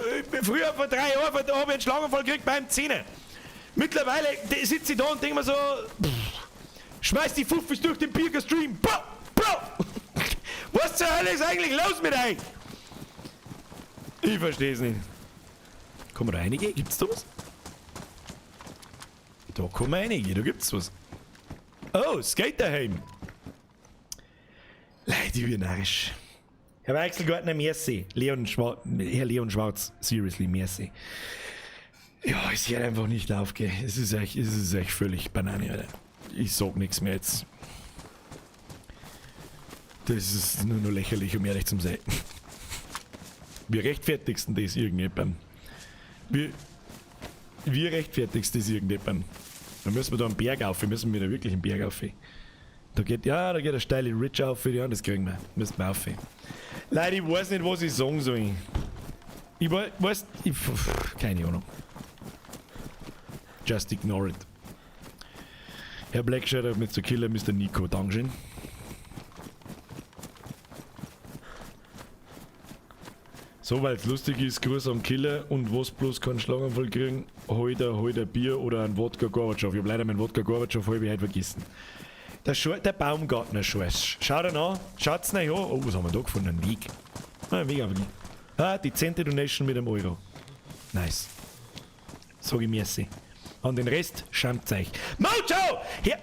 früher vor 3 Jahren, da hab ich einen Schlaganfall gekriegt beim 10. Mittlerweile sitze ich da und denk mir so, pff, schmeiß die Fuffis durch den Birger-Stream. Bro, bro! Was zur Hölle ist eigentlich los mit euch? Ich versteh's nicht. Kann man da reingehen? Gibt's da was? Da kann man reingehen, da gibt's was. Oh, Skaterheim. Leute, ich bin narrisch. Herr Weichselgartner, merci. Leon Herr Leon Schwarz, seriously, merci. Ja, es hört einfach nicht auf, gell. Es ist echt völlig Banane, Alter. Ich sag nix mehr jetzt. Das ist nur noch lächerlich, um ehrlich zu sein. Wie rechtfertigst denn das irgendjemandem? Wie rechtfertigst das irgendjemandem? Da müssen wir da einen Berg auf, wir müssen wieder wirklich einen Berg auf. Da geht, ja, da geht eine steile Ridge auf, ja, das kriegen wir. Müssen wir auf. Leute, ich weiß nicht, was ich sagen soll. Ich weiß, ich, pff, keine Ahnung. Just ignore it. Herr Blackshirt, Mister Killer, Mister Nico, Dankeschön. So, weil's lustig ist, Gruß am Killer und was bloß keinen Schlaganfall kriegen, hol dir Bier oder ein Wodka Gorbatschow. Ich hab leider meinen Wodka Gorbatschow halb heute vergessen. Der Baumgartner Scheiß. Schaut ihn an, schaut's ihn an. Oh, was haben wir da gefunden? Ein Weg. Ah, ein Weg einfach nicht. Ah, die 10. Donation mit einem Euro. Nice. Sag ich merci. An den Rest schämt euch. Mojo! Her!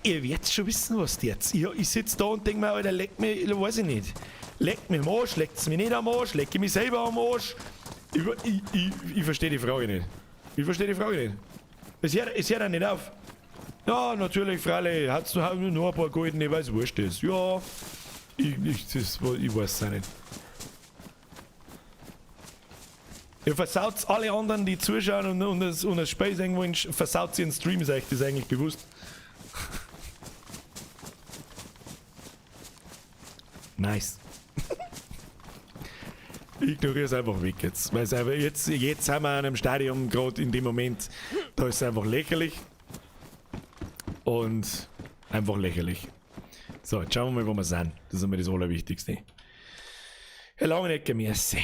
Ihr werdet schon wissen, was die jetzt. Ich sitz da und denk mir, Alter, leck mich, weiß ich nicht. Leckt mich am Arsch, leckt's mich nicht am Arsch, leck ich mich selber am Arsch. Ich verstehe die Frage nicht. Ich verstehe die Frage nicht. Es hört auch nicht auf. Ja, natürlich, freilich, hat's nur ein paar goldene, weil's wurscht ist. Ja, ich weiß es auch nicht. Ihr versaut alle anderen, die zuschauen und das Spiel irgendwo in, versaut sie ihren Stream, ist euch das eigentlich bewusst? Nice. Ich ignoriere es einfach weg jetzt. Weil es einfach, jetzt sind wir an einem Stadium, grad in dem Moment, da ist es einfach lächerlich. Und einfach lächerlich. So, jetzt schauen wir mal, wo wir sind. Das ist immer das Allerwichtigste. Herr Langenecker, merci.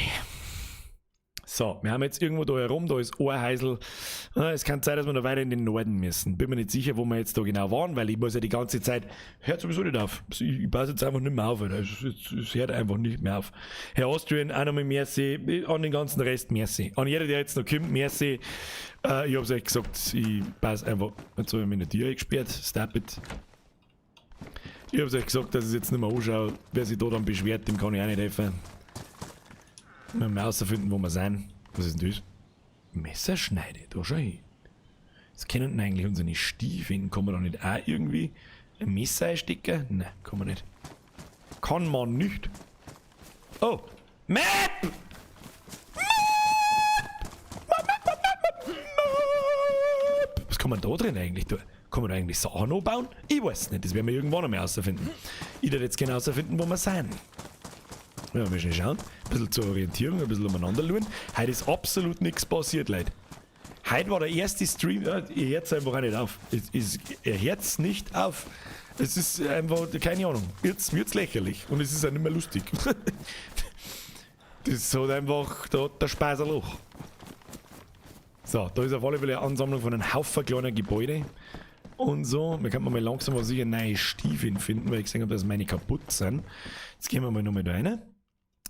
So, wir haben jetzt irgendwo da herum, da ist Ohrheisel. Es kann sein, dass wir noch weiter in den Norden müssen. Bin mir nicht sicher, wo wir jetzt da genau waren, weil ich muss ja die ganze Zeit... Hört sowieso nicht auf. Ich passe jetzt einfach nicht mehr auf. Alter. Es hört einfach nicht mehr auf. Herr Austrian, auch nochmal merci. An den ganzen Rest merci. An jeder, der jetzt noch kommt, merci. Ich hab's euch gesagt, ich passe einfach... Jetzt hab ich meine Tür eingesperrt. Stop it. Ich hab's euch gesagt, dass ich es jetzt nicht mehr anschaue. Wer sich da dann beschwert, dem kann ich auch nicht helfen. Wir müssen herausfinden, wo wir sind. Was ist denn das? Messerschneide, da schau ich. Was können denn eigentlich unsere Stiefel? Kann man da nicht auch irgendwie ein Messer einstecken? Nein, kann man nicht. Kann man nicht. Oh! Map! Map! Map, Map, Map, Map, Map! Was kann man da drin eigentlich tun? Kann man da eigentlich Sachen anbauen? Ich weiß nicht, das werden wir irgendwann noch mal herausfinden. Ich würde jetzt gerne herausfinden, wo wir sind. Ja, wir müssen schauen. Ein bisschen zur Orientierung, ein bisschen umeinander schauen. Heute ist absolut nichts passiert, Leute. Heute war der erste Stream. Ja, ihr hört's einfach auch nicht auf. Ihr hört's nicht auf. Es ist einfach, keine Ahnung. Jetzt wird's lächerlich. Und es ist auch nicht mehr lustig. Das hat einfach, da hat der Spaß ein Loch. So, da ist auf alle Fälle eine Ansammlung von einem Haufen kleiner Gebäude. Und so, wir könnten mal langsam mal sicher neue Stiefel finden, weil ich gesehen habe, dass meine kaputt sind. Jetzt gehen wir mal nochmal da rein.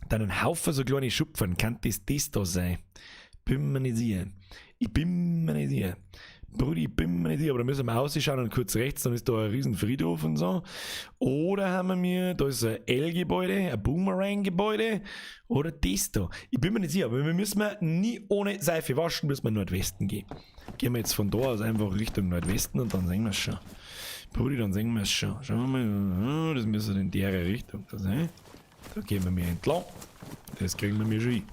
Dann ein Haufen so kleine Schupfen. Kann das da sein? Bin mir nicht sicher. Ich bin mir nicht sicher. Brudi, ich bin mir nicht sicher, aber da müssen wir ausschauen und kurz rechts, dann ist da ein riesen Friedhof und so. Oder haben wir, da ist ein L-Gebäude, ein Boomerang-Gebäude oder das da. Ich bin mir nicht sicher, aber wir müssen nie ohne Seife waschen, müssen wir Nordwesten gehen. Gehen wir jetzt von da aus einfach Richtung Nordwesten und dann sehen wir es schon. Brudi, dann sehen wir es schon. Schauen wir mal, das müssen wir in der Richtung da sein. Da gehen wir mir entlang. Das kriegen wir mir schon hin.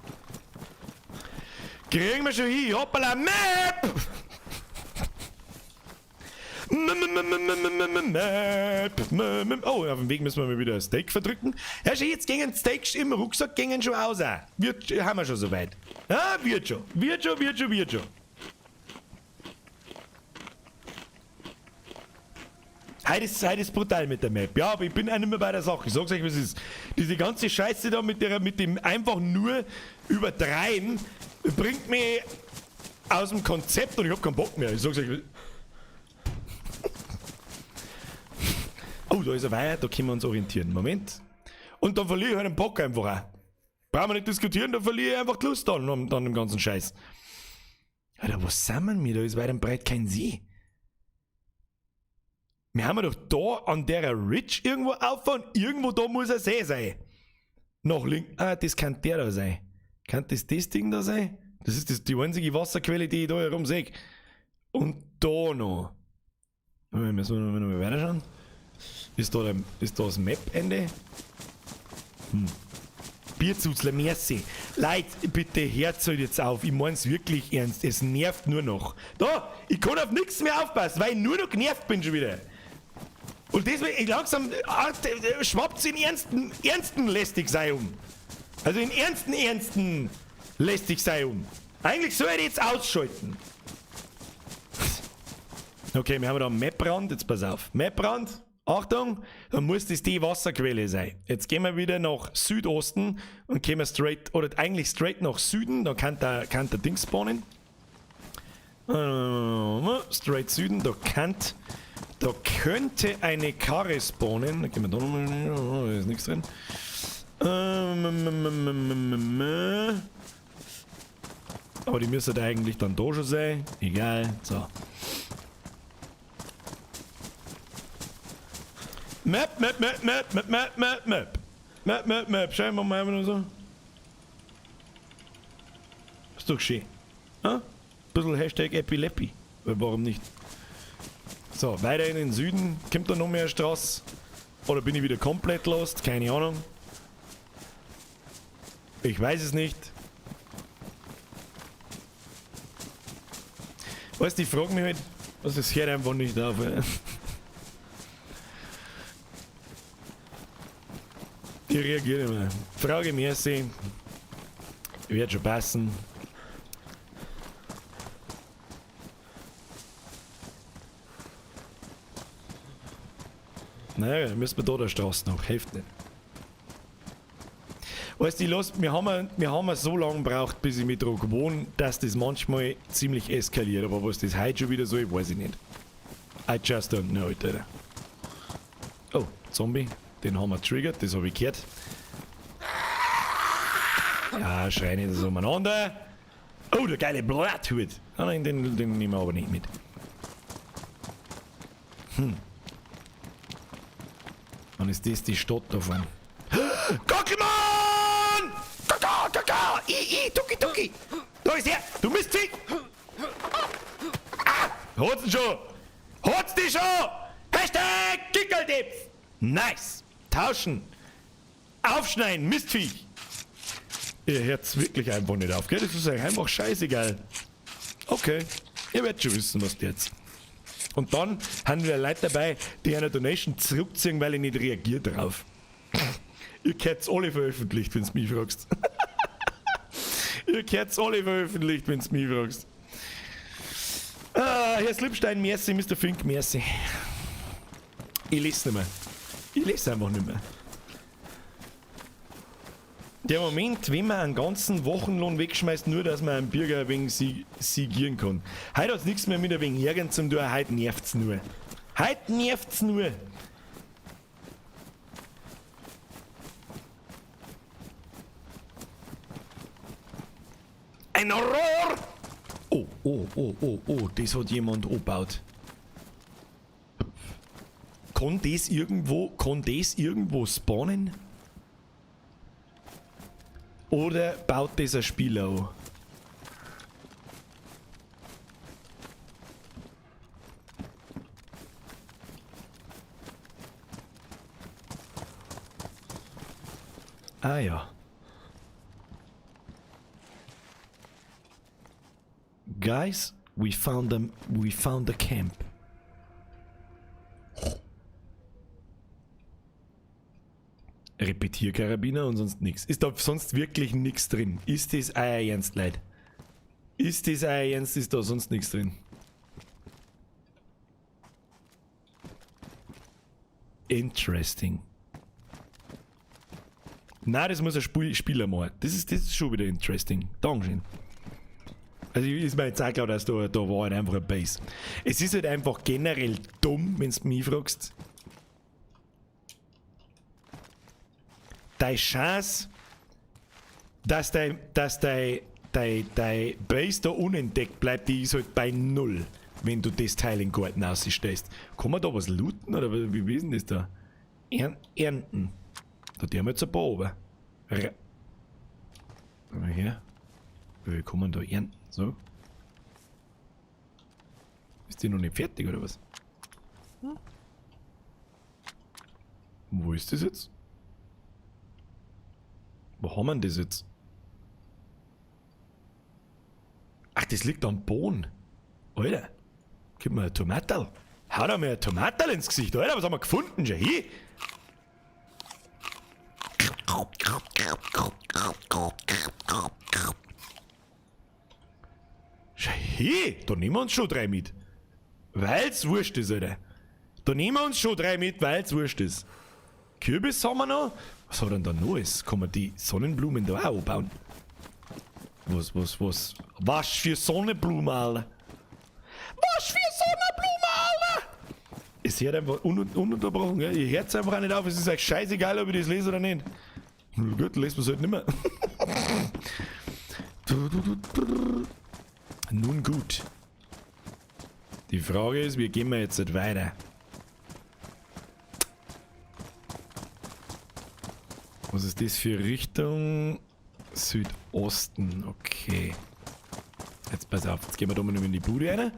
Kriegen wir schon hin. Hoppala, Map! Map. Oh, auf dem Weg müssen wir mal wieder ein Steak verdrücken. Ja, schau, jetzt gingen Steaks im Rucksack gingen schon aus. Auch. Wird, haben wir schon soweit. Ja, wird schon. Wird schon, wird schon, wird schon. Heute ist brutal mit der Map. Ja, aber ich bin auch nicht mehr bei der Sache. Ich sag's euch, was es ist. Diese ganze Scheiße da mit dem einfach nur übertreiben, bringt mich aus dem Konzept und ich hab keinen Bock mehr. Ich sag's euch. Oh, da ist ein Weiher, da können wir uns orientieren. Moment. Und dann verliere ich halt den Bock einfach auch. Brauchen wir nicht diskutieren, da verliere ich einfach die Lust an dem ganzen Scheiß. Alter, was sind wir da? Ist weit und breit kein See. Wir haben doch da an der Ridge irgendwo auffahren. Irgendwo da muss ein See sein. Nach links. Ah, das kann der da sein. Kann das Ding da sein? Das ist die einzige Wasserquelle, die ich da herum sehe. Und da noch. Müssen wir noch mal weiterschauen. Ist da das Map-Ende? Hm. Bierzuzler, merci. Leute, bitte hört halt jetzt auf. Ich mein's wirklich ernst. Es nervt nur noch. Da, ich kann auf nichts mehr aufpassen, weil ich nur noch genervt bin schon wieder. Und deswegen, ich langsam schwappt's in ernsten lästig sei um. Also in ernsten lästig sei um. Eigentlich soll ich jetzt ausschalten. Okay, wir haben da einen Map-Rand. Jetzt pass auf. Map-Rand. Achtung, da muss das die Wasserquelle sein. Jetzt gehen wir wieder nach Südosten und gehen wir straight, oder eigentlich straight nach Süden, da kann der Ding spawnen. Straight Süden, da könnte eine Karre spawnen. Da gehen wir da nochmal, da ist nichts drin. Aber die müsste da eigentlich dann da schon sein. Egal, so. Map, Map, Map, Map, Map, Map, Map, Map. Map, Map, Map. Schauen wir mal einfach so. Ist doch schön. Hm? Bisschen Hashtag Epileppi. Warum nicht? So, weiter in den Süden. Kommt da noch mehr Straße? Oder bin ich wieder komplett lost? Keine Ahnung. Ich weiß es nicht. Weißt du, ich frage mich halt, was das hört einfach nicht auf. Ich reagiere immer. Frage merci. Wird schon passen. Naja, dann müssen wir da der Straße noch. Hilft nicht. Weißt du, wir haben so lange gebraucht, bis ich mich daran gewohnt, dass das manchmal ziemlich eskaliert. Aber was das heute schon wieder soll, weiß ich nicht. I just don't know it, Alter. Oh, Zombie. Den haben wir triggert, das habe ich gehört. Ja, schrei nicht so umeinander. Oh, der geile Blatthut. Ah, nein, den nehmen wir aber nicht mit. Hm. Dann ist das die Stadt davon. Gockelmann! Kaka, kaka! I, tuki, tuki! Da ist er! Du Mistvieh! Ah! Hat's ihn schon! Hat's dich schon! Hashtag Gickeldipf! Nice! Tauschen! Aufschneiden! Mistviech! Ihr hört's wirklich einfach nicht auf, gell? Das ist euch einfach scheißegal. Okay, ihr werdet schon wissen, was jetzt. Und dann haben wir Leute dabei, die eine Donation zurückziehen, weil ich nicht reagiert drauf. Ihr könnt's alle veröffentlicht, wenn's mich fragst. Ihr könnt's alle veröffentlicht, wenn's mich fragst. Ah, Herr Slipstein, merci, Mr. Fink, merci. Ich lese nicht mehr. Ich lese einfach nicht mehr. Der Moment, wenn man einen ganzen Wochenlohn wegschmeißt, nur dass man einen Bürger ein wenig sigieren kann. Heute hat's nichts mehr mit ein wenig Ärgern zum tun, heute nervt's nur. Heute nervt's nur. Ein Rohr! Oh, oh, oh, oh, oh, das hat jemand angebaut. Kann das irgendwo spawnen? Oder baut das ein Spieler an? Ah ja. Guys, we found them, we found the camp. Repetierkarabiner und sonst nix. Ist da sonst wirklich nix drin? Ist das euer Ernst, Leute? Ist das euer Ernst? Ist da sonst nix drin? Interesting. Nein, das muss ein Spieler machen. Das ist schon wieder interesting. Dankeschön. Also ist mir jetzt auch klar, dass da war halt einfach ein Base. Es ist halt einfach generell dumm, wenn du mich fragst. Deine Chance, dass dein Base da unentdeckt bleibt, die ist halt bei 0, wenn du das Teil in den Garten ausstellst. Kann man da was looten oder wie ist denn das da? Ernten. Da tun wir jetzt ein paar runter. Komm mal her. Wie kann man da ernten? So. Ist die noch nicht fertig oder was? Hm? Wo ist das jetzt? Wo haben wir denn das jetzt? Ach, das liegt am Boden. Alter, gib mir ein Tomaterl. Hau da mir ein Tomaterl ins Gesicht. Alter, was haben wir gefunden? Schau hier. Schau hier, da nehmen wir uns schon 3 mit. Weil's wurscht ist, Alter. Da nehmen wir uns schon 3 mit, weil's wurscht ist. Kürbis haben wir noch. Was hat denn da Neues? Kann man die Sonnenblumen da auch anbauen? Was? Was für Sonnenblumen, Alter? Was für Sonnenblumen, Alter? Es hört einfach ununterbrochen, gell? Ihr hört's einfach auch nicht auf. Es ist euch scheißegal, ob ich das lese oder nicht. Na gut, lesen wir's halt nicht mehr. Nun gut. Die Frage ist, wie gehen wir jetzt halt weiter? Was ist das für Richtung? Südosten, okay. Jetzt pass auf, jetzt gehen wir da mal in die Bude rein.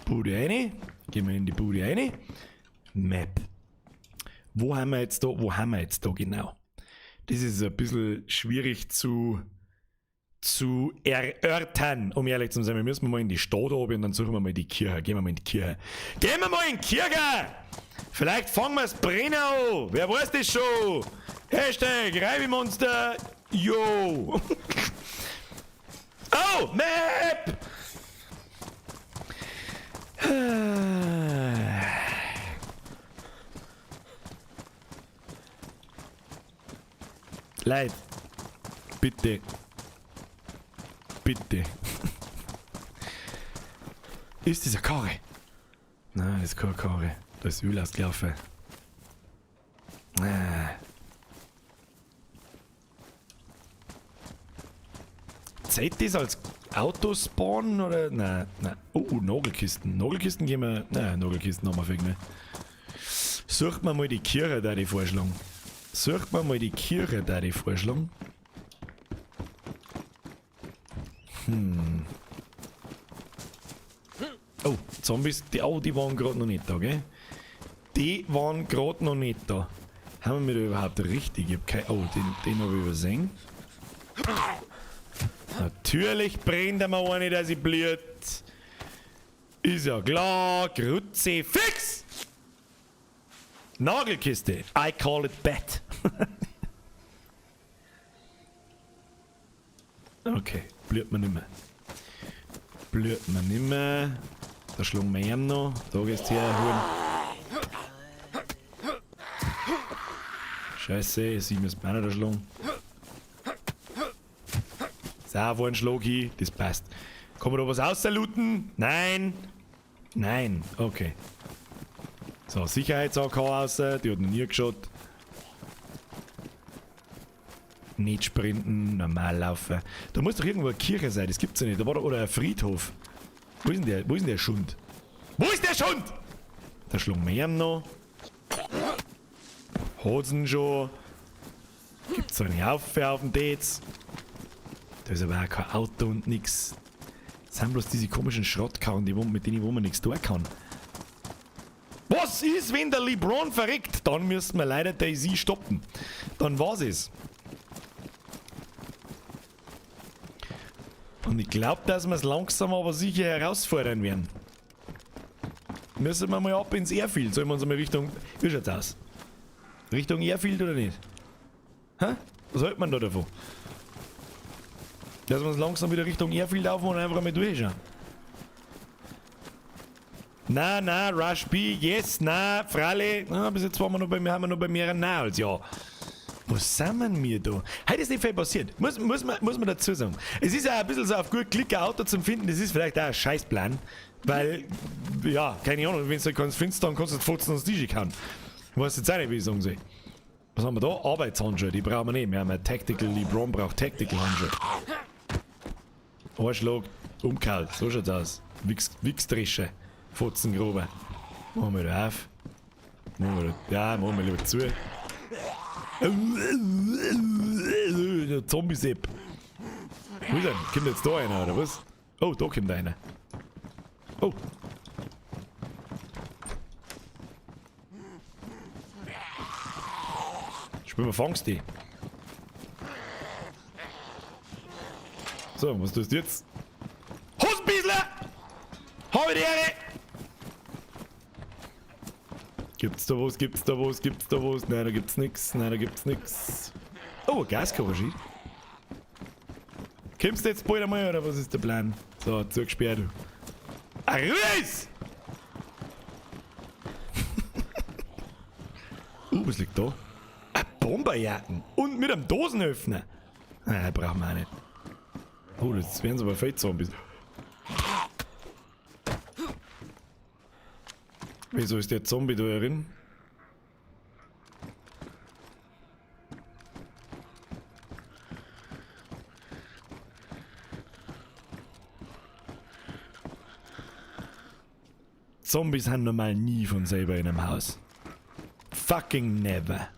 Bude rein. Gehen wir in die Bude rein. Map. Wo haben wir jetzt da? Wo haben wir jetzt da genau? Das ist ein bisschen schwierig zu erörtern, um ehrlich zu sein. Wir müssen mal in die Stadt oben und dann suchen wir mal die Kirche. Gehen wir mal in die Kirche. Gehen wir mal in die Kirche! Vielleicht fangen wir das Brennen an. Wer weiß das schon? Hashtag Reibemonster. Yo! Oh! Map! Leid. Bitte. Bitte. Ist das eine Karre? Nein, das ist keine Karre. Da ist Öl ausgelaufen. Ah. Zählt das als Autospawn oder? Nein, nein. Oh, Nagelkisten. Nagelkisten gehen wir. Nein, Nagelkisten haben wir vielleicht nicht. Sucht man mal die Kirche, da die vorschlagen. Sucht man mal die Kirche, da die vorschlagen. Oh, Zombies, die waren grad noch nicht da, gell? Die waren grad noch nicht da. Haben wir da überhaupt richtig? Ich hab kein. Oh, den hab ich übersehen. Natürlich brennt er mir eine, dass ich blüht. Ist ja klar. Kruzifix! Nagelkiste. I call it bad. Okay, blüht man nimmer. Blüht man nimmer. Da schlagen wir ihn noch. Da gehst du her, Huren. Scheiße, sie müssen mir auch noch da schlagen. So, wo ein Schlag hin, das passt. Kann man da was auslooten? Nein. Nein, okay. So, Sicherheits-AK raus, die hat noch nie geschaut. Nicht sprinten, normal laufen. Da muss doch irgendwo eine Kirche sein, das gibt's ja nicht. Da war doch, oder ein Friedhof. Wo ist denn der, wo ist denn der Schund? Wo ist der Schund? Da schlagen wir ihn noch. Hosen schon. Gibt's da einen Haufen auf dem Dates? Da ist aber auch kein Auto und nix. Das sind bloß diese komischen Schrottkarren, mit denen wo man nichts tun kann. Was ist, wenn der LeBron verreckt? Dann müssen wir leider DayZ stoppen. Dann war's es. Und ich glaub, dass wir's langsam aber sicher herausfordern werden. Müssen wir mal ab ins Airfield. Sollen wir uns mal Richtung... Wie schaut's aus? Richtung Airfield oder nicht? Hä? Was hält man da davon? Dass wir uns langsam wieder Richtung Airfield aufmachen und einfach mal durchschauen. Na, na, Rush B, yes, na, Fralle. Na, bis jetzt waren wir noch bei, haben wir noch bei mehreren Na als ja. Was sind wir denn da? Heute ist nicht viel passiert. Muss man dazu sagen. Es ist ja ein bisschen so auf gut Klick ein Auto zum Finden, das ist vielleicht auch ein Scheißplan. Weil, ja, keine Ahnung, wenn du halt keins findest, dann kannst du fotzen und das kann. Ich weiß jetzt auch nicht, wie ich sagen soll. Was haben wir da? Arbeitshandschuhe, die brauchen wir nicht. Wir haben ja Tactical, LeBron braucht Tactical Handschuhe. Anschlag, umgehauen, so schaut's aus. Wichsdresche, Fotzengrube. Machen wir da auf. Machen wir da, ja, machen wir lieber zu. Der Zombie-Sepp. Wo ist er? Kommt jetzt da einer, oder was? Oh, da kommt einer. Oh. Spielen wir Fangst die. So, was tust du jetzt? Hosenbiesler! Habe die Ehre! Gibt's da was? Gibt's da was? Gibt's da was? Nein, da gibt's nix. Nein, da gibt's nix. Oh, ein Gaskocher-Ski. Kommst du jetzt bald einmal oder was ist der Plan? So, zugesperrt. Ruhe! Was liegt da? Ein Bomberjacken. Und mit einem Dosenöffner. Nein, brauchen wir auch nicht. Oh, das werden sie aber fett Zombies. Wieso ist der Zombie da drin? Zombies haben normal nie von selber in einem Haus. Fucking never.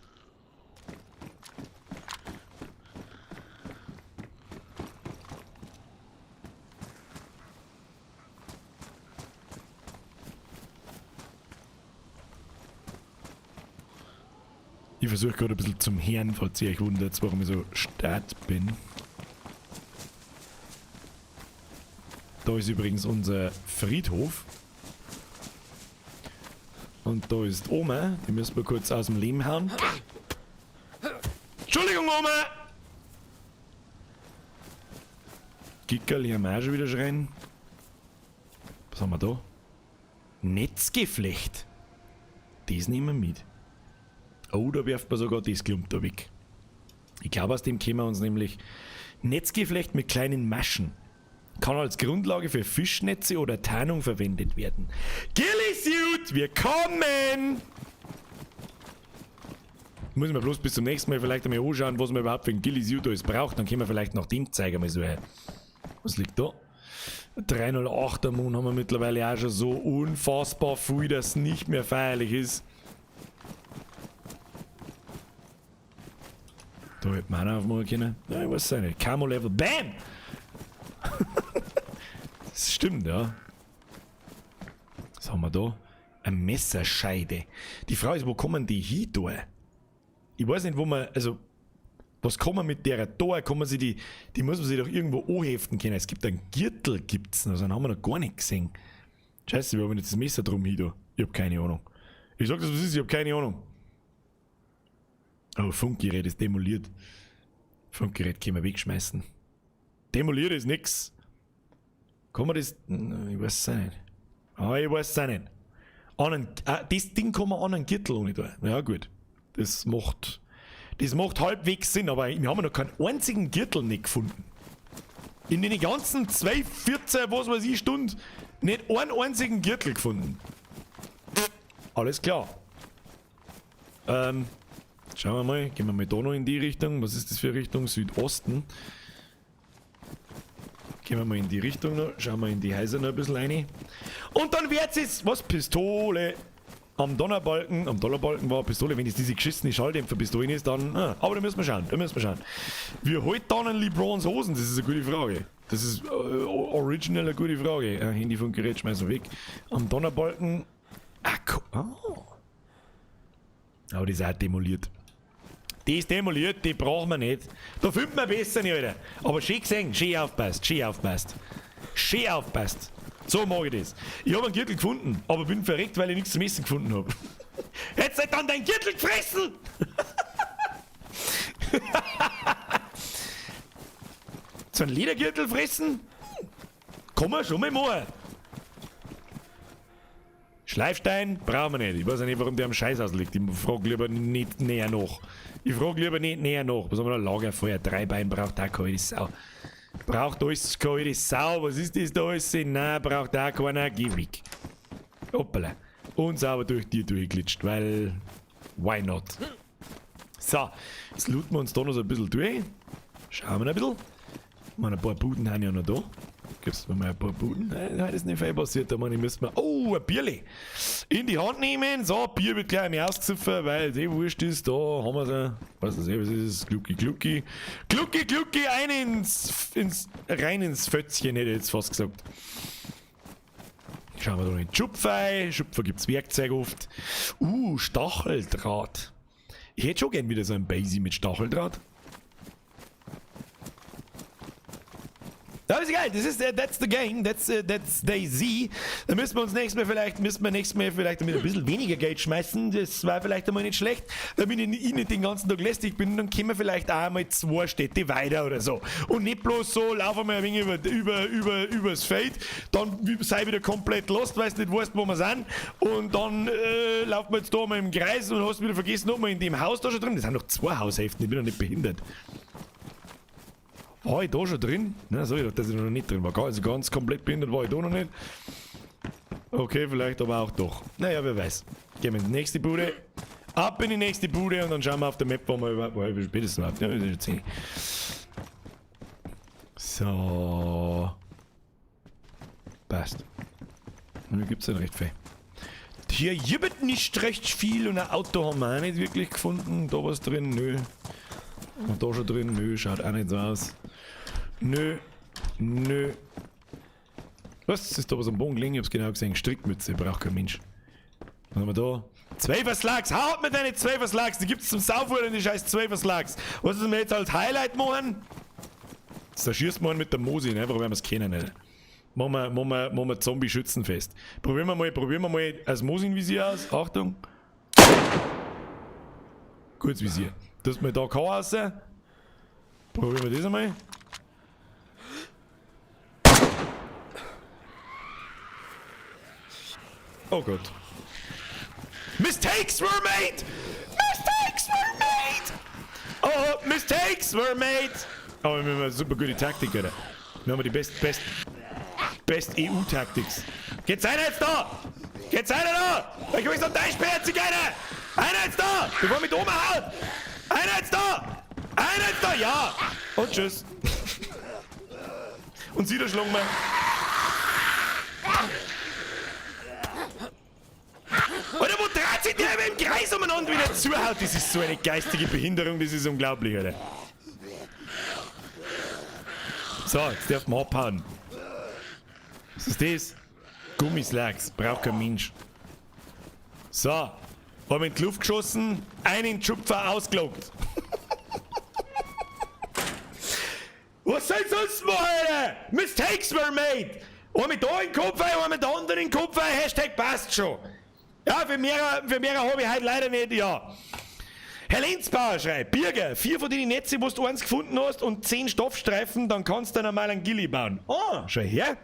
Ich versuche gerade ein bisschen zum Herrn, falls ihr euch wundert, warum ich so stark bin. Da ist übrigens unser Friedhof. Und da ist Oma, die müssen wir kurz aus dem Leben hauen. Entschuldigung, Oma! Gickerl hier haben wir auch schon wieder schreien. Was haben wir da? Netzgeflecht. Das nehmen wir mit. Oh, da wirft man sogar das Klump da weg. Ich glaube, aus dem können wir uns nämlich Netzgeflecht mit kleinen Maschen. Kann als Grundlage für Fischnetze oder Tarnung verwendet werden. Ghillie-Suit, wir kommen! Muss man bloß bis zum nächsten Mal vielleicht einmal anschauen, was man überhaupt für ein Ghillie-Suit alles braucht. Dann können wir vielleicht nach dem Zeiger mal so her. Was liegt da? 308er Moon haben wir mittlerweile auch schon so unfassbar viel, dass es nicht mehr feierlich ist. Da hätte man auch aufmachen können. Ja, ich weiß es auch nicht. Camo Level. BAM! Das stimmt, ja. Was haben wir da? Eine Messerscheide. Die Frage ist, wo kommen die hin da? Ich weiß nicht, wo man, also, was kann man mit der da? Kann man sich die, die muss man sich doch irgendwo anheften können. Es gibt einen Gürtel, gibt's noch, den haben wir noch gar nicht gesehen. Scheiße, wir haben jetzt das Messer drum hin da. Ich hab keine Ahnung. Ich sag das, was ist, ich hab keine Ahnung. Oh, Funkgerät ist demoliert. Funkgerät können wir wegschmeißen. Demoliert ist nix. Kann man das... Ich weiß es auch nicht. Ah, ich weiß es auch nicht. Das Ding kann man an einen Gürtel ohne tun. Ja gut. Das macht halbwegs Sinn, aber wir haben noch keinen einzigen Gürtel nicht gefunden. In den ganzen 12, 14, was weiß ich, Stunden nicht einen einzigen Gürtel gefunden. Alles klar. Schauen wir mal, gehen wir mal da noch in die Richtung. Was ist das für eine Richtung? Südosten. Gehen wir mal in die Richtung noch, schauen wir in die Häuser noch ein bisschen rein. Und dann wird's es, was? Pistole. Am Donnerbalken, am Dollarbalken war eine Pistole, wenn es diese geschissene Schalldämpferpistole ist, dann, aber da müssen wir schauen, da müssen wir schauen. Wie holt dann ein LeBrons Hosen? Das ist eine gute Frage. Das ist original eine gute Frage. Handyfunkgerät schmeißen wir weg. Am Donnerbalken, ah, oh. Aber die ist auch demoliert. Die ist demoliert, die brauchen wir nicht. Da findet man besser nicht, Alter. Aber schön gesehen, schön aufpasst, schön aufpasst. Schön aufpasst. So mag ich das. Ich hab einen Gürtel gefunden, aber bin verreckt, weil ich nichts zum Essen gefunden hab. Hättest du dann deinen Gürtel gefressen? So einen Ledergürtel fressen? Kann man schon mal machen. Schleifstein brauchen wir nicht. Ich weiß ja nicht, warum der am Scheiß ausliegt. Ich frag lieber nicht näher nach. Ich frag lieber nicht näher nach. Was haben wir da? Lagerfeuer, 3 Bein braucht auch keine Sau. Braucht alles keine Sau. Was ist das da alles? Nein, braucht auch keiner. Geh weg. Hoppala. Und sauber durch die durchgeglitscht, weil... Why not? So, jetzt looten wir uns da noch so ein bisschen durch. Schauen wir noch ein bisschen. Ich meine, ein paar Buden haben ja noch da. Gibt's noch mal ein paar Buden? Nein, nein, das ist nicht viel passiert. Da meine ich, müssen wir. Oh, ein Bierli! In die Hand nehmen. So, Bier wird gleich mehr ausgesoffen, weil es eh wurscht ist. Da haben wir sie. Was ist das? Was ist das? Glucki, Glucki. Glucki, Glucki, ein ins, rein ins Fötzchen, hätte ich jetzt fast gesagt. Schauen wir da noch in den Schupfei. Schupfer gibt's Werkzeug oft. Stacheldraht. Ich hätte schon gern wieder so ein Basie mit Stacheldraht. Das ist geil, das ist, that's the game, that's DayZ. Da müssen wir uns nächstes Mal vielleicht, müssen wir nächstes Mal vielleicht mit ein bisschen weniger Geld schmeißen. Das war vielleicht einmal nicht schlecht, damit ich nicht den ganzen Tag lästig bin. Dann können wir vielleicht auch einmal 2 Städte weiter oder so. Und nicht bloß so, laufen wir ein wenig übers Feld, dann sei wieder komplett lost, weil du nicht weißt, wo wir sind. Und dann laufen wir jetzt da mal im Kreis und hast wieder vergessen, ob wir in dem Haus da schon drin. Das sind noch 2 Haushälften, ich bin noch nicht behindert. War ich da schon drin? Nein, sag ich doch, dass ich noch nicht drin war. Also ganz komplett behindert war ich da noch nicht. Okay, vielleicht aber auch doch. Naja, wer weiß. Gehen wir in die nächste Bude. Ab in die nächste Bude und dann schauen wir auf der Map, wo wir überhaupt, wo wir spätestens überhaupt. Ja, das ist schon 10. So. Passt. Und hier gibt's dann recht viel. Hier gibt nicht recht viel und ein Auto haben wir auch nicht wirklich gefunden. Da was drin? Nö. Und da schon drin? Nö, schaut auch nicht so aus. Nö, nö. Was ist da was am Boden gelegen? Ich hab's genau gesehen. Strickmütze, braucht kein Mensch. Was haben wir da? Zwölferslags! Haut mir deine Zwölferslags! Die gibt's zum Saufuhren, die scheiß Zwölferslags! Was ist wir jetzt als Highlight machen? Da schießt man mit der Mosin, einfach weil wir's kennen. Nicht? Machen wir Zombie-Schützenfest. Probieren wir mal als Mosin-Visier aus. Achtung! Gutes Visier. Das mal da kein raus. Probieren wir das einmal. Oh Gott. Mistakes were made! Mistakes were made! Oh, mistakes were made! Oh, wir haben eine super gute Taktik, Alter. Wir haben die best E U-Tactics. Geht's einer jetzt da? Geht's einer da? Ich will so ein Deichbär, einer! Einer jetzt da! Bevor mit Oma haut! Einer jetzt da! Einer jetzt da! Ja! Und tschüss. Und sie da schlagen wir. Alter, wo dreht sich der immer im Kreis umeinander wieder zuhaut? Das ist so eine geistige Behinderung, das ist unglaublich, Alter. So, jetzt darf man abhauen. Was ist das? Gummislacks, braucht kein Mensch. So, haben in die Luft geschossen, einen Schupfer ausgelockt. Was soll sonst machen, Alter? Mistakes were made! Einmal da in den Kopf rein, einmal da anderen in den Kopf rein, Hashtag passt schon. Ja, für mehrere hab ich heute leider nicht, ja. Herr Lenzbauer schreibt, Birger, 4 von den Netze, wo du eins gefunden hast und 10 Stoffstreifen, dann kannst du normal einen Gilli bauen. Ah, schau her.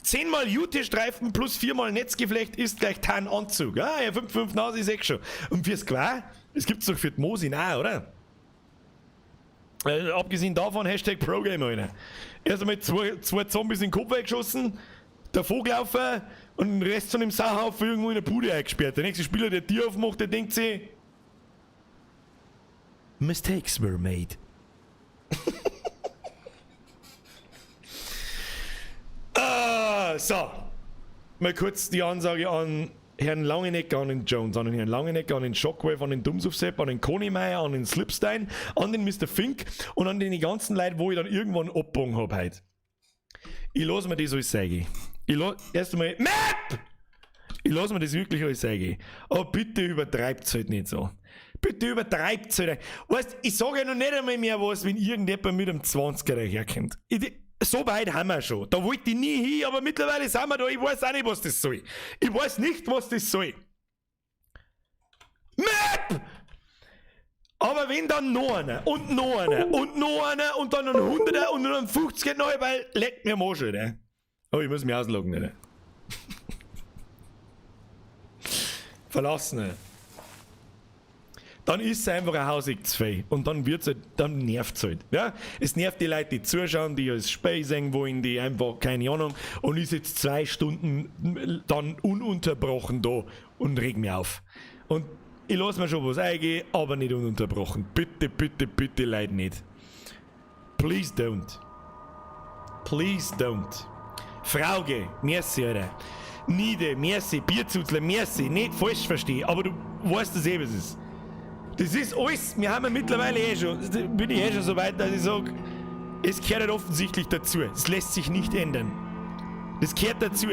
10 mal Jute-Streifen plus 4 mal Netzgeflecht ist gleich Tarnanzug. Ah, ja, 5, 5 Nase ist eh schon. Und fürs Qua, das gibt's doch für die Mosin auch, oder? Abgesehen davon, #ProGamer, Alter. Erst einmal zwei Zombies in den Kopf weggeschossen, davor gelaufen und den Rest von dem Sauhaufen irgendwo in der Bude eingesperrt. Der nächste Spieler, der Tür aufmacht, der denkt sich: Mistakes were made. Ah, so. Mal kurz die Ansage an Herrn Langenecker, an den Jones, an den Herrn Langenecker, an den Shockwave, an den Dummsufsepp, an den Conny Meier, an den Slipstein, an den Mr. Fink und an den ganzen Leuten, wo ich dann irgendwann abgebogen hab heute. Ich lass mir das alles sagen. Ich lass, erst einmal, Map! Ich lass mir das wirklich alles sagen. Aber bitte übertreibt's halt nicht so. Bitte übertreibt's halt. Weißt, ich sage ja noch nicht einmal mehr was, wenn irgendjemand mit einem 20er daherkommt. So weit haben wir schon. Da wollte ich nie hin, aber mittlerweile sind wir da. Ich weiß auch nicht, was das soll. Ich weiß nicht, was das soll. Map! Aber wenn dann noch einer und noch einer und noch einer und dann ein 100er und dann ein 50er neu, weil leckt mir am Arsch, ne? Oh, ich muss mich ausloggen, ne? Verlassen, ne? Dann ist es einfach ein Hausig zu viel. Und dann wird's halt, dann nervt's halt. Ja? Es nervt die Leute, die zuschauen, die als Spiel sehen wollen, die einfach, keine Ahnung, und ich sitze 2 Stunden dann ununterbrochen da und reg mich auf. Und ich lass mir schon was eingehen, aber nicht ununterbrochen. Bitte, bitte, bitte, Leute, nicht. Please don't. Please don't. Frauge, merci, Alter. Niede, merci, Bierzuzler, merci, nicht falsch verstehen, aber du weißt das eh, was es ist. Das ist alles, wir haben ja mittlerweile eh schon, bin ich eh schon so weit, dass ich sag, es gehört halt offensichtlich dazu. Es lässt sich nicht ändern. Das gehört dazu.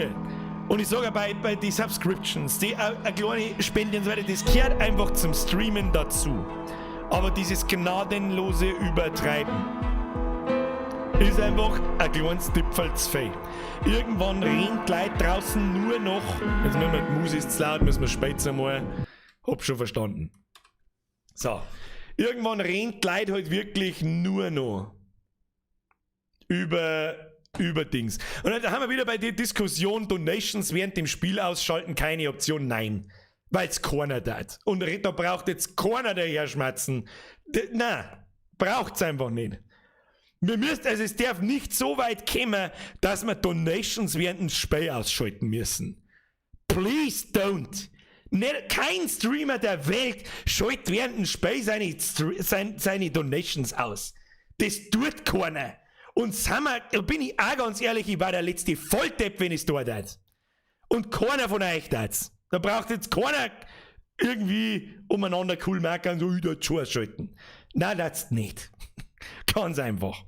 Und ich sage auch bei den Subscriptions, die eine kleine Spende und so weiter, das gehört einfach zum Streamen dazu. Aber dieses gnadenlose Übertreiben ist einfach ein kleines Tipferl zu viel. Irgendwann rennt Leute draußen nur noch, jetzt müssen wir, die Musik ist zu laut, müssen wir später mal, hab schon verstanden. So, irgendwann rennt Leute halt wirklich nur noch über Dings. Und dann haben wir wieder bei der Diskussion, Donations während dem Spiel ausschalten, keine Option, nein. Weil's keiner tat. Und da braucht jetzt keiner daher schmatzen. Nein, braucht's einfach nicht. Wir müssen, also es darf nicht so weit kommen, dass wir Donations während dem Spiel ausschalten müssen. Please don't. Nicht, kein Streamer der Welt schaltet während dem Spiel seine Donations aus. Das tut keiner. Und sind wir, da bin ich auch ganz ehrlich, ich war der letzte Volldepp, wenn ich's da tat. Und keiner von euch tat's. Da braucht jetzt keiner irgendwie umeinander cool machen und so, ich da schon ausschalten. Nein, das nicht. Ganz einfach.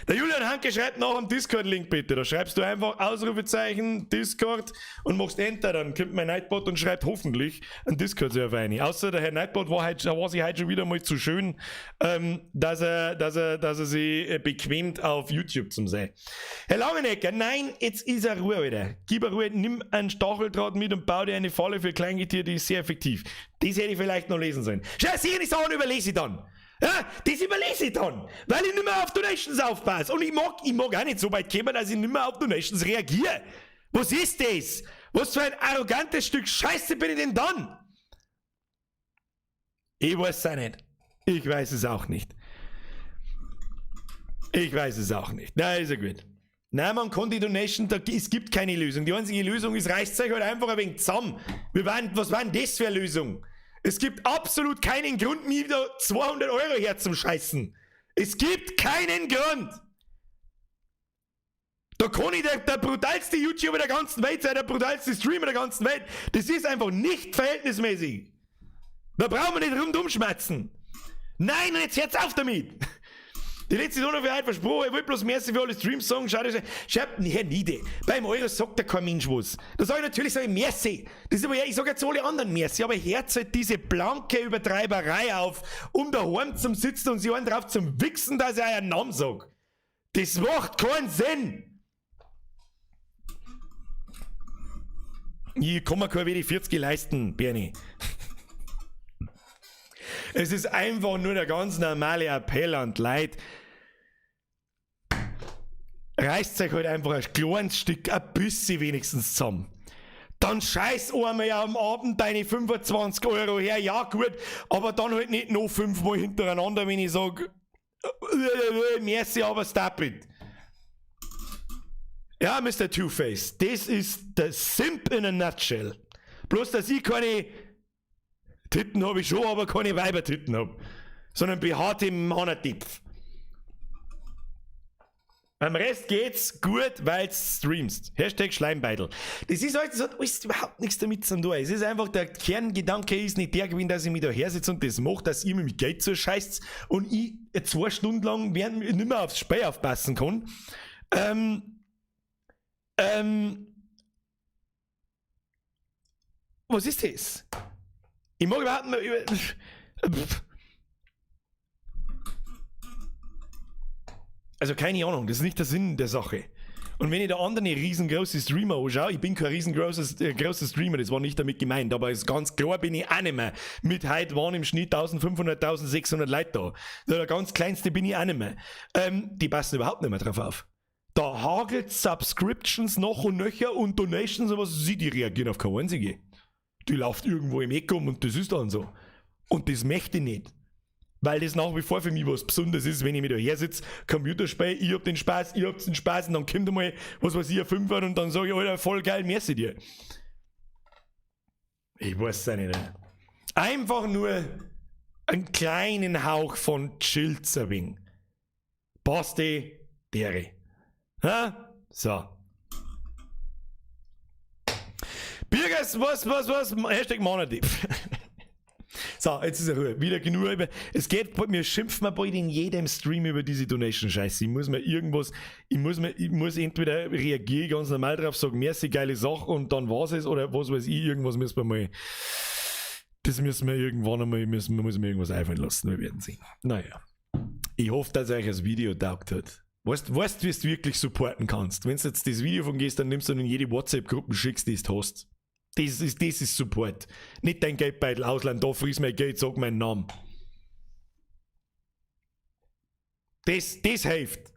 Der Julian Hanke schreibt nach am Discord-Link bitte. Da schreibst du einfach Ausrufezeichen Discord und machst Enter. Dann kommt mein Nightbot und schreibt hoffentlich einen Discord-Server rein. Außer der Herr Nightbot war sich heute schon wieder mal zu schön, dass er sich bequemt auf YouTube zum sein. Herr Langenecker, nein, jetzt ist er Ruhe, Alter. Gib er Ruhe, nimm einen Stacheldraht mit und bau dir eine Falle für Kleingetier, die ist sehr effektiv. Das hätte ich vielleicht noch lesen sollen. Scheiße, die Sachen überlese ich dann. Ja, das überlese ich dann, weil ich nicht mehr auf Donations aufpasse. Und ich mag auch nicht so weit kommen, dass ich nicht mehr auf Donations reagiere. Was ist das? Was für ein arrogantes Stück Scheiße bin ich denn dann? Ich weiß es auch nicht. Ich weiß es auch nicht. Ich weiß es auch nicht. Na, ist ja gut. Nein, man kann die Donation, da, es gibt keine Lösung. Die einzige Lösung ist, reißt euch halt einfach ein wenig zusammen. Was war denn das für eine Lösung? Es gibt absolut keinen Grund, mir da 200 Euro herzuscheißen. Es gibt keinen Grund. Da kann ich der brutalste YouTuber der ganzen Welt sein, der brutalste Streamer der ganzen Welt. Das ist einfach nicht verhältnismäßig. Da brauchen wir nicht rundum schmatzen. Nein, und jetzt hört's auf damit. Die letzte Sonne für heute versprochen, ich wollte bloß merci für alle Streams sagen. Schau, schau, Herr Niede, beim Euro sagt ja kein Mensch was. Da sag ich natürlich, sag ich merci. Das ist aber, ja, ich sag jetzt alle anderen merci, aber hört halt diese blanke Übertreiberei auf, um daheim zum Sitzen und sie einen drauf zum Wichsen, dass ich euren Namen sag. Das macht keinen Sinn. Ich kann mir keine WD-40 leisten, Bernie. Es ist einfach nur der ganz normale Appell an die Leute. Reißt euch halt einfach ein kleines Stück, ein bisschen wenigstens zusammen. Dann scheiß einmal am Abend deine 25 Euro her, ja gut, aber dann halt nicht noch 5-mal hintereinander, wenn ich sag, Merci, aber stop it. Ja, Mr. Two-Face, das ist der Simp in a nutshell. Bloß, dass ich keine Titten habe ich schon, aber keine Weibertitten hab. Sondern behaarte Männertipf. Am Rest geht's gut, weil's streamst. #Schleimbeidel. Das ist alles, das hat alles überhaupt nichts damit zu tun. Es ist einfach, der Kerngedanke ist nicht der gewesen, dass ich mich da hersetze und das mache, dass ihr mir mit Geld zuscheißt und ich 2 Stunden lang während nicht mehr aufs Spiel aufpassen kann. Was ist das? Ich mag überhaupt nicht mehr über. Also keine Ahnung, das ist nicht der Sinn der Sache. Und wenn ich da andere riesengroße Streamer anschaue, ich bin kein riesengroßer großer Streamer, das war nicht damit gemeint, aber ist ganz klar bin ich auch nicht mehr. Mit heute waren im Schnitt 1500, 1600 Leute da. Der ganz kleinste bin ich auch nicht mehr. Die passen überhaupt nicht mehr drauf auf. Da hagelt Subscriptions noch und nöcher und Donations und was sie, die reagieren auf keine einzige. Die läuft irgendwo im Eck um und das ist dann so. Und das möchte ich nicht. Weil das nach wie vor für mich was Besonderes ist, wenn ich mir da her sitze, Computerspiel, ich hab den Spaß, ihr habt den Spaß und dann kommt einmal, was weiß ich, ein Fünfer und dann sage ich, Alter, voll geil, merci dir. Ich weiß es auch nicht. Einfach nur einen kleinen Hauch von Chills ein wenig. Basti, dere. Ha? So. Birgers, was, was, was? #Monatip. So, jetzt ist er Ruhe. Wieder genug über. Es geht, mir schimpfen wir bald in jedem Stream über diese Donation-Scheiße. Ich muss mir irgendwas, ich muss mir, ich muss entweder reagieren ganz normal drauf, sagen, merci, geile Sache und dann war's es, oder was weiß ich, irgendwas müssen wir mal, das müssen wir irgendwann einmal, müssen, muss mir irgendwas einfallen lassen, wir werden sehen. Naja. Ich hoffe, dass euch das Video taugt hat. Weißt du, wie du wirklich supporten kannst? Wenn du jetzt das Video von gehst, dann nimmst du in jede WhatsApp-Gruppe, schickst, die du hast. Das ist Support. Nicht dein Geldbeutel ausleihen, da friss mein Geld, sag meinen Namen. Das hilft.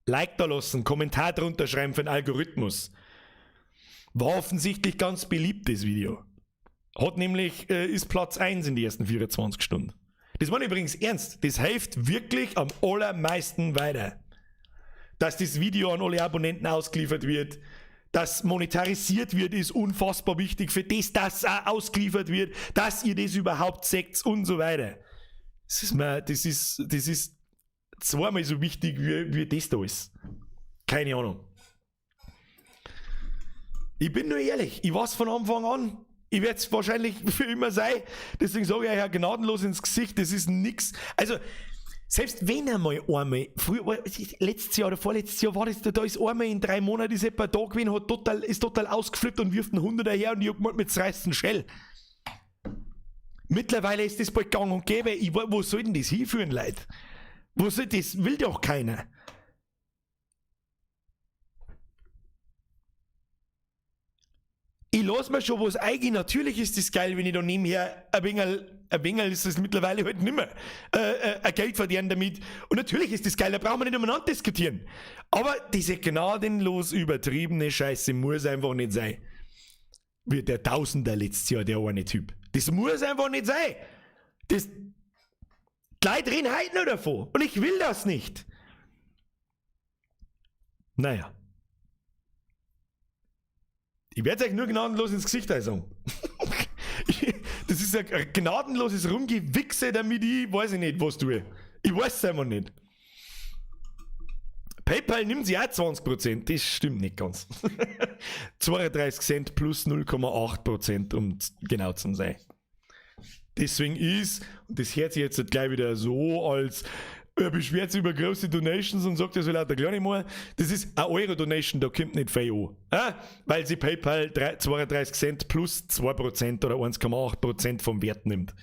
Like da lassen, Kommentar drunter schreiben für den Algorithmus. War offensichtlich ganz beliebt, das Video. Hat nämlich, ist Platz 1 in die ersten 24 Stunden. Das war übrigens ernst. Das hilft wirklich am allermeisten weiter. Dass das Video an alle Abonnenten ausgeliefert wird, dass monetarisiert wird, ist unfassbar wichtig für das, dass auch ausgeliefert wird, dass ihr das überhaupt seht und so weiter. Das ist mir, das ist zweimal so wichtig, wie das da ist. Keine Ahnung. Ich bin nur ehrlich, ich weiß von Anfang an, ich werde es wahrscheinlich für immer sein, deswegen sage ich euch ja gnadenlos ins Gesicht, das ist nix. Also, selbst wenn einmal einmal, früher, letztes Jahr oder vorletztes Jahr war das, da ist einmal in 3 Monaten ist jemand da gewesen, ist total ausgeflippt und wirft einen Hunderter her und ich hab gemeint, mit zerreißten Schell. Mittlerweile ist das bald gang und gäbe. Wo soll denn das hinführen, Leute? Wo soll das? Will doch keiner. Ich lass mir schon was eingehen. Natürlich ist das geil, wenn ich da nebenher ein wenig, ein wenig ist es mittlerweile halt nimmer, ein Geld verdienen damit. Und natürlich ist das geil, da brauchen wir nicht umeinander diskutieren. Aber diese gnadenlos übertriebene Scheiße muss einfach nicht sein. Wie der Tausender letztes Jahr, der eine Typ. Das muss einfach nicht sein. Das, die Leute reden heute noch davon. Und ich will das nicht. Naja. Ich werde es euch nur gnadenlos ins Gesicht sagen. Das ist ein gnadenloses Rumgewichse, damit ich, weiß ich nicht, was tue. Ich weiß es einfach nicht. PayPal nimmt sich auch 20%, das stimmt nicht ganz. 32 Cent plus 0,8%, um genau zu sein. Deswegen ist, und das hört sich jetzt gleich wieder so, als er beschwert sich über große Donations und sagt, er soll lauter kleine machen. Das ist eine Euro-Donation, da kommt nicht viel an. Weil sie PayPal 32 Cent plus 2% oder 1,8% vom Wert nimmt.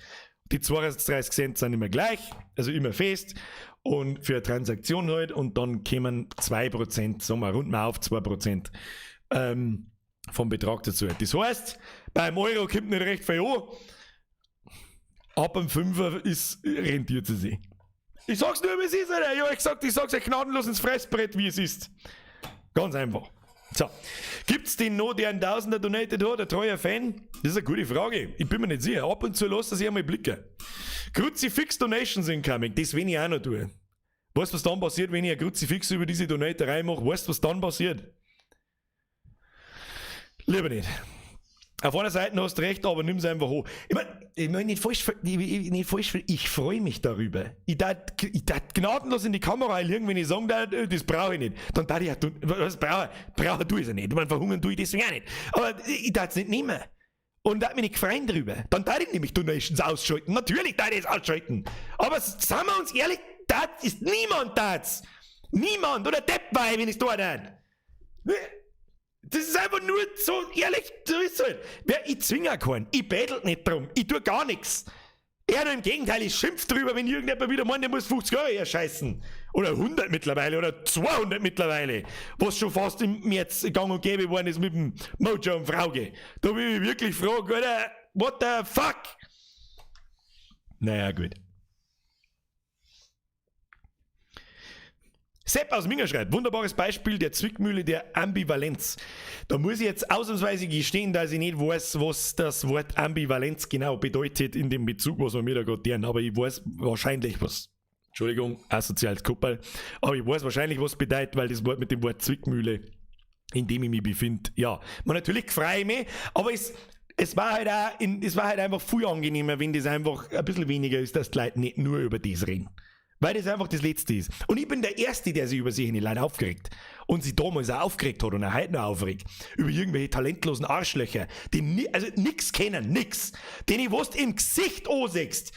Die 32 Cent sind immer gleich, also immer fest. Und für eine Transaktion halt, und dann kommen 2%, sagen wir, rund mal auf 2% vom Betrag dazu. Das heißt, beim Euro kommt nicht recht viel an. Ab dem 5er rentiert sie sich. Ich sag's nur, wie es ist, Alter. Ich hab euch gesagt, ich sag's euch gnadenlos ins Fressbrett, wie es ist. Ganz einfach. So. Gibt's den noch, der einen Tausender donated hat, ein treuer Fan? Das ist eine gute Frage. Ich bin mir nicht sicher. Ab und zu lässt er sich einmal blicken. Kruzifix Donations incoming. Das will ich auch noch tun. Weißt du, was dann passiert, wenn ich ein Kruzifix über diese Donaterei mache? Weißt du, was dann passiert? Lieber nicht. Auf einer Seite hast du recht, aber nimm's einfach hoch. Ich mein, nicht falsch, ich, nicht falsch, ich freue mich darüber. Ich tat gnadenlos in die Kamera liegen, wenn ich sage, das brauche ich nicht. Dann tat ich ja, was brauche ich? Brauche du es ja nicht. Ich mein, verhungern tue ich deswegen auch nicht. Aber ich tat es nicht nehmen. Und da mich nicht freuen drüber. Dann darf ich nämlich Donations ausschalten. Natürlich darf ich es ausschalten. Aber sagen wir uns ehrlich, das ist niemand das. Niemand. Oder Depp war ich, wenn ich es da nicht. Das ist einfach nur so ehrlich, so ist es halt. Ich zwinge keinen, ich bettel nicht drum, ich tue gar nichts. Eher nur im Gegenteil, ich schimpf drüber, wenn irgendjemand wieder meint, der muss 50 Euro herscheißen. Oder 100 mittlerweile oder 200 mittlerweile. Was schon fast im März gang und gäbe geworden ist mit dem Mojo und Frauge. Da bin ich wirklich froh, Alter, what the fuck? Naja, gut. Sepp aus Minger schreibt, wunderbares Beispiel der Zwickmühle der Ambivalenz. Da muss ich jetzt ausnahmsweise gestehen, dass ich nicht weiß, was das Wort Ambivalenz genau bedeutet in dem Bezug, was wir mir da gerade deren, aber ich weiß wahrscheinlich was. Entschuldigung, asoziales Kuppel. Aber ich weiß wahrscheinlich, was bedeutet, weil das Wort mit dem Wort Zwickmühle, in dem ich mich befinde, ja. Man, natürlich freue ich mich, aber es war halt auch in, es war halt einfach viel angenehmer, wenn das einfach ein bisschen weniger ist, dass die Leute nicht nur über das reden. Weil das einfach das Letzte ist. Und ich bin der Erste, der sich über solche Leute aufgeregt. Und sich damals auch aufgeregt hat und auch heute noch aufregt. Über irgendwelche talentlosen Arschlöcher, die also nix kennen, nix. Den ich was im Gesicht ansiehst.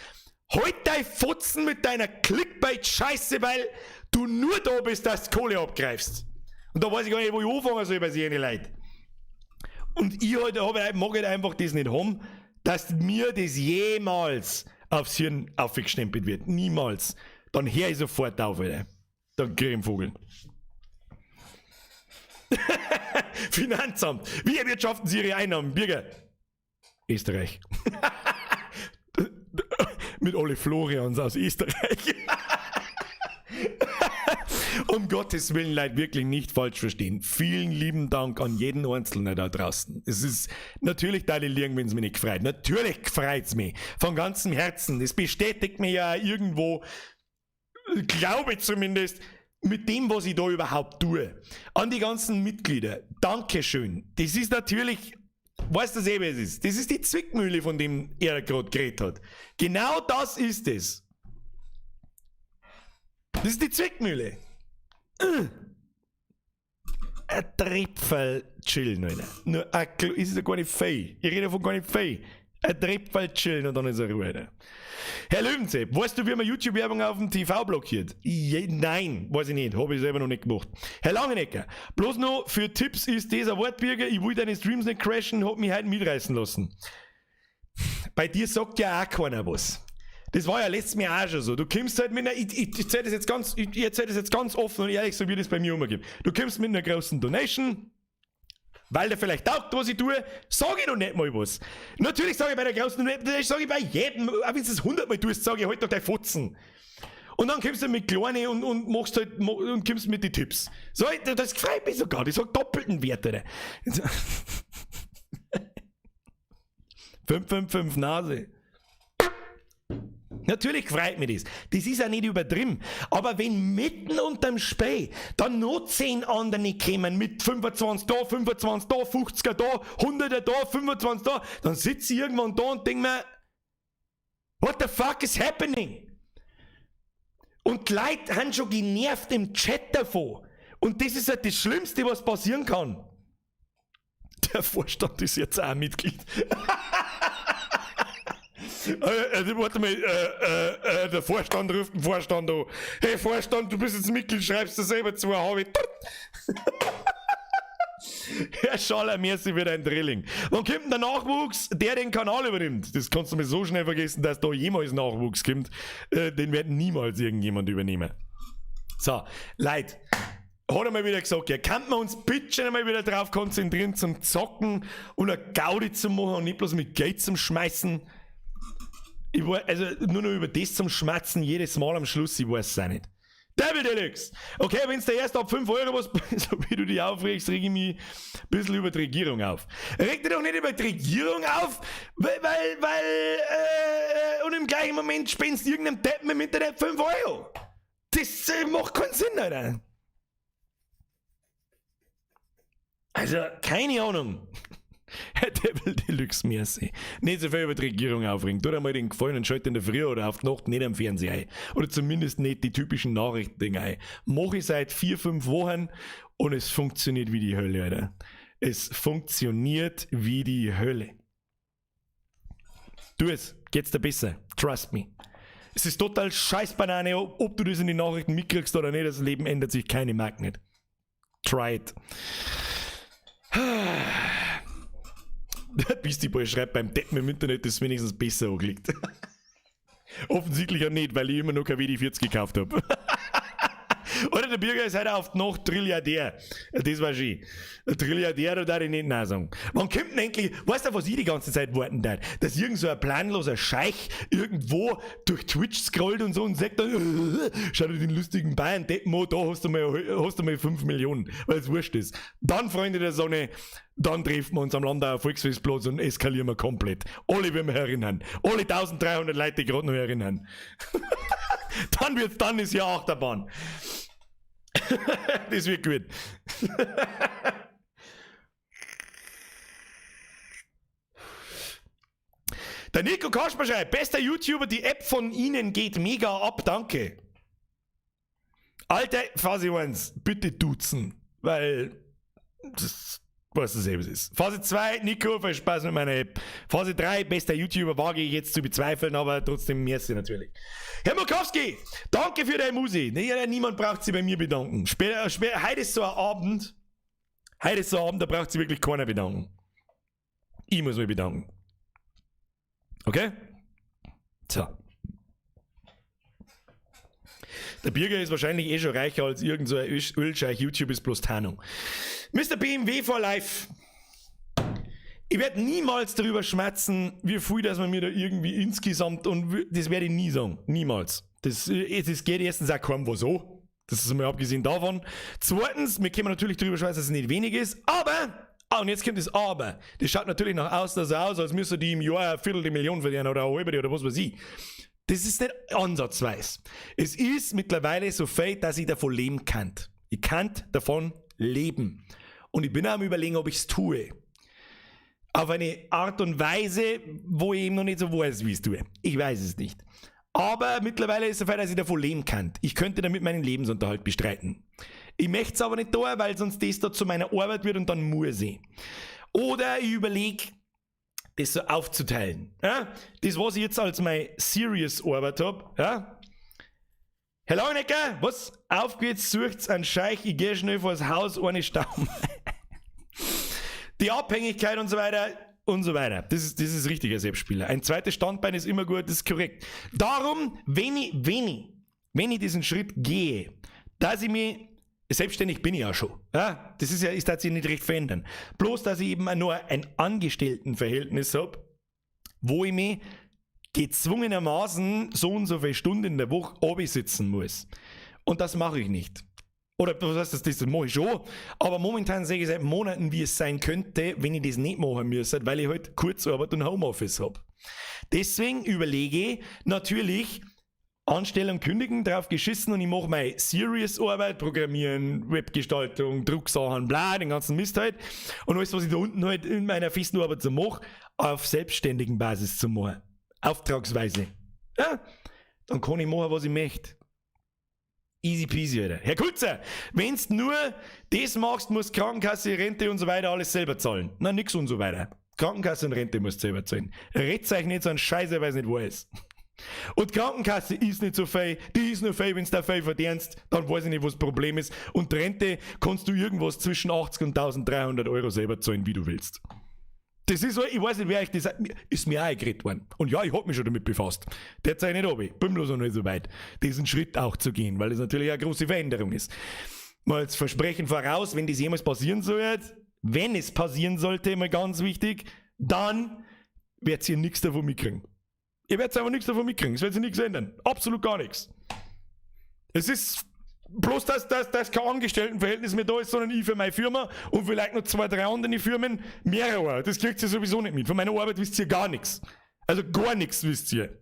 Halt dein Fotzen mit deiner Clickbait-Scheiße, weil du nur da bist, dass du Kohle abgreifst. Und da weiß ich gar nicht, wo ich anfangen soll bei solchen Leuten. Und ich halt, hab halt, mag halt einfach das nicht haben, dass mir das jemals aufs Hirn aufgestempelt wird. Niemals. Dann hör ich sofort auf, Alter. Dann krieg ich einen Vogel. Finanzamt. Wie erwirtschaften Sie Ihre Einnahmen, Bürger? Österreich. Mit Olli Florians aus Österreich. Um Gottes Willen, Leute, wirklich nicht falsch verstehen. Vielen lieben Dank an jeden Einzelnen da draußen. Es ist natürlich da die Liegen, wenn's mich nicht gefreut. Natürlich freut's mich. Von ganzem Herzen. Es bestätigt mir ja irgendwo, glaube ich zumindest, mit dem, was ich da überhaupt tue. An die ganzen Mitglieder, Dankeschön. Das ist natürlich, weißt du, was es ist? Das ist die Zwickmühle, von dem er gerade geredet hat. Genau das ist es. Das ist die Zwickmühle. Ein Tripfel chillen, Alter. Nur ein Klo, ist ja gar nicht fei. Ich rede von gar nicht fei. Ein Tripfel chillen und dann ist er Ruhe, Alter. Herr Löwensepp, weißt du, wie man YouTube-Werbung auf dem TV blockiert? Je, nein, weiß ich nicht. Hab ich selber noch nicht gemacht. Herr Langenecker, bloß noch für Tipps ist dieser Wortbürger, ich will deine Streams nicht crashen, hab mich heute mitreißen lassen. Bei dir sagt ja auch keiner was. Das war ja letztes Jahr auch schon so. Du kommst halt mit einer, ich, ich, ich erzähl das jetzt ganz, ich, ich erzähl das jetzt ganz offen und ehrlich, so wie das bei mir umgeht. Du kommst mit einer großen Donation, weil der vielleicht taugt, was ich tue, sag ich noch nicht mal was. Natürlich sag ich bei der großen Donation, sag ich bei jedem, auch wenn du es 100 Mal tust, sag ich halt doch dein Fotzen. Und dann kommst du mit Kleine und machst halt, und kommst mit den Tipps. So, das freut mich sogar, das hat doppelten Wert, Alter. 5, 5, 5 Nase. Natürlich freut mich das. Das ist ja nicht übertrieben. Aber wenn mitten unterm Spiel dann noch 10 andere kommen mit 25 da, 25 da, 50er da, 100er da, 25 da, dann sitze ich irgendwann da und denk mir, what the fuck is happening? Und die Leute haben schon genervt im Chat davon. Und das ist halt das Schlimmste, was passieren kann. Der Vorstand ist jetzt auch Mitglied. Warte mal, der Vorstand ruft den Vorstand an. Hey Vorstand, du bist jetzt Mitglied, schreibst du selber zu, hab ich. Herr Schaller, merci für dein Drilling. Wann kommt denn der Nachwuchs, der den Kanal übernimmt? Das kannst du mir so schnell vergessen, dass da jemals Nachwuchs kommt. Den wird niemals irgendjemand übernehmen. So, Leute, hat er mal wieder gesagt, ja, kann man uns bitte schon einmal wieder drauf konzentrieren zum Zocken und eine Gaudi zu machen und nicht bloß mit Geld zum Schmeißen. Ich war, also nur noch über das zum Schmatzen jedes Mal am Schluss, ich weiß es auch nicht. Devil Deluxe! Okay, wenn's der erst ab 5 Euro was, so wie du dich aufregst, reg ich mich ein bisschen über die Regierung auf. Reg dich doch nicht über die Regierung auf, weil und im gleichen Moment spendest du irgendeinem Deppen im Internet 5 Euro. Das macht keinen Sinn, Alter. Also, keine Ahnung. Herr Devil Deluxe, merci. Nicht so viel über die Regierung aufregen. Tut einmal den Gefallen und schalt in der Früh oder auf die Nacht nicht am Fernseher ein. Oder zumindest nicht die typischen Nachrichten ein. Mach ich seit 4, 5 Wochen und es funktioniert wie die Hölle, Alter. Es funktioniert wie die Hölle. Tu es, geht's dir besser. Trust me. Es ist total scheißbanane, ob du das in den Nachrichten mitkriegst oder nicht. Das Leben ändert sich keine Mark nicht. Try it. Der Beastie Boy schreibt beim Deppen im Internet, ist wenigstens besser angelegt. Offensichtlich ja nicht, weil ich immer noch kein WD-40 gekauft hab. Oder der Bürger ist heute auf die Nacht Trilliardär. Das war schön. Ein Trilliardär, da darf ich nicht nein sagen. Wann kommt denn endlich, weißt du, was ich die ganze Zeit warten darf? Dass irgend so ein planloser Scheich irgendwo durch Twitch scrollt und so und sagt dann, schau dir den lustigen Bayern Deppen an, da hast du mal 5 Millionen, weil es wurscht ist. Dann, Freunde der Sonne, dann treffen wir uns am Landauer Volksfestplatz und eskalieren wir komplett. Alle werden wir erinnern. Alle 1300 Leute, die gerade noch erinnern. Dann ist ja Achterbahn. Das wird gut. Der Nico Kasper schreibt, bester YouTuber, die App von Ihnen geht mega ab, danke. Alter, Phase 1, bitte duzen, weil das weißt du selbst ist. Phase 2, Nico, viel Spaß mit meiner App. Phase 3, bester YouTuber, wage ich jetzt zu bezweifeln, aber trotzdem merci natürlich. Herr Murkowski, danke für deine Musik. Nee, ja, niemand braucht sich bei mir bedanken. Später, später, heute ist so ein Abend, heute ist so ein Abend, da braucht sich wirklich keiner bedanken. Ich muss mich bedanken. Okay? So. Der Birger ist wahrscheinlich eh schon reicher als irgend so ein Ölscheich. YouTube ist bloß Tarnung. Mister BMW for Life. Ich werd niemals darüber schmerzen, wie viel, dass man mir da irgendwie insgesamt, und das werde ich nie sagen. Niemals. Das geht erstens auch kaum was an. Das ist mal abgesehen davon. Zweitens, wir können natürlich darüber schweißen, dass es nicht wenig ist, aber, ah, und jetzt kommt das Aber. Das schaut natürlich nach außen so aus, als müsste die im Jahr eine Viertel die Million verdienen oder eine halbe oder was weiß ich. Das ist nicht ansatzweise. Es ist mittlerweile so viel, dass ich davon leben kann. Ich kann davon leben. Und ich bin auch am Überlegen, ob ich's tue. Auf eine Art und Weise, wo ich eben noch nicht so weiß, wie ich's tue. Ich weiß es nicht. Aber mittlerweile ist es so viel, dass ich davon leben kann. Ich könnte damit meinen Lebensunterhalt bestreiten. Ich möchte es aber nicht tun, weil sonst das da zu meiner Arbeit wird und dann muss ich. Oder ich überleg, das so aufzuteilen. Ja? Das, was ich jetzt als meine Serious Arbeit hab. Ja? Herr Langenecker, was? Auf geht's, sucht's einen Scheich, ich geh schnell vors Haus, ohne Staum. Die Abhängigkeit und so weiter und so weiter. Das ist richtig, Herr Selbstspieler. Ein zweites Standbein ist immer gut, das ist korrekt. Darum, wenn ich diesen Schritt gehe, dass ich mich, selbstständig bin ich ja schon. Ja, das ist ja, ist tatsächlich nicht recht verändern. Bloß, dass ich eben nur ein Angestelltenverhältnis hab, wo ich mich gezwungenermaßen so und so viele Stunden in der Woche sitzen muss. Und das mache ich nicht. Oder was heißt das, das mache ich schon. Aber momentan sehe ich seit Monaten, wie es sein könnte, wenn ich das nicht machen müsste, weil ich halt Kurzarbeit und Homeoffice hab. Deswegen überlege ich natürlich, Anstellung kündigen, drauf geschissen und ich mache meine Serious-Arbeit, Programmieren, Webgestaltung, Drucksachen, bla, den ganzen Mist halt. Und alles, was ich da unten halt in meiner festen Arbeit so mache, auf selbstständigen Basis zu machen. Auftragsweise. Ja? Dann kann ich machen, was ich möchte. Easy peasy, Alter. Herr Kulzer, wenn's nur das machst, musst Krankenkasse, Rente und so weiter alles selber zahlen. Na, nix und so weiter. Krankenkasse und Rente musst du selber zahlen. Redet euch nicht so einen Scheiß, er weiß nicht, wo er ist. Und Krankenkasse ist nicht so viel, die ist nur viel, wenn's da viel verdienst, dann weiß ich nicht, was das Problem ist. Und Rente kannst du irgendwas zwischen 80 und 1300 Euro selber zahlen, wie du willst. Das ist so, ich weiß nicht, wer ich das, ist mir auch geredet worden. Und ja, ich hab mich schon damit befasst. Derzeit nicht runter. Bin bloß noch nicht so weit, diesen Schritt auch zu gehen, weil das natürlich eine große Veränderung ist. Mal als Versprechen voraus, wenn das jemals passieren sollte, wenn es passieren sollte, mal ganz wichtig, dann werdet ihr nichts davon mitkriegen. Ihr werdet einfach nichts davon mitkriegen. Es wird sich nichts ändern. Absolut gar nichts. Es ist bloß, dass kein Angestelltenverhältnis mehr da ist, sondern ich für meine Firma und vielleicht noch 2, 3 andere Firmen. Mehrere. Das kriegt ihr sowieso nicht mit. Von meiner Arbeit wisst ihr gar nichts. Also gar nichts wisst ihr.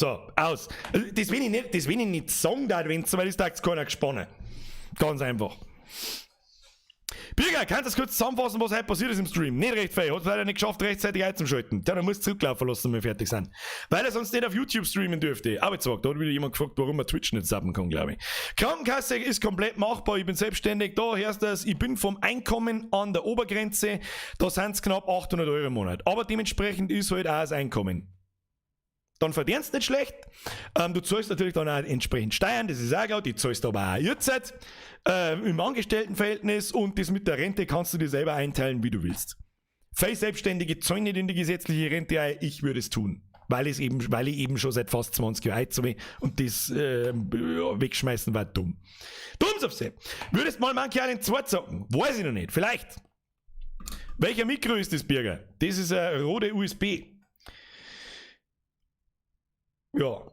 So, aus. Also, das wenn ich nicht sagen darf, wenn's soweit ist, darf's keiner gesponnen. Ganz einfach. Birger, kannst du das kurz zusammenfassen, was heute passiert ist im Stream? Nicht recht viel. Hat leider nicht geschafft, rechtzeitig einzuschalten. Tja, dann musst du zurücklaufen lassen, wenn wir fertig sind. Weil er sonst nicht auf YouTube streamen dürfte. Arbeitswag, da hat wieder jemand gefragt, warum man Twitch nicht subben kann, glaube ich. Krankenkasse ist komplett machbar. Ich bin selbstständig. Da hörst du das. Ich bin vom Einkommen an der Obergrenze. Da sind es knapp 800 € im Monat. Aber dementsprechend ist halt auch das Einkommen. Dann verdienst du nicht schlecht. Du zahlst natürlich dann auch entsprechend Steuern, das ist auch klar, die zahlst du aber auch jetzt im Angestelltenverhältnis und das mit der Rente kannst du dir selber einteilen, wie du willst. Viele Selbstständige zahlen nicht in die gesetzliche Rente ein, ich würde es tun. Weil ich eben schon seit fast 20 Jahren einzahle und das wegschmeißen war dumm. Dumm auf sie. Würdest mal Monkey Island 2 zocken? Weiß ich noch nicht. Vielleicht. Welcher Mikro ist das, Birger? Das ist ein Rode USB. Ja.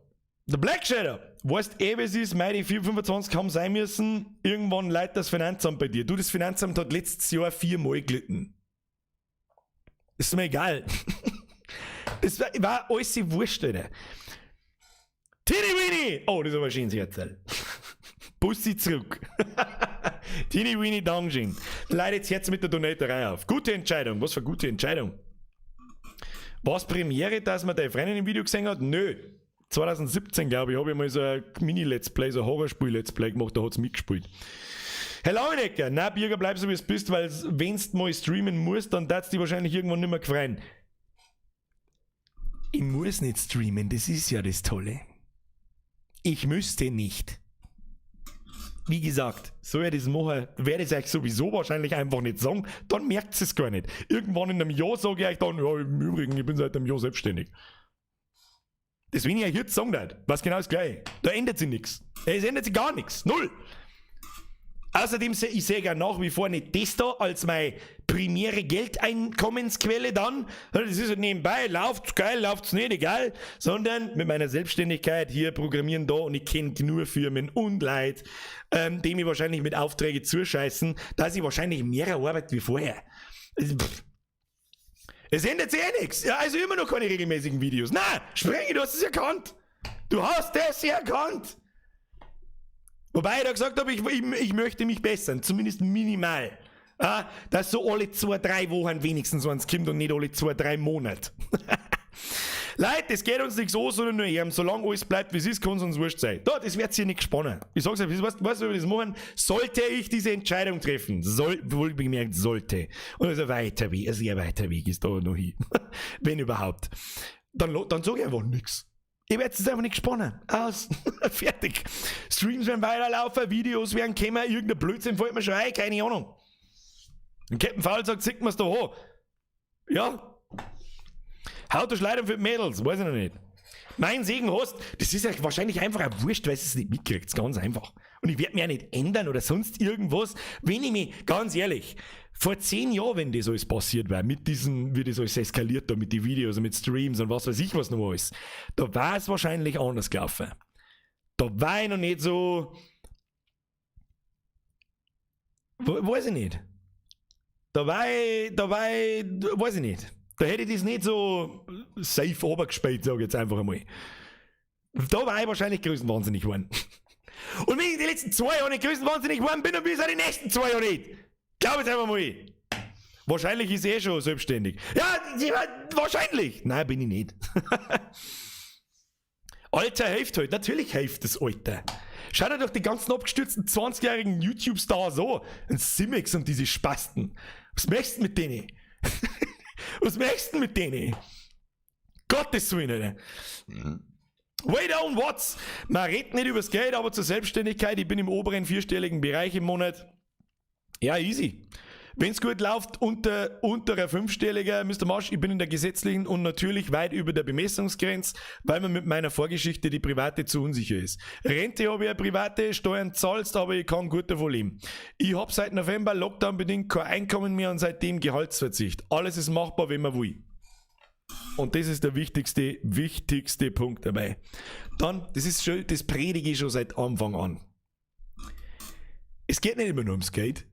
The Black Shadow. Weißt eh, wie es ist, meine 425 haben sein müssen. Irgendwann leitet das Finanzamt bei dir. Du, das Finanzamt hat letztes Jahr viermal gelitten. Ist mir egal. Das war alles wurscht, Alter. Teeny Weeny! Oh, das ist aber ein schönes Herzl. Bussi zurück. Teeny Weeny Dankeschön. Leitet jetzt mit der Donaterei auf. Gute Entscheidung. Was für eine gute Entscheidung. War's Premiere, dass man deine Freundin im Video gesehen hat? Nö. 2017, glaube ich, habe ich mal so ein Mini-Let's Play, so ein Horrorspiel-Let's Play gemacht, da hat es mitgespielt. Herr Langenecker, na Birger, bleib so, wie es bist, weil wenn's mal streamen musst, dann darfst du dich wahrscheinlich irgendwann nicht mehr gefreien. Ich muss nicht streamen, das ist ja das Tolle. Ich müsste nicht. Wie gesagt, soll ich das machen, werde ich es euch sowieso wahrscheinlich einfach nicht sagen, dann merkt es gar nicht. Irgendwann in einem Jahr sage ich euch dann, ja, im Übrigen, ich bin seit einem Jahr selbstständig. Das, wenn ich euch jetzt sagen darf, was genau das Gleiche. Da ändert sich nichts. Es ändert sich gar nichts. Null. Außerdem sehe ich sehe ja nach wie vor nicht das da als meine primäre Geldeinkommensquelle dann. Das ist halt nebenbei, läuft's geil, läuft's nicht, egal. Sondern mit meiner Selbstständigkeit hier programmieren da und ich kenne genug Firmen und Leute, die mich wahrscheinlich mit Aufträgen zuscheißen, dass ich wahrscheinlich mehr arbeite wie vorher. Also, pff. Es ändert sich eh nichts. Ja, also immer noch keine regelmäßigen Videos. Na, Sprengi, du hast es erkannt. Du hast es erkannt. Wobei ich da gesagt habe, ich möchte mich bessern, zumindest minimal. Ah, dass so alle 2, 3 Wochen wenigstens eins kommt und nicht alle 2, 3 Monate. Leute, das geht uns nichts an, sondern nur ihm. Solange alles bleibt, wie es ist, kann es uns wurscht sein. Da, das wird hier nicht gesponnen. Ich sag's euch, weißt du, wie wir das machen? Sollte ich diese Entscheidung treffen, soll, wohl bemerkt, sollte. Und also weiter Weg, ein sehr weiter Weg ist da noch hin. Wenn überhaupt. Dann sag ich einfach nichts. Ich werde es einfach nicht gesponnen. Aus. Fertig. Streams werden weiterlaufen, Videos werden kommen, irgendein Blödsinn fällt mir schon ein, keine Ahnung. Und Captain Foul sagt, sieht man's da an. Ja. How to schleudern für Mädels, weiß ich noch nicht. Mein Segen hast, das ist ja wahrscheinlich einfach auch wurscht, weil es nicht mitkriegt. Ganz einfach. Und ich werde mich auch nicht ändern oder sonst irgendwas, wenn ich mich, ganz ehrlich, vor 10 Jahren, wenn das alles passiert wäre, mit diesen, wie das alles eskaliert da, mit den Videos und mit Streams und was weiß ich was noch alles, da war es wahrscheinlich anders gelaufen. Da war ich noch nicht so, weiß ich nicht. Da war ich, weiß ich nicht. Da hätte ich das nicht so safe runtergespielt, sag ich jetzt einfach einmal. Da war ich wahrscheinlich größenwahnsinnig geworden. Und wenn ich die letzten 2 Jahre nicht größenwahnsinnig geworden bin, dann bin ich auch die nächsten 2 Jahre nicht. Glaub jetzt einfach mal. Wahrscheinlich ist er schon selbstständig. Ja, wahrscheinlich. Nein, bin ich nicht. Alter hilft halt. Natürlich hilft das Alter. Schau dir doch die ganzen abgestürzten 20-jährigen YouTube-Stars an. Ein Simex und diese Spasten. Was möchtest du mit denen? Was möchtest du mit denen? Gottes Willen, Alter. Wait on what's? Man redet nicht übers Geld, aber zur Selbstständigkeit, ich bin im oberen vierstelligen Bereich im Monat. Ja, easy. Wenn's gut läuft, unterer fünfstelliger, Mr. Marsch, ich bin in der gesetzlichen und natürlich weit über der Bemessungsgrenze, weil mir mit meiner Vorgeschichte die private zu unsicher ist. Rente habe ich eine private, Steuern zahlst, aber ich kann gut davon leben. Ich hab seit November Lockdown bedingt kein Einkommen mehr und seitdem Gehaltsverzicht. Alles ist machbar, wenn man will. Und das ist der wichtigste, wichtigste Punkt dabei. Dann, das ist schon, das predige ich schon seit Anfang an. Es geht nicht immer nur ums Geld.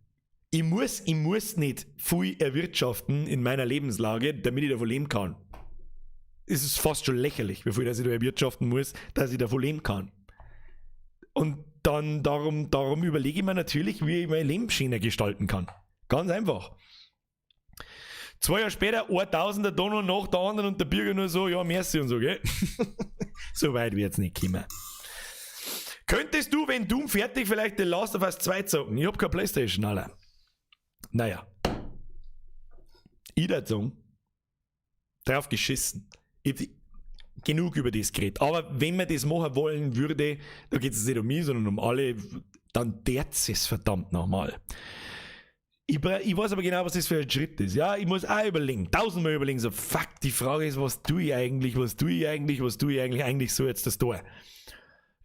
Ich muss nicht viel erwirtschaften in meiner Lebenslage, damit ich davon leben kann. Es ist fast schon lächerlich, wie viel dass ich da erwirtschaften muss, dass ich davon leben kann. Und dann darum überlege ich mir natürlich, wie ich mein Leben schöner gestalten kann. Ganz einfach. 2 Jahre später, 1000er da noch nach der anderen und der Birger nur so, ja, merci und so, gell? So weit wird's nicht kommen. Könntest du, wenn Doom fertig, vielleicht The Last of Us 2 zocken? Ich hab keine Playstation, Alter. Naja. Ich würd sagen, drauf geschissen. Ich hab genug über das geredet. Aber wenn man das machen wollen würde, da geht es nicht um mich, sondern um alle, dann derz es verdammt nochmal. Ich weiß aber genau, was das für ein Schritt ist. Ja, ich muss auch überlegen, tausendmal überlegen, so fuck, die Frage ist, was tue ich eigentlich, was tue ich eigentlich, was tue ich eigentlich, eigentlich so jetzt das da.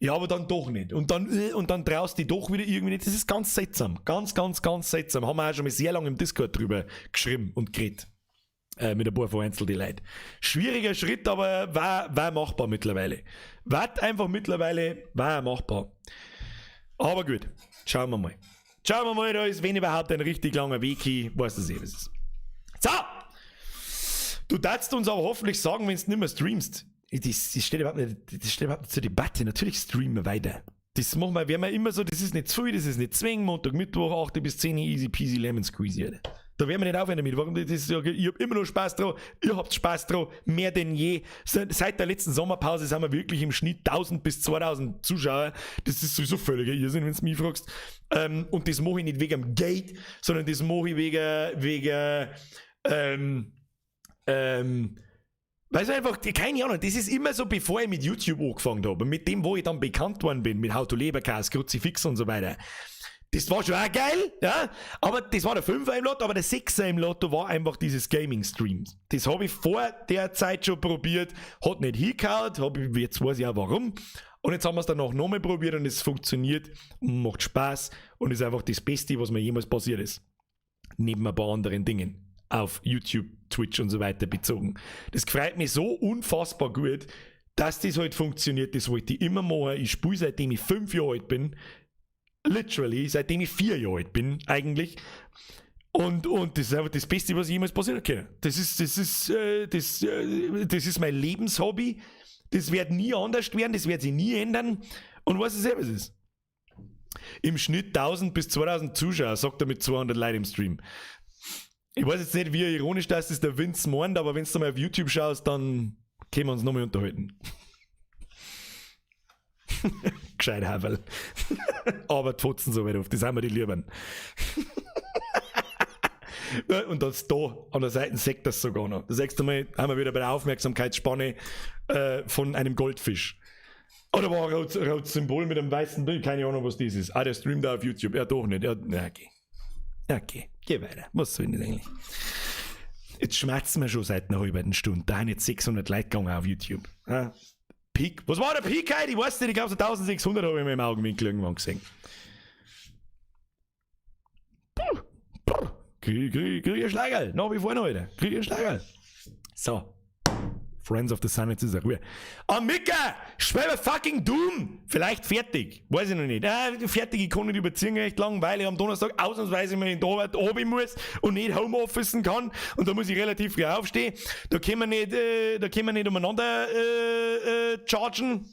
Ja, aber dann doch nicht. Und dann traust du dich doch wieder irgendwie nicht. Das ist ganz seltsam. Ganz, ganz, ganz seltsam. Haben wir auch schon mal sehr lange im Discord drüber geschrieben und geredet. Mit ein paar vereinzelten Leuten. Schwieriger Schritt, aber war machbar mittlerweile. War einfach mittlerweile, war machbar. Aber gut, schauen wir mal. Schauen wir mal, da ist, wenn überhaupt, ein richtig langer Weg hin, weißt du eh, was ist. So! Du darfst uns aber hoffentlich sagen, wenn du nicht mehr streamst. Das steht überhaupt nicht zur Debatte. Natürlich streamen wir weiter. Das machen wir, werden wir immer so, das ist nicht zu viel, das ist nicht zwingend. Montag, Mittwoch, 8 bis 10, easy peasy lemon squeezy. Alter. Da werden wir nicht aufhören damit. Warum? Das ist, ja, ich hab immer noch Spaß drauf. Ihr habt Spaß drauf. Mehr denn je. Seit der letzten Sommerpause sind wir wirklich im Schnitt 1000 bis 2000 Zuschauer. Das ist sowieso völliger Irrsinn, wenn du mich fragst. Und das mache ich nicht wegen dem Geld, sondern das mache ich wegen, weißt du, einfach, keine Ahnung, das ist immer so, bevor ich mit YouTube angefangen habe, mit dem, wo ich dann bekannt worden bin, mit How to Leberkas, Kruzifix und so weiter. Das war schon auch geil, ja, aber das war der Fünfer im Lotto, aber der Sechser im Lotto war einfach dieses Gaming-Stream. Das habe ich vor der Zeit schon probiert, hat nicht hingehauen, jetzt weiß ich auch, warum. Und jetzt haben wir es danach nochmal probiert und es funktioniert und macht Spaß und ist einfach das Beste, was mir jemals passiert ist. Neben ein paar anderen Dingen auf YouTube, Twitch und so weiter bezogen. Das gefreut mich so unfassbar gut, dass das halt funktioniert. Das wollte ich immer machen. Ich spiele, seitdem ich 5 Jahre alt bin. Literally, seitdem ich 4 Jahre alt bin, eigentlich. Und das ist einfach das Beste, was jemals passieren kann. Das ist mein Lebenshobby. Das wird nie anders werden, das wird sich nie ändern. Und was es selber ist. Im Schnitt 1000 bis 2000 Zuschauer, sagt er mit 200 Leuten im Stream. Ich weiß jetzt nicht, wie ironisch das ist, der Vince meint, aber wenn du mal auf YouTube schaust, dann können wir uns nochmal unterhalten. Gescheit, Havel. Aber die Fotzen so weit auf, das haben wir die Lieben. Und das da an der Seite sagt das sogar noch. Das nächste Mal haben wir wieder bei der Aufmerksamkeitsspanne von einem Goldfisch. Oder war ein rotes Symbol mit einem weißen Bild? Keine Ahnung, was das ist. Ah, der streamt da auf YouTube. Ja, doch nicht. Ja, na, okay. Okay, geh weiter. Was soll denn das eigentlich? Jetzt schmerzen wir schon seit einer halben Stunde. Da haben jetzt 600 Leute gegangen auf YouTube. Ja. Peak. Was war der Peak heute? Ich weiß nicht, ich glaube, so 1600 habe ich mir im Augenwinkel irgendwann gesehen. Puh, puh. Krieg ich ein Schlagerl. Nach wie vor noch, Alter. Krieg ich ein Schlagerl. So. Friends of the Sun, jetzt ist er Ruhe. Ah, Mika! Spiel wir fucking Doom! Vielleicht fertig. Weiß ich noch nicht. Ah, fertig, ich kann nicht überziehen recht lang, weil ich am Donnerstag ausnahmsweise mal in die Arbeit runter muss und nicht Homeofficen kann. Und da muss ich relativ früh aufstehen. Da können wir nicht umeinander chargen.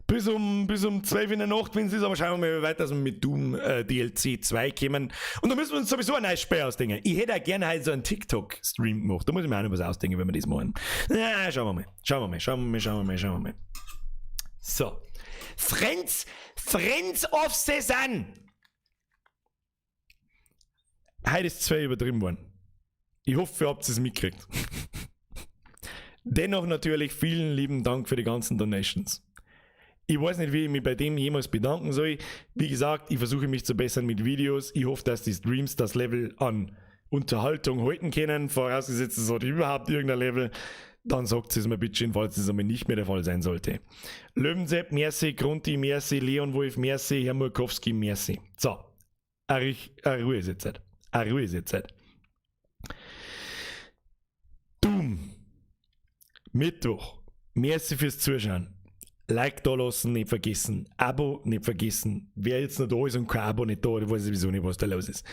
Bis um 12 in der Nacht, wenn es ist, aber schauen wir mal, wie weit dass wir mit Doom DLC 2 kommen. Und da müssen wir uns sowieso ein neues Spiel ausdenken. Ich hätte auch gerne halt so einen TikTok-Stream gemacht. Da muss ich mir auch noch was ausdenken, wenn wir das machen. Ja, schauen wir mal. Schauen wir mal, schauen wir mal, schauen wir mal, schauen wir mal. So. Friends of the Sun. Heute ist zwei übertrieben worden. Ich hoffe, ihr habt es mitgekriegt. Dennoch natürlich vielen lieben Dank für die ganzen Donations. Ich weiß nicht, wie ich mich bei dem jemals bedanken soll. Wie gesagt, ich versuche, mich zu bessern mit Videos. Ich hoffe, dass die Streams das Level an Unterhaltung halten können. Vorausgesetzt, es hat überhaupt irgendein Level. Dann sagt es mir bitte, falls es einmal nicht mehr der Fall sein sollte. Löwensepp, merci, Grunti, merci, Leon Wolf, merci, Herr Murkowski, merci. So, eine Ruhe ist jetzt Zeit. Eine Ruhe ist jetzt Zeit. Doom. Mittwoch. Merci fürs Zuschauen. Like da lassen, nicht vergessen. Abo nicht vergessen. Wer jetzt noch da ist und kein Abo nicht da, der weiß sowieso nicht, was da los ist.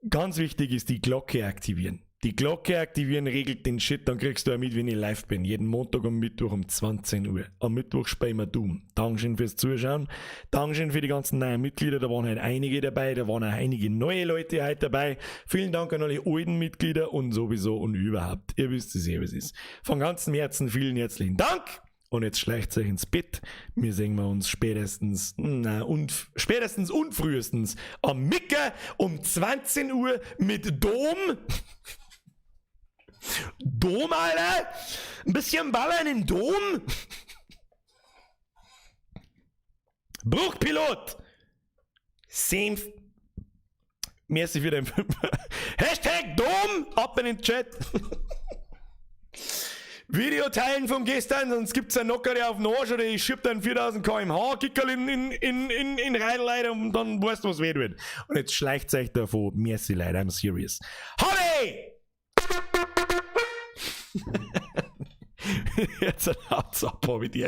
Ganz wichtig ist, die Glocke aktivieren. Die Glocke aktivieren regelt den Shit, dann kriegst du auch mit, wenn ich live bin. Jeden Montag und Mittwoch um 20 Uhr. Am Mittwoch spielen wir Doom. Dankeschön fürs Zuschauen. Dankeschön für die ganzen neuen Mitglieder. Da waren halt einige dabei. Da waren auch einige neue Leute heute dabei. Vielen Dank an alle alten Mitglieder und sowieso und überhaupt. Ihr wisst es eh, was es ist. Von ganzem Herzen vielen herzlichen Dank. Und jetzt schleicht euch ins Bett. Wir sehen wir uns spätestens, na, und spätestens und frühestens am Micker um 20 Uhr mit Dom. Dom, Alter? Ein bisschen ballern in Dom? Bruchpilot! Senf. Merci für den #Dom! Ab in den Chat! Video teilen von gestern, sonst gibt's ein Knocker auf den Arsch oder ich schieb dann 4000 km/h Kickerl in Reidel, Leute, und dann weißt du, was weh wird. Und jetzt schleicht euch davon. Merci, Leute, I'm serious. Hobby! Jetzt haut's ab, hab ich die.